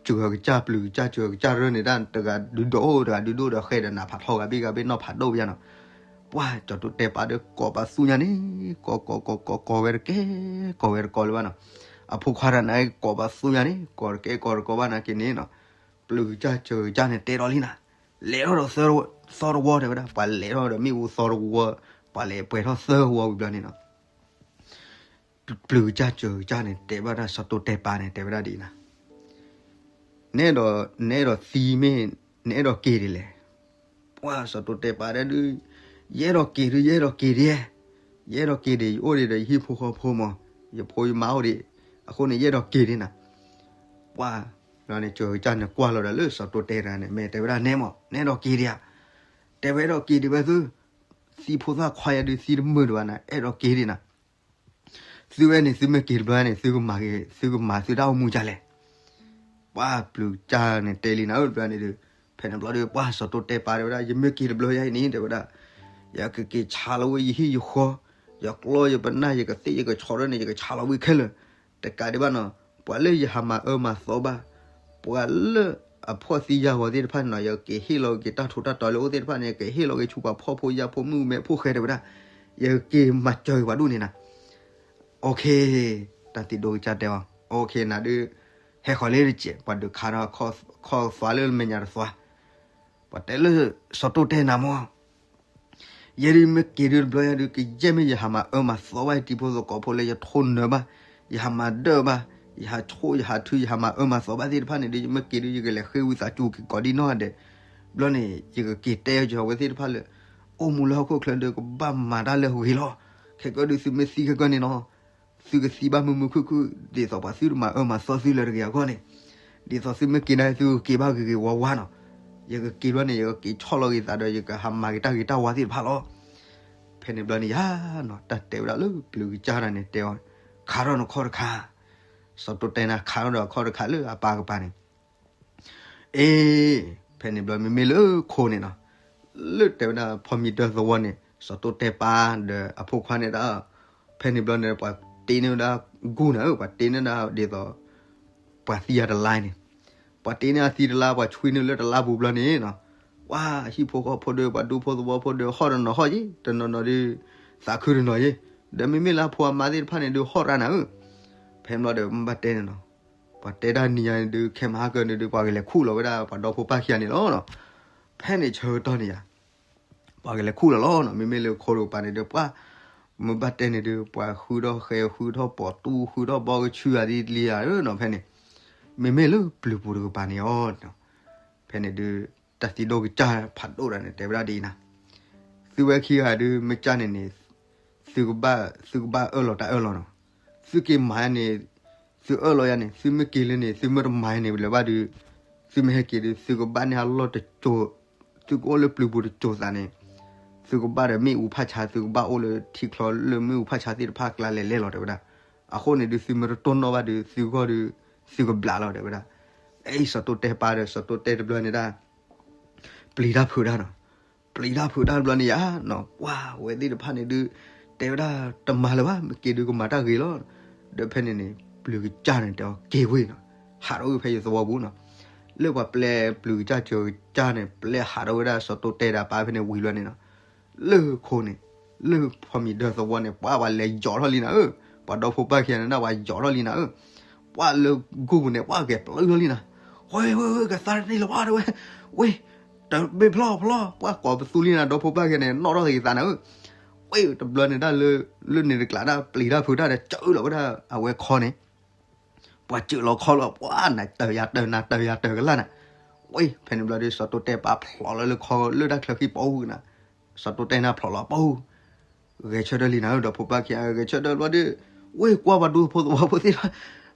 စၢၤကစၢ်ပျုၤကစၢ်စၢၤကစၢ်ရၢန့ၣ် တၢ်တဂၤဒုးဒိၣ်အိၣ် တဂၤဒုးဒိၣ်ဒီးဃဲဒီးနးဖးထီဂၤဘ့ၣ်ဂၤဘ့ၣ်နီၢ်ဖးဒိၣ်ဘၣ်နီၤ, ပှၤစီၤတိတဲပၤဒီးကိးပသူညါန့ၣ်, ကိးကိးကိးကိးကိးဝဲတကဲ, ကိးဝဲတကိးလၢၤဘၣ်နီၤ, အဖိခွါတဂၤန့ၣ်ကိးပသူညါန့ၣ် ကိးတကဲကိးတကိးဘၣ်နာ်က့န့ၣ်နီၤ, ပျုၤကစၢ်စၢၤကစၢ်န့ၣ်တဲဒီးလံနၤ, လဲၤထီၣ်ဒီးသီတဝီတဲဝဲဒၣ် ပှၤလဲၤထီၣ်ဒီးမ့ၣ်အူသီတဝီ, ပှၤလဲၤပှဲၤထီၣ်သၢဝီဝံၤဘျီန့ၣ်နီၤ ပျုၤကစၢ်စၢၤကစၢ်န့ၣ် တဲဘၣ်ဒၣ်စီၤတိတဲပၤန့ၣ် တဲဝဲဒၣ်ဒ်အံၤနၤ, နအဲၣ်ဒိး နအဲၣ်ဒိးသံမ့ၢ် နအဲၣ်ဒိးက့ၤဒ်လဲၣ်, ပှၤစီၤတိတဲပၤဒၣ်ဒုး, ယအဲၣ်ဒိးက့ၤဒုး ယအဲၣ်ဒိးက့ၤဒ်, ယအဲၣ်ဒိးက့ၤဒ် ယအိၣ်ဒံးဒီးယဟံၣ်ဖိဃီဖိမး, ယဖိယမါအိၣ်ဒံး, အဃိန့ၣ် ယအဲၣ်ဒိးက့ၤဒ်နၤ, ပှၤ ဘျီန့ၣ် စၢၤကစၢ်န့ၣ်ကွၢ်လီၤဒီးလၢစီၤတိတဲတဂၤန့ၣ် မ့ၢ်တဲဝဲဒၣ်နဲမး နအဲၣ်ဒိးက့ၤဒံးဧါ, တဲဝဲအဲၣ်ဒိးက့ၤဒံးဝဲသု, သံဖိသၣ်ခွါယၤဒုးသံတမုာ်ဒံးဘၣ်နၤ အဲၣ်ဒိးက့ၤဒံးနၤ, သုဝဲန့ၣ် သုမ့ၢ်က့ၤတဘျီန့ၣ် သုကမၤ သုကမၤသုတၢ်အိၣ်မူဒ်လဲၣ်, ပှၤပျုၤကစၢ်န့ၣ်တဲလံနၤဧၢ တဘျီန့ၣ်ဒုး, ဖဲန့ၣ်ဘျီဒုး ပှၤစီၤတိတဲပၤတဲဝဲဒၣ် ယမ့ၢ်က့ၤတဘျီယၤအံၤန့ၣ် တဲဝဲဒၣ်, ယကက့ၤဆါလီၤဝဲယဟံၣ်ယဃီ, ယကျီယပနၢ် ယကသ့ၣ်ယကဆီဒီးန့ၣ် ယကဆါလီၤဝံၤခဲလၢာ်, တကးဒံးဘၣ်နီၤ, ပှၤလၢယဟးမၤအၢမၤသီဘၣ်, ပှၤလၢအဖှီၣ်သံယာ်ဂီၤသ့ၣ်တဖၣ်န့ၣ်နီၤ ယကက့ၤဟ့ၣ်လီၤက့ၤတၢ်ထူးတၢ်တီၤလၢအအိၣ်သ့ၣ်တဖၣ်န့ၣ် ယကဟ့ၣ်လီၤက့ၤဆူပှၤဖှီၣ်ဖိယာ်ဖိမုၣ်မဲဖိဃဲတဲဝဲဒၣ်, ယကက့ၤမၤစၢၤက့ၤပှၤဒူၣ်န့ၣ်နၤ, အိၣ်ခ့, တၢ်သံဒိၣ်ကစၢ်တဲအီၤ အိၣ်ခ့နၤဒုး, ဟဲဃီၤလၢတစဲး ပှၤဒုးခးထီၣ်ခီၣ်သွါလၢမဲာ်ညါတသွါ, ပှၤတဲလၢစီၤတိတဲနၤမး ယဲဒုးမ့ၢ်က့ၤဒုးတဘျီယၤဒုး ကယဲၢ်မ့ၢ်ယဟးမၤအၢမၤသီဘၣ် ယတံၤဖိသကိးဖိလၢယထိၣ်နၢၤဘၣ်, ယဟးမၤဒၢၣ်ဘၣ်, ယဟးဆိၣ်ယဟးထု ယဟးမၤအၢမၤသီဘၣ်သ့ၣ်တဖၣ်န့ၣ်ဒုး ယမ့ၢ်က့ၤဒုး ယကလဲၤဃ့ဝံသးစူၤက့ၤကိးဒံနီၢ်ဂၤဒဲး, ဘျီန့ၣ် ယကက့ၤတဲကီၤဝဲသ့ၣ်တဖၣ်လၢ အိၣ်မူလၢဟီၣ်ခိၣ်ချၢဒုး ကဘၣ်မၤတၢ်လၢအဂ့ၤလီၤ. ခဲကၢ်ဒုးသုမ့ၢ်သံခဲကၢ်န့ၣ်နီၤ သုကသံဘၣ်မုာ်မုာ်ခုၣ်ခုၣ် ဒ်သိးပှၤသုတမၤအၢမၤသီသုလၢၤတဂ့ၤအဂီၢ်န့ၣ်, ဒ်သိးသုမ့ၢ်က့ၤန့ၣ် သုကက့ၤဘၣ်ဂ့ၤဂ့ၤဝါဝါနီၤ. ယကက့ၤဘျီန့ၣ် ယကက့ၤဆီၣ်လီၤဂ့ၤသးဒီး ယကဟးမၤက့ၤတၢ်ဂ့ၤတၢ်ဝါသ့ၣ်တဖၣ်လီၤ. ဖဲန့ၣ်ဘျီန့ၣ်ယၤနီၤ တၢ်တဲဝဲဒၣ်လၢပျုၤကစၢ်တဂၤန့ၣ်တဲအီၤ, ခးထီၣ်နခီၣ်တခါ, စီၤတိတဲနၤခးထီၣ်ဒီးခီၣ်တခါလၢအပၢ်ကပၤန့ၣ် အ့ ဖဲန့ၣ်ဘျီမ့မ့ၢ်လၢခိန့ၣ်နီၤ, လၢတဲဝဲဒၣ်ဖီမံၤတၢသဝီန့ၣ် စီၤတိတဲပၤဒီးအဖိခွါန့ၣ်ဒၣ်, ဖဲန့ၣ်ဘျီန့ၣ် ပှၤတ့န့ၢ်ဝဲဒၣ်ဂူၢ်နၤဧၢ, ပှၤတ့န့ၢ်ဒၣ်ဒ်သိး ပှၤသံအတလါန့ၣ်, ပှၤတ့န့ၢ်အသံတလါ ပှၤဆွံန့ၢ်လၢတလါပူၤဘျီန့ၣ်နီၤ, ပှၤဟံၣ်ဖိဃီဖိဒီး ပှၤဒူဖိသဝီဖိဒီး ဟီၣ်တနီၤဟီၣ်က့ၤ တနီၤနီၤဒီး သးခုတနီၤက့ၤ, ဒီးမ့မ့ၢ်လၢအဖိအမါသ့ၣ်တဖၣ်န့ၣ်ဒုး ဟီၣ်ရၣ်နၤဧၢ, ဖဲန့ၣ်ဘျီဒီးမ့ၢ်ဘၣ်တဲန့ၣ်နီၤ ပှၤတဲတၢ်နံၤညါန့ၣ်ဒုး ခဲမဟါကၢန့ၣ်ဒုး ပှၤကလဲၤခူၣ်လီၤဝဲဒၣ် ပှၤဒီဖိပၢ်ခံဂၤန့ၣ်လီၤနီၤ. ဖဲန့ၣ်ဆၢကတီၢ်န့ၣ်ယၤ ပှၤကလဲၤခူၣ်လီၤလီၤနီၤ. မ့မ့ၢ်လၢခိတကပၤန့ၣ်ဒုး ပှၤ မ့ၢ်ဘၣ်တဲန့ၣ်ဒုး ပှၤဃုထီၣ်ဃဲ ဃုထီၣ်ပိာ်တူၢ် ဃုထီၣ်ဘီကဆူအသံလံဧါနီၤ. ဖဲန့ၣ် မ့မ့ၢ်လၢပျုၤပူၤတကပၤန့ၣ်အီၤ ဖဲန့ၣ်ဒုး တၢ်သံဒိၣ်ကစၢ်ဖးဒိၣ်တဂၤန့ၣ် တဲဝဲဒၣ်ဒ်အံၤနၤ, သုဝဲခံဂၤဒုး မ့ၢ်ကၢ်န့ၣ်န့ၣ် သုကဘၣ် သုကဘၣ်အၢၣ်လီၤတၢ်အၢၣ်လီၤနီၤ. သုက့ၤမၤယၤန့ၣ် သုအၢၣ်လီၤယၤန့ၣ် သုမ့ၢ်က့ၤလၢန့ၣ် သုမ့ၢ်တမၤယၤန့ၣ်လၢၤဘၣ်ဒုး သုမ့ၢ်ဟဲက့ၤဒုး သုကဘၣ်န့ၢ်အလီၢ်တစိၤ သုကအိၣ်လၢပျုၤပူၤတစိၤသးန့ၣ် သုကဘၣ်ဒီးမ့ၣ်အူဖးဆါ သုကဘၣ်အိၣ်လၢထံချီလၢမ့ၣ်အူဖးဆါသ့ၣ်တဖၣ်အကျါလဲၤလဲၤလီၤ တဲဝဲဒၣ်. အဃိန့ၣ်ဒုး သုမ့ၢ်တတိၢ်နီၣ်ဘၣ်ဒီး သုဂီၢ်ဒီး သုကဘျးလီၤ တဲဝဲဒၣ်. အံၤစီၤတိတဲပာ်ဒီး စီၤတိတဲတဘျီန့ၣ်ဒၣ် ပျံၤတၢ်ဖုးတၢ်နီၤ. ပျံၤတၢ်ဖုးတၢ်တဘျီန့ၣ်ယါနီၤ ပှၢ်ဝဲသ့ၣ်တဖၣ်န့ၣ်ဒုး တဲဝဲဒၣ်တမၤလၢၤဘၣ် မ့ၢ်က့ၤဒုးကမၤတၢ်ဂ့ၤလီၤ. ဒီးဖဲန့ၣ်န့ၣ် ပျုၤကစၢ်န့ၣ်တဲအီၤက့ၤဝ့ၢ်နီၤ, ဟးထီၣ်ဝဲဖဲယသဝီပူၤနီၤ. လၢပှၤပျဲပျုၤကစၢ်စၢၤကစၢ်န့ၣ် ပျဲဟးထီၣ်ဝဲဒၣ်စီၤတိတဲဒီးပၢ်ဖဲန့ၣ်ဝံၤလီၤန့ၣ်နီၤ. လၢခိန့ၣ် လၢဖီမံၤဒၢသဝီန့ၣ် ပှၢ်ပှၤလဲၤယီၤထီၣ်လံနၤဧၢ, ပှၤဒီဖိပၢ်ခံဂၤန့ၣ်ဒၣ်ပှၤယီၤထီၣ်လံနၤဧၢ. ပှၢ်လၢဂုၢ်ပူၤန့ၣ် ပှၢ်က့ၤပျုၢ်ထီၣ်လံနၤ, ဝ့ၢ်ဝ့ၢ်ဝ့ၢ် ကသါတန့ၢ်လၢၤဘၣ်တဲဝဲ, ဝ့ၢ် တဘ့ၣ်ဖျီၣ်ဖျီၣ် ပှၢ်ကိးပသူလံနၤ ဒီဖိပၢ်ခံဂၤန့ၣ် နီၣ်ထီၣ်သက့ၤသးနၤဧၢ. ဝ့ၢ်တဘျီန့ၣ်ဒၣ်လၢ လၢန့ၣ်တကျးဒၣ်ပျံၤတၢ်ဖုးတၢ်ဒီး စၢလီၤဝဲဒၣ်အဝဲခီန့ၣ် ပှၤစၢလီၤခီလီၤ ပှၢ်နၤတၢၤယၤတၢၤ နၤတၢၤယၤတၢၤကလၢ်နၤ. ဝ့ၢ်ဖဲန့ၣ်ဘျီဒီး စီၤတိတဲပၢ်ဖျိးလီၤလၢခီလၢတၢ်ချၢဃံပူၤနၤ, စီၤတိတဲနၢ်ဖျိးလီၤပူၤ ဂဲၤဆၢထၢၣ်လံနၤဧၢ, ဒီဖိပၢ်ခံဂၤဂဲၤဆၢထၢၣ်ဘျီဒီး ဝ့ၢ်ကွၢ်ပှၤဒူဖိသဝီဖိသ့ၣ်တဖၣ်,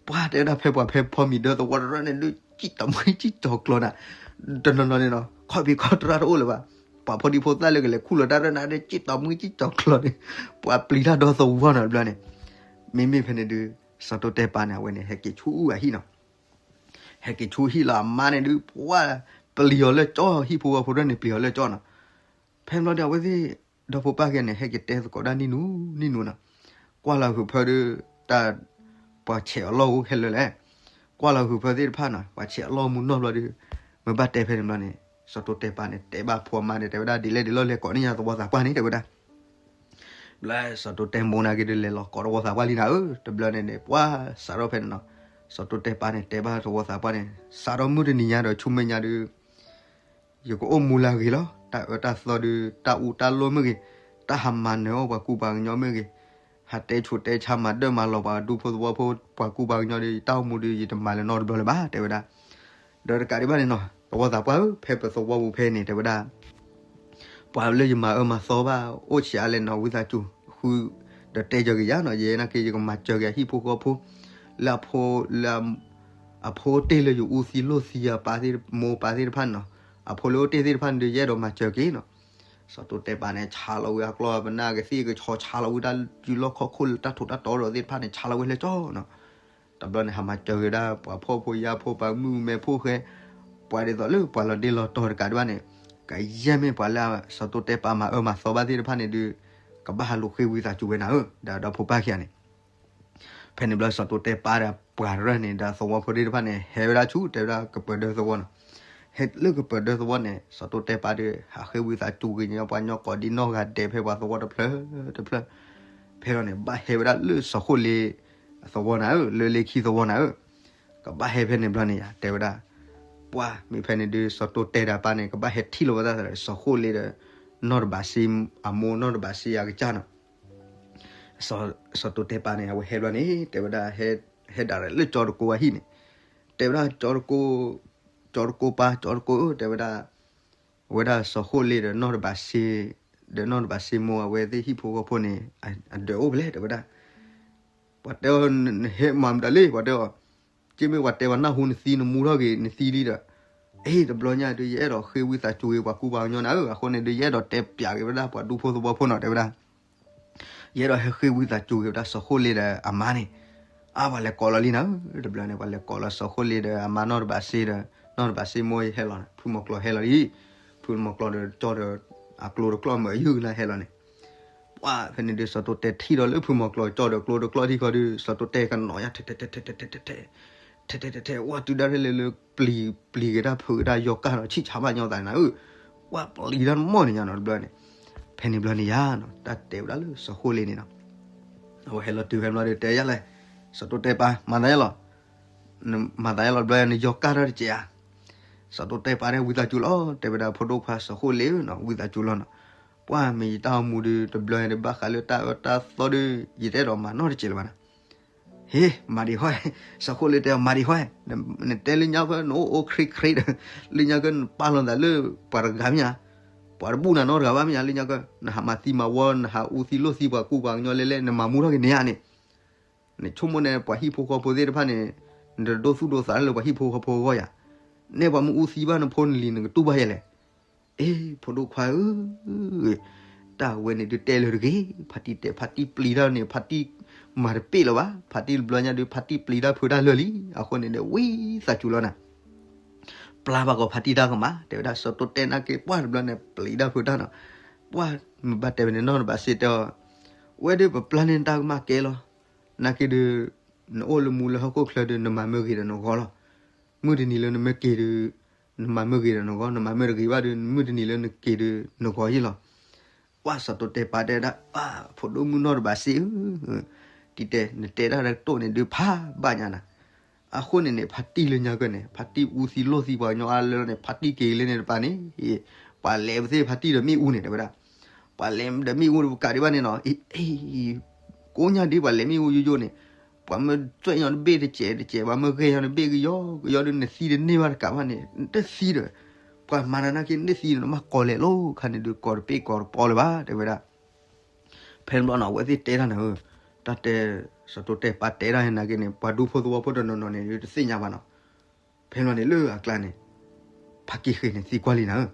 ပှၢ်တဲဝဲဒၣ်ဖဲပှၤဖဲဖီမံၤဒၢသဝီတရၢန့ၣ်ဒုး စံၣ်တီၤမှံစံၣ်တီၤကျီၤနၤ, တနီၤနီၤန့ၣ်နီၤ ခီၣ်ဖံးခီၣ်တရၢ်တအိၣ်လၢၤဘၣ်, ပှၤဖိဒံဖိသၣ်လၢကလဲၤခူၣ်လီၤတၢ်ရၢၣ်နၤဒီး စံၣ်တီၤမှံစံၣ်တီၤကျီၤန့ၣ်, ပှၤပျံၤတၢ်ဒီသဝီနီၤတဘျီန့ၣ်, မ့မ့ၢ်ဖဲန့ၣ်ဒုး စီၤတိတဲပၢ်န့ၣ် အဝဲန့ၣ် ဟဲက့ၤဆူအဟံၣ်နီၤ, ဟဲက့ၤဆူဟံၣ်လီၤအမါန့ၣ်ဒုး ပှၢ်ပျံၤအီၤလၢကၠီ ဟံၣ်ဖိဃီဖိတဖၣ်န့ၣ် ပျံၤအီၤလၢကၠီနီၤ. ဖဲဘျီဒီးအဝဲသ့ၣ် ဒီဖိပၢ်ခံဂၤန့ၣ် ဟဲက့ၤတဲသကိးဒၣ်နံၣ်နူနံၣ်နူနီၤ, ကွၢ်လီၤဟုးဖၢဒီး တၢ် ပှၤဆဲးအလီၢ်အိၣ်ခဲလၢာ်လဲၣ်, ကွၢ်လီၤဟုးဖၢသ့ၣ်တဖၣ်နီၤ ပှၤဆဲးအလီၢ်မူနီၢ်ဘျီဒီး မ့ၢ်ဘၣ်တဲဖဲန့ၣ်ဘျီန့ၣ် စီၤတိတဲပၢ်န့ၣ် တဲဘၣ်ဖိအမါန့ၣ် တဲဝဲဒၣ်ဒ်လဲၣ်ဒ်လဲၣ် လဲၤကိးန့ၢ်ယၤသဝီသးပှၢ်န့ၣ် တဲဝဲဒၣ် ဘျီစီၤတိတဲမိၢ်နာ်က့ၤဒီး လဲၤလီၤကိးသဝီသးပှၢ်လံနၤဧၢ, တဘျီန့ၣ်န့ၣ် ပှၢ်စးထီၣ်ဖဲန့ၣ်နီၤ, စီၤတိတဲပၢ်န့ၣ် တဲဘၣ်သဝီသးပှၢ်န့ၣ် စးထီၣ်မုၢ်တနံၤညါဒီးဆူမဲာ်ညါဒီး ယကအိၣ်မူလၢအဂ့ၤလီၤ, တၢ်အၢတၢ်သီဒီး တၢ်အူတၢ်လိၣ်မ့ၢ်ဂ့ၤ, တၢ်ဟးမၤနၢၤအီၣ်ပှၤကူပှၤကညီမ့ၢ်ဂ့ၤ, ဟးတဲဆူးတဲဆါမၤဒၢၣ်မၤလီၤပှၤဒူဖိသဝီဖိ ပှၤကူပှၤကညီဒီး ယတၢ်အိၣ်မူဒီး ယတမၤလၢၤနီတဘျီလၢၤဘၣ် တဲဝဲဒၣ်. ဒီးတကးဒံးဘၣ်န့ၣ်နီၤ သဝီသးပှၢ်ဧၢ ဖဲပသဝီပူၤဖဲန့ၣ် တဲဝဲဒၣ် ပှၤလၢယမၤအၢမၤသီဘၣ် အိၣ်ဆံးအါလဲၣ်နီၤ ဝံသးစူၤ ဃု ဒီးတဲကၢၤက့ၤယၤနီၤ, ယဲနာ်က့ၤယကမၤစၢၤက့ၤအဟံၣ်ဖိဃီဖိ လၢအဖိ လၢ အဖိတ့ၢ်လၢယအူသံလိၢ်သံအပၢ်သ့ၣ် မိၢ်ပၢ်သ့ၣ်တဖၣ်န့ၣ်နီၤ, အဖိလၢအိၣ်တ့ၢ်သ့ၣ်တဖၣ်န့ၣ်ဒီး ယအဲၣ်ဒိးမၤစၢၤက့ၤနီၤ. စီၤတိတဲပၢ်န့ၣ် ဆါလီၤဝံၤအကျီၢ်ပနၢ်ကသံၣ်ကဆီ ဆါလီၤဝံၤတၢ်ယူၢ်လီၢ်ခီၣ်ခိၣ်လၢတၢ်ထူးတၢ်တီၤဒီးသ့ၣ်တဖၣ်န့ၣ် ဆါလီၤဝံၤလၢကၠီနီၤ. တဘျီန့ၣ် ဟးမၤစၢၤက့ၤဒၣ် ပှၤဖှီၣ်ဖိယာ်ဖိ ပှၤမုၣ်မဲဖိဃဲ ပှၤဒ်သိးလၢပှၤလီၤဒ့လီၤတီၤတကးဒံးဘၣ်န့ၣ် ကယဲၢ်မ့ၢ်ပှၤလၢစီၤတိတဲပၢ်မၤအၢမၤသီဘၣ်သ့ၣ်တဖၣ်န့ၣ်ဒီး ကဘၣ်ဟးလူၤဃ့ဝံသးစူၤဝဲနၤဧၢ ဒီးဒီဖိပၢ်ခံဂၤန့ၣ် ဖဲန့ၣ်ဘျီစီၤတိတဲပၢ်ဒီးပှၤရၢၢ်န့ၣ် ဒီးသဝီဖိသ့ၣ်တဖၣ်န့ၣ် ဟဲဝဲဒၣ်ဆူတဲဝဲဒၣ်ကပၢၤဒၢသဝီနီၤ. ဟဲလၢကပၢၤဒၢသဝီန့ၣ် စီၤတိတဲပၢ်ဒီး ဟးဃ့ဝံသးစူၤက့ၤညီပှၤညီကိးဒံနီၢ်ဂၤဒဲးဖဲပှၤသဝီတဖျၢၣ်တဖျၢၣ်, ဖဲလီၤန့ၣ် ဘၣ်ဟဲဝဲဒၣ်လၢစီၤဃိလ့သဝီနၤဧၢ လၢလ့ခံသဝီနၤဧၢ. ကဘၣ်ဟဲဖဲန့ၣ်ဘျီန့ၣ်ယါ တဲဝဲဒၣ် ပှၢ်မ့ၢ်ဖဲန့ၣ်ဒီး စီၤတိတဲဒီးပၢ်န့ၣ် ကဘၣ်ဟဲထံၣ်လိာ်ဝဲဒၣ်စီၤဃိလ့ဒီး နီၢ်တဘးစ့ အမိၢ်နီၢ်တဘးစ့အကစၢ်နီၤ. စီၤတိတဲပၢ်န့ၣ် အဝဲဟဲဘျီန့ၣ် တဲဝဲဒၣ် ဟဲဒၣ်လၢကၠီတကိအဟံၣ်န့ၣ် တဲဝဲဒၣ် ကၠီတကိ ကၠီတကိပၢ် ကၠီတကိဧၢ တဲဝဲဒၣ် အဝဲဒၣ်စီၤဃိလ့ဒီးနီၢ်တဘးစ့ ဒီးနီၢ်တဘးစ့မိၢ်အဝဲသ့ၣ်ဟံၣ်ဖိဃီဖိန့ၣ် အဒၢးအိၣ်ဖဲလဲၣ် တဲဝဲဒၣ် ပှၤတဲအီၤ နဟဲမၤမတၤလံ ပှၤတဲအီၤ က့မ့ၢ်ပှၤတဲပှၤနၢ်ဟူနသံ နမူထီၣ်က့ၤနသံလံဒီး အ့ တဘျီညါဒီး ယအဲၣ်ဒိးဃ့ဝံသးစူၤက့ၤပှၤကူပှၤကညီနၤဧၢ, အဃိန့ၣ်ဒီး ယအဲၣ်ဒိးတဲပၠးက့ၤဝဲဒၣ်ပှၤဒူဖိသဝီဖိနီၤ တဲဝဲဒၣ် ယအဲၣ်ဒိးဟဲဃ့ဝံသးစူၤက့ၤဝဲဒၣ်စီၤဃိလ့ဒီးအမါန့ၣ်, အါ ပှၤလဲၤကိးလီၤလံနၤဧၢ, တဘျီန့ၣ် ပှၤလဲၤကိးလီၤစီၤဃိလ့ဒီးအမါနီၢ်တဘးစ့ဒီး နီၢ်တဘးစ့မိၢ်ယဟဲလီၤန့ၣ် ဖုမီၤကျိၤဟဲလီၤလံ, ဖုမီၤကျိၤဒီးကၠီဒီး အကျိတကျိမုာ်အယုၢ်ကနၣ်ဟဲလီၤန့ၣ် ပှၢ်ဖဲန့ၣ်ဒီး စီၤတိတဲထံၣ်ဒီးလၢဖုမီၤကျိၤကၠီဒီးကျိတကျိထံၣ်ဃီဒီး စီၤတိတဲကနိးညါ ထဲထဲထဲထဲထဲထဲ ထဲထဲထဲထဲ ဝဲတုၤဒၣ်ထဲလဲၣ်လၢ ပျံၤက့ၤတၢ်ဖုးက့ၤတၢ်ယီၤကၢ်ဒီး ဆံၣ်ဆါဘၣ်ညီသးန့ၣ်နၤဧၢ, ပှၢ်ပျံၤတၢ်တမီၢ်န့ၣ်ညါနီၤတဘျီန့ၣ်, ဖဲန့ၣ်ဘျီန့ၣ်ယါနီၤ တၢ်တဲဝဲဒၣ်လၢစီၤဃိလ့န့ၣ်နီၤ, အဝဲဟဲလီၤတုၤဖဲန့ၣ်ဘျီဒီးတဲယါလဲၣ်, စီၤတိတဲပၢ် မၤသးယါလီၤ မၤသးယါလီၤတဘျီ နယီၤကၢ်ထီၣ်တစဲးဧါ, စီၤတိတဲပၢ်တဲဝံသးစူၤလီၤ တဲဝဲဒၣ်ဖိဒိၣ်ခွါစီၤဃိလ့ဧၢနီၤ ဝံသးစူၤလီၤနီၤ, ပှၢ်မ့ၢ်ယတၢ်အိၣ်မူဒီး တဘျီဒီးဘၣ်ဃးလၢတၢ်အၢတၢ်သီဒီး ယတအဲၣ်ဒိးမၤနီတစဲးလၢၤဘၣ်နီၤ, ဟ့ မၤဒံးဃီ, စီၤဃိလ့တဲအီၤ မၤဒံးဃီ, နတဲလၢညါကၢ နအိၣ်အိၣ်ခရံခရံဒီး လၢညါကၢ နပာ်လီၤသးလၢ ပှၤတဂၤမ့ၢ်ဧါ, ပှၤတဘူၣ်နၤနီတဂၤဘၣ်မ့ၢ်ဧါ, လၢညါကၢ နဟးမၤသံမၤဝီ နဟးအူသံလိၢ်သံပှၤကူပှၤကညီလဲၣ်လဲၣ် နမၤမူထီၣ်က့ၤန့ၣ်ဧါန့ၣ် နဆိကမိၣ်န့ၣ် ပှၤဟံၣ်ဖိဃီဖိသ့ၣ်တဖၣ်န့ၣ် နတဒိသူၣ်ဒိသးလၢပှၤဟံၣ်ဖိဃီဖိအဂီၢ်ယါ, နဲၣ်ပှၤမ့ၢ်အူသံဘၣ်နဖိနလံၤ နကတူၢ်ဘၣ်ယဲလဲၣ်, အ့ ဖိဒိၣ်ခွါဧၢ, တၢ်ဝဲန့ၣ်ဒုးတဲလၢတဂ့ၤ, ဖါတံၢ်တဲ ဖါတံၢ်ပျံၤတၢ်န့ၣ် ဖါတံၢ်မၤတပ့ၢ်လၢၤဘၣ်, ဖါတံၢ်တဘျီညါဒုး ဖါတံၢ်ပျံၤတၢ်ဖုးတၢ်လၢာ်လံ, အဃိန့ၣ်ဒီး ဝံသးစူၤလီၤနၤ ပျၢ်ဘၣ်ကီးဖါတံၢ်တၢ်ကမၣ်, တဲဝဲဒၣ် စီၤတိတဲနာ်က့ ပှၢ်တဘျီန့ၣ် ပျံၤတၢ်ဖုးတၢ်နီၤ, ပှၢ်မ့ၢ်ဘၣ်တဲဝဲန့ၣ်နီၢ်တဘၣ်စ့ၢ်တဲအီၤ, ဝဲဒုးပပျၢ်န့ၢ်တၢ်ကမၣ်ကဲလီၤ, နာ်က့ဒုး နအိၣ်လၢမူလၢဟီၣ်ခိၣ်ချၢဒုး နမၤမ့ၢ်ဂ့ၤဒီးနဂီၤလီၤ, မုၢ်တနံၤလၢနမ့ၢ်က့ၤဒုး နမၤမ့ၢ်ဂ့ၤဒီးနဂီၤ, နမၤမ့ၢ်တဂ့ၤဘၣ်ဒုး မုၢ်တနံၤလၢနက့ၤဒုး နဂီၤယ့ၢ်လီၤ. ပှၢ်စီၤတိတဲပၢ်တဲဒၣ် ပၢ်ဖိဒိၣ်မုၣ်နီၢ်တဘၣ်စ့ၢ်ဧၢ, တံၤတဲ နတဲတၢ်တတိၢ်န့ၣ်ဒုးဖးဘၣ်ညါနၤ, အဃိန့ၣ်န့ၣ် ဖါတံၢ်လၢညါကၢၢ်န့ၣ် ဖါတံၢ်အူသံလိၢ်သံပှၤကညီအါလၢလီၤန့ၣ် ဖါတံၢ်က့ၤလၢန့ၣ်တပၤန့ၣ်, ပှၤလဲၤပသ့ၣ်ဖါတံၢ်ဒီးမ့ၣ်အူန့ၣ် တဲဝဲဒၣ်, ပှၤလဲၤဒီးမ့ၣ်အူတကးဒံးဘၣ်န့ၣ်နီၤ, ကိးညါဒ်ပှၤလဲၤမ့ၣ်အူယိယိန့ၣ်, ပှၤမ့ၢ်သွဲၣ်ညီနဘ့ၣ်တစဲးတစဲး ပှၤမ့ၢ်ဂဲၤညီနဘ့ၣ်ကယီကယီဒုး နသံတန့ၢ်ဘၣ်တကးဘၣ်န့ၣ် နတသံဒီး, ပှၤမၤနၤနာ်က့နတသံဒီး နဘၣ်ကိးလဲၤလိာ်ခါန့ၣ်ဒုး ကိးတပ့ၢ်ကိးတပီလၢၤဘၣ် တဲဝဲဒၣ်. ဖဲန့ၣ်ဘျီနီၤ အဝဲသ့ၣ်တဲတၢ်န့ၣ်ဧၢ, တၢ်တဲ စီၤတိတဲပၢ်တဲတၢ်နာ်က့န့ၣ် ပှၤဒူဖိသဝီဖိတနီၤနီၤန့ၣ် တသ့ၣ်ညါဘၣ်နီၤ. ဖဲန့ၣ်ဘျီန့ၣ်လၢအကျါန့ၣ် ဖါက့ၤဃ့န့ၣ်သံကွၢ်လံနၤဧၢ,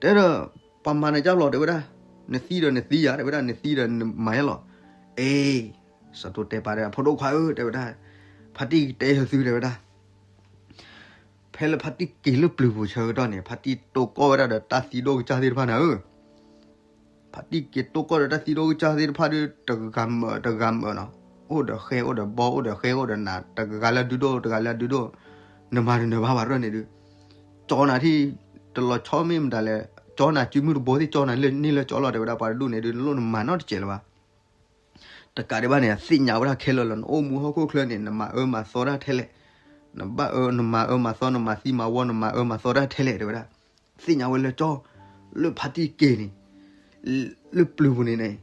တဲဒီး ပှၤမၤနၤကၢ်လီၤ တဲဝဲဒၣ်, နသံဒီးနသံယၤ တဲဝဲဒၣ် နသံဒီးနမၤယါလီၤ. အ့ စီၤတိတဲပၢ်တဲ ဖိဒိၣ်ခွါဧၢ တဲဝဲဒၣ်, ဖါတံၢ်ကတဲဟၢသု တဲဝဲဒၣ် ဖဲလၢဖါတံၢ်က့ၤလၢပျုၤပူၤဆၢကတီၢ်န့ၣ် ဖါတံၢ်တိကိၢ်ဝဲဒၣ်ဒီးတၢ်သံဒိၣ်ကစၢ်သ့ၣ်တဖၣ်နၤဧၢ, ဖါတံၢ်က့ၤတိကိၢ်ဒီးတၢ်သံဒိၣ်ကစၢ်သ့ၣ်တဖၣ်ဒုး တဂၤမၢာ်တဂၤမၢာ်နီၤ, အိၣ်ဒီးဃဲအိၣ်ဒီးဘီ အိၣ်ဒီးဃဲအိၣ်ဒီးနး တဂၤလၢအဒုဒိၣ် တဂၤလၢအဒုဒိၣ်, နမၤတနၢၤဘၣ်ဘၣ်ရၢၢ်န့ၣ်ဒုး, ကၠီနၤထံၣ် တလီၤဆီမ့ၢ်မတၤလဲၣ်, ကၠီနၤစုမုၢ်တဘိသ့ၣ် ကၠီနၤန့ၢ်လၢကၠီလီၤ တဲဝဲဒၣ် ပှၤတဒူၣ်န့ၣ်ဒုး နလိၣ်နမၤနီတစဲးလၢၤဘၣ် တကးဒံးဘၣ်န့ၣ် အသ့ၣ်ညါဝဲဒၣ်ခဲလၢာ်လီၤ, နအိၣ်မူဟီၣ်ခိၣ်ချၢန့ၣ် နမၤအၢမၤသီတၢ်ထဲလဲၣ်, နဘၣ်အၢ နမၤအၢမၤသီ နမၤသံမၤဝီ နမၤအၢမၤသီတၢ်ထဲလဲၣ် တဲဝဲဒၣ်, သ့ၣ်ညါဝဲလၢကၠီ, လၢဖါတံၢ်က့ၤန့ၣ် လၢပျုၤပူၤန့ၣ်န့ၣ်,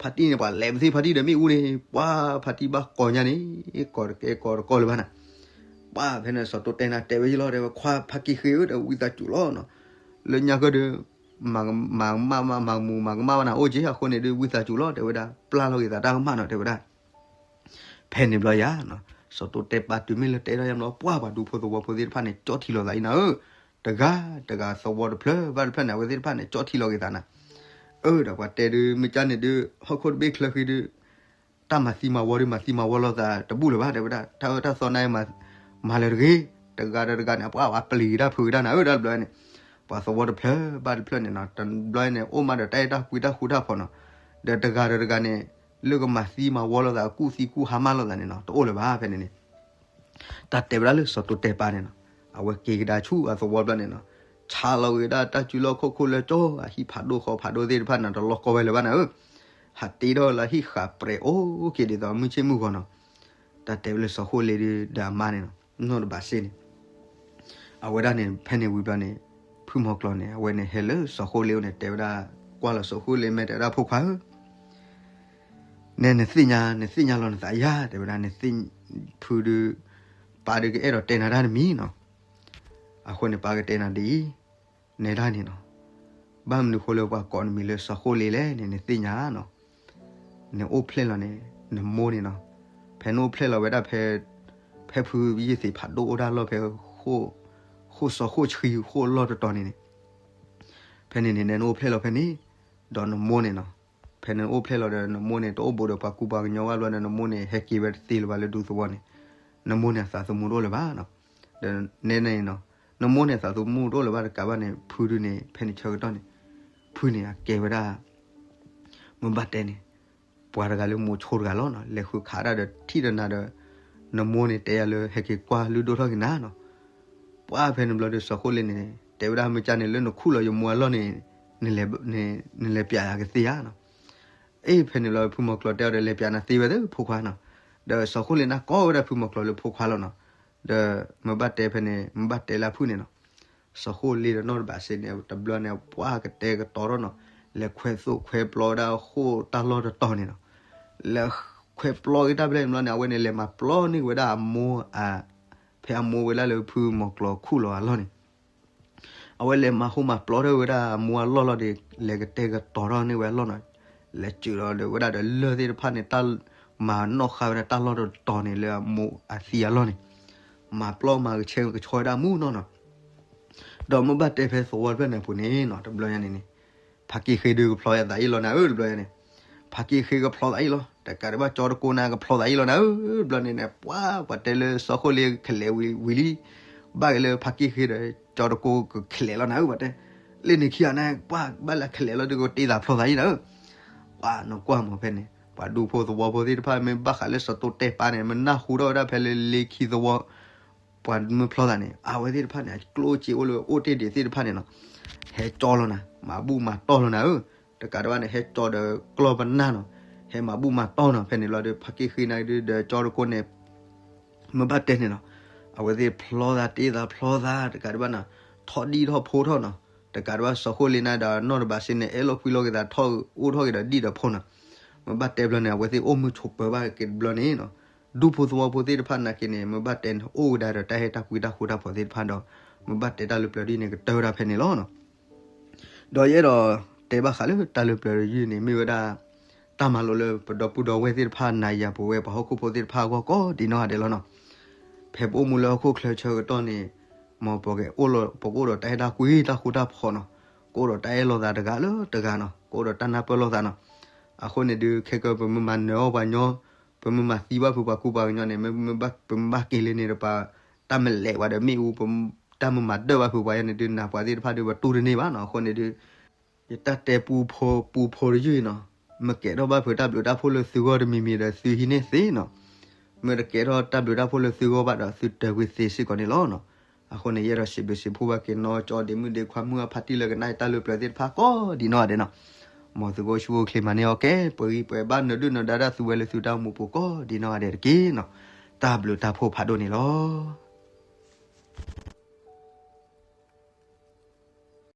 ဖါတံၢ်န့ၣ် ပှၤလဲၤပသ့ၣ်ဖါတံၢ်ဒီးမ့ၣ်အူန့ၣ် ပှၤဖါတံၢ်ဘၣ်ကိးညါန့ၣ် ကိးတကဲကိးတကီလၢၤဘၣ်နၤ, ပှၤဖဲန့ၣ် စီၤတိတဲနၤတဲဝဲယလီၤ တဲဝဲ ခွါဖါက့ၤဃ့ဧၢ ဒီးဝံသးစူၤလီၤနီၤ, လၢညါကၢၢ်ဒုး မၤကမၣ် မၤကမူမၤကမၣ်ဘၣ်နၤအိၣ်က့ အဃိန့ၣ်ဒုး ဝံသးစူၤလီၤ တဲဝဲဒၣ်, ပျၢ်လီၤက့ၤသးတၢ်ကမၣ်နီၤ တဲဝဲဒၣ်. ဖဲန့ၣ်ဘျီယၤ, စီၤတိတဲပၢ်တုၤမ့ၢ်လၢတဲထီၣ်ယါဘျီ ပှၢ်ပှၤဒူဖိသဝီဖိသ့ၣ်တဖၣ်န့ၣ် ကၠီထံလီၤသးအံၤနၤဧၢ, တဂၤတဂၤသဝီတဖျၢၣ်ဘၣ်တဖျၢၣ်န့ၣ် အဝဲသ့ၣ်တဖၣ်န့ၣ် ကၠီထံလီၤက့ၤသးနၤ, အၢ ဒီးပှၤတဲဒုး မ့ၢ်ကၢ်န့ၣ်ဒုး ဟီၣ်ခိၣ်တဘ့ၣ်ချၢဃံဒုး တၢ်မၤသံမၤဝီဒုး မၤသံမၤဝီလိာ်သးတဘူၣ်လၢၤဘၣ် တဲဝဲဒၣ်, တၢ်အၢတၢ်သီနၤ မၤလၢၤတဂ့ၤ, တဂၤဒီးတဂၤန့ၣ် ပှၤပျံၤက့ၤတၢ်ဖုးက့ၤတၢ်နၤဧၢ တၢ်တဘျီန့ၣ်, ပှၤသဝီတဖျၢၣ်ဘၣ်တဖျၢၣ်န့ၣ်နီၤ တဘျီန့ၣ် အိၣ်မးဒီးတၢ်အဲၣ်တၢ်ကွံတၢ်ဃူတၢ်ဖိးနီၤ, ဒီးတဂၤဒီးတဂၤန့ၣ် လၢကမၤသံမၤဝီလိာ်သး ကူၣ်သံကူၣ်ဟါမၢ်လိာ်သးန့ၣ်နီၤ တအိၣ်လၢၤဘၣ်ဖဲန့ၣ်န့ၣ် တၢ်တဲဝဲဒၣ်လၢစီၤတိတဲပၢ်န့ၣ်နီၤ, အဝဲက့ၤကဒါဆူအသဝီဘျီန့ၣ်နီၤ, ဆါလီၤက့ၤဒၣ်တၢ်စုလီၢ်ခိၣ်ခိၣ်လၢကၠီ အဟံၣ်ဖးဒိၣ်ဃီဖးဒိၣ်သ့ၣ်တဖၣ်န့ၣ် တလီၤကီဝဲလၢၤဘၣ်နၤဧၢ, ဟးတ့ထီၣ်လၢဟံၣ်ဃာ်ပြဲးအိၣ်က့ၤဒ်သိးမုၢ်ဆ့ၣ်မုၢ်ဂီၤနီၤ, တၢ်တဲဝဲလၢစီၤဃိလ့ဒုးဒီးအမါန့ၣ်နီၤ နီၢ်တဘးစ့န့ၣ် အဝဲဒၣ်န့ၣ် ဖဲန့ၣ်ဝံၤဘျီန့ၣ် ဖုမီၤကျိၤန့ၣ် အဝဲန့ၣ်ဟဲလၢစီၤဃိလ့အအိၣ်န့ၣ် တဲဝဲဒၣ် ကွၢ်လီၤစီၤဃိလ့မဲာ်တဲဝဲဒၣ် ဖိခွါဧၢ နဲနသ့ၣ်ညါ နသ့ၣ်ညါလီၤနသးယါ တဲဝဲဒၣ် နသ့ၣ်ဖုဒုး ပၢ်ဒုးကအဲၣ်ဒိးတဲနၤတၢ်တမံၤနီၤ, အဃိန့ၣ် ပၢ်ကတဲနၤဒ်အံၤ, နဲဒၣ်န့ၣ်နီၤ, ဘၣ်မနုၤဃိလၢပှၤကိးနမံၤလၢစီၤဃိလ့လဲၣ်န့ၣ် နသ့ၣ်ညါနီၤ, နအိၣ်ဖျဲၣ်လီၤန့ၣ် နမိၢ်န့ၣ်နီၤ, ဖဲနအိၣ်ဖျဲၣ်လီၤဝဲဒၣ်ဖဲ ဖဲဖုယ့ၢ်သ့ၣ်ဖးဒိၣ်အိၣ်ဒၣ်လီၢ်ဖဲ ဃိၣ်စီၤဃိၣ်ဆှံဃိၣ်လီၢ်တတီၤန့ၣ်န့ၣ် ဖဲန့ၣ်န့ၣ် နအိၣ်ဖျဲၣ်လီၤဖဲန့ၣ်, ဒီးနမိၢ်န့ၣ်နီၤ, ဖဲနအိၣ်ဖျဲၣ်လီၤဒီးနမိၢ်န့ၣ် တအိၣ်ဘူးဒီးပှၤကူပှၤကညီဘၣ်ဘျီဒီး နမိၢ်န့ၣ် ဟဲက့ၤဝဲတသ့လၢၤဘၣ်လၢဒူသဝီန့ၣ်, နမိၢ်န့ၣ်အသးသမူတအိၣ်လၢၤဘၣ်နီၤ, ဒီးနဲန့ၣ်နီၤ, နမိၢ်န့ၣ်အသးသမူတအိၣ်လၢၤဘၣ်တကးဘၣ်န့ၣ် ဖုဒုန့ၣ် ဖဲန့ၣ်ဆၢကတီၢ်န့ၣ် ဖုန့ၣ်အကဲဝဲဒၣ် မ့ၢ်ဘၣ်တဲန့ၣ် ပှၤတဂၤလၢမိၤဆိတဂၤလီၤနီၤ, လဲၤဃုခးတၢ်ဒီးထံၣ်ဒီးနၤဒီး နမိၢ်န့ၣ်တဲယၤလၢဟဲက့ၤကွၢ်လုၢ်ဒိၣ်ထီၣ်က့ၤနၤနီၤ, ပှၢ်ဖဲန့ၣ်ဘျီဒီးစီၤဃိၣ်လ့န့ၣ် တဲဝဲဒၣ်မ့ၢ်ကၢ်န့ၣ် လၢနခူၣ်လီၤယမိၢ်အလီၢ်န့ၣ် နလဲၤပျးယၤကသ့ဧါနီၤ, အ့ ဖဲန့ၣ်ဘျီဖုမီၤကျိၤတဲအီၤဒီး လဲၤပျးနၤသ့ဝဲသ့ၣ်ဖိခွါနီၤ, ဒီးစီၤဃိၣ်လ့န့ၣ်ကိးဝဲဒၣ်ဖုမီၤကျိၤလၢဖိခွါလီၤနီၤ, ဒီးမ့ၢ်ဘၣ်တဲဖဲန့ၣ် မ့ၢ်ဘၣ်တဲလၢဖုန့ၣ်နီၤ စီၤဃိၣ်လ့ဒီးနီၢ်တဘးစ့န့ၣ် တဘျီန့ၣ် ပှၢ်ကတဲကတီၤထီၣ်နီၤ, လဲၤခွဲးသိၣ်ခွဲးပျီဝဲဒၣ်ဃိၣ်တၢ်လီၢ်တတီၤန့ၣ်နီၤ, လဲၤခွဲးပျီက့ၤတၢ်ဖဲန့ၣ်ဘျီန့ၣ် အဝဲန့ၣ်လဲၤမၤပျီန့ၢ်ဝဲဒၣ်အမိၢ်အ ဖဲအမိၢ်ဝဲဒၣ်လၢဖုမီၤကျိၤခူၣ်လီၤအလီၢ်န့ၣ်, အဝဲလဲၤမၤဟူမၤပျီထီၣ်ဝဲဒၣ်အမိၢ်အလီၢ်လီၤဒီး လဲၤကတဲကတီၤထီၣ်န့ၢ်ဝဲအလီၢ်နီၤ, လဲၤစၢၤလီၤဒီးဝဲဒၣ်ဒီးလၢၢ်သ့ၣ်တဖၣ်န့ၣ် တၢ်မၤနီၣ်ဃာ်ဝဲဒၣ်တၢ်လီၢ်တတီၤန့ၣ်လၢအမိၢ်အသံအလီၢ်န့ၣ်, မၤပျီမၤကဆဲကဆှီဝဲဒၣ်မူနီၢ်နီၤ ဒီးမ့ၢ်ဘၣ်တဲဖဲသဝီတဖျၢၣ်န့ၣ်အပူၤန့ၣ်နီၤ တဘျီညါန့ၣ်န့ၣ်, ဖ ဖါက့ၣ်ဃ့ဒုးကဖျီသးအံၤလီၤနၤဧၢ တဘျီန့ၣ်, ဖါက့ၣ်ဃ့ကဖျီသးအံၤလီၤ, တကးဒံးဘၣ်ကၠီတကိန့ၣ်ကဖျီသးအံၤလီၤနၤဧၢ တဘျီန့ၣ်န့ၣ် ပှၤ ပှၤတဲလၢစီၤဃိလ့ကလဲၤဝံၤလံ, ဘၣ်က့ၤလၢဖါက့ၣ်ဃ့ဒီး ကၠီတကိကလဲၤလီၤနၤဧၢ ပှၤတဲ, လၢန့ၣ်ခံဂၤန့ၣ် ပှၤဘၣ်လၢကလဲၤလီၤဒုးကတ့သးဖျီသးအံၤနၤဧၢ, ပှၤနီၢ်ကွၢ်မးဖဲန့ၣ် ပှၤဒူဖိသဝီဖိသ့ၣ်တဖၣ် မ့ၢ်ဘၣ်ဃးလၢစီၤတိတဲပၢ်န့ၣ် မ့ၢ်နၢ်ဟူထီၣ်ဝဲဒၣ်ဖဲလၢလ့ခံသဝီ ပှၤမ့ၢ်ဖျီသးန့ၣ် အဝဲသ့ၣ်တဖၣ်န့ၣ် အကျိၣ်စ့အိၣ်လၢအိၣ်တ့ၢ်ဒံးသ့ၣ်တဖၣ်န့ၣ်နီၤ, ဟဲကၠီလီၤနၤ, မၤဘူၣ်မၤတီၢ်လီၤနၤဧၢ, တကးဒံးဘၣ်န့ၣ် ဟဲကၠီဒီးကျီၢ်ပနၢ်နီၤ, ဟဲမၤဘူၣ်မၤတီၢ်နီၤ, ဖဲန့ၣ်လီၤဒီး ဖါက့ၣ်ဃ့နၤဒုးဒီးကၠီတကိန့ၣ် မ့ၢ်ဘၣ်တဲန့ၣ်နီၤ, အဝဲသ့ၣ်ဖျီသးတ့သးဖျီသး တကးဒံးဘၣ်နီၤ, ထီၣ်ဒံၣ်ထီၣ်ဖိထီၣ်နီၤ, တကးဒံးဘၣ်စီၤဃိလ့နၤဒီးနီၢ်တဘးစ့န့ၣ် အဲၣ်လိာ်ကွံလိာ်က့ၤသးထီၣ်အိၣ်ထီၣ်က့ၤဒီးဒံၣ်ဒီးဖိနီၤ, မ့ၢ်ဘၣ်တဲဘျီန့ၣ် အဝဲသ့ၣ်အိၣ်မုာ်ဆိးပၢၤဘၣ်က့ၤတဘျီန့ၣ်နီၤ, ဒူဖိသဝီဖိသ့ၣ်တဖၣ်နာ်က့န့ၣ် မ့ၢ်ဘၣ်တဲန့ၣ် အိၣ်ဝဲဒၣ်ဒီးတၢ်ဟ့ၣ်တၢ်ကွံတၢ်ဃူတၢ်ဖိးသ့ၣ်တဖၣ်ဒီး မ့ၢ်ဘၣ်တဲတၢ်လၢပျၢၤဒ်န့ၣ် ကတၢၢ်ဝဲဒၣ်ဖဲန့ၣ်လီၤနီၤ. ဒီးယအဲၣ်ဒိးတဲဘၣ်ဃးလၢတၢ်လၢပျၢၤတယုၢ်န့ၣ် မ့ၢ်ဝဲဒၣ် တၢ်မၤလိလၢပဒီပုၢ်ဒီဝဲၢ်သ့ၣ်တဖၣ် နၤယၤပဝဲပှၤဟီၣ်ခိၣ်ဖိသ့ၣ်တဖၣ်အဂီၢ်ကိးဒံးနီၢ်ဂၤဒဲးလီၤနီၤ. ဖဲပအိၣ်မူလၢဟီၣ်ခိၣ်ချၢဆၢကတီၢ်န့ၣ် မ်ပကအိၣ်လီၤ ပကအိၣ်ဒီးတၢ်ဟ့ၣ်တၢ်ကွံတၢ်ဃူတၢ်ဖိးနီၤ, ကအိၣ်ဒီးတၢ်အဲၣ်လိာ်သးတဂၤလၢတဂၤနီၤ, ကအိၣ်ဒီးတၢ်နၢ်ပၢၢ်လိာ်သးနီၤ. အဃိန့ၣ်ဒုး ခဲကၢပမ့ၢ်မၤနၢၤအီၣ်ပှၤညီ ပမ့ၢ်မၤသံဘၣ်ဖုးပှၤကူပှၤကညီန့ၣ် မ့ၢ်ဘၣ် ပမ့ၢ်ဘၣ်က့ၤလၢန့ၣ်ဒီး ပတၢ်မလဲးဝဲဒီးမ့ၣ်အူ တၢ်မ့ၢ်မၤဒၢၣ်ဘၣ်ဖုးပှၤယဲန့ၣ်ဒုး နၤပှၤသ့ၣ်တဖၣ်ဒုး ပတူၢ်တန့ၢ်ဘၣ်နီၤ. အဃိန့ၣ်ဒုး ယတၢ်တဲပူဖိပူဖိတယုၢ်အံၤနီၤ, မ့ၢ်ကဲထီၣ်ဘၣ်ဖုးတၢ်ဘျုးတၢ်ဖှိၣ်လၢသုဂီၢ်တမံၤမံၤဒီးသုဟံးန့ၢ်သ့နီၤ, မ့ၢ်တကဲထီၣ်တၢ်ဘျုးတၢ်ဖှိၣ်လၢသုဂီၢ်ဘၣ်ဒီးသုတၢၤကွံာ်သ့စ့ၢ်ကီးန့ၣ်လီၤ. အဃိန့ၣ် ယအဲၣ်ဒိးစံးဘျုးစံးဖှိၣ်ဘၣ်က့ၤနီၢ်ကၠီဒ့မုၣ်ဒ့ခွါမုၢ်အဖါတံၢ်လၢကနၣ်တၢ်လၢပျၢၤသ့ၣ်တဖၣ်ကိးဒံးနီၢ်ဂၤဒဲးနီၤ, မ်သုကအိၣ်ဆူၣ်အိၣ်ချ့မၤန့ၢ်အီၣ်ကဲ ပှဲၤဂံၢ်ပှဲၤဘါနၢၤဒုၣ်နၢၤဒါဒၣ်သုဝဲလၢသုတၢ်အိၣ်မူပူၤကိးဒံးနီၢ်ဂၤဒဲးတက့ၢ်နီၤ. တၢ်ဘျုးတၢ်ဖှိၣ်ဖးဒိၣ်န့ၣ်လီၤ.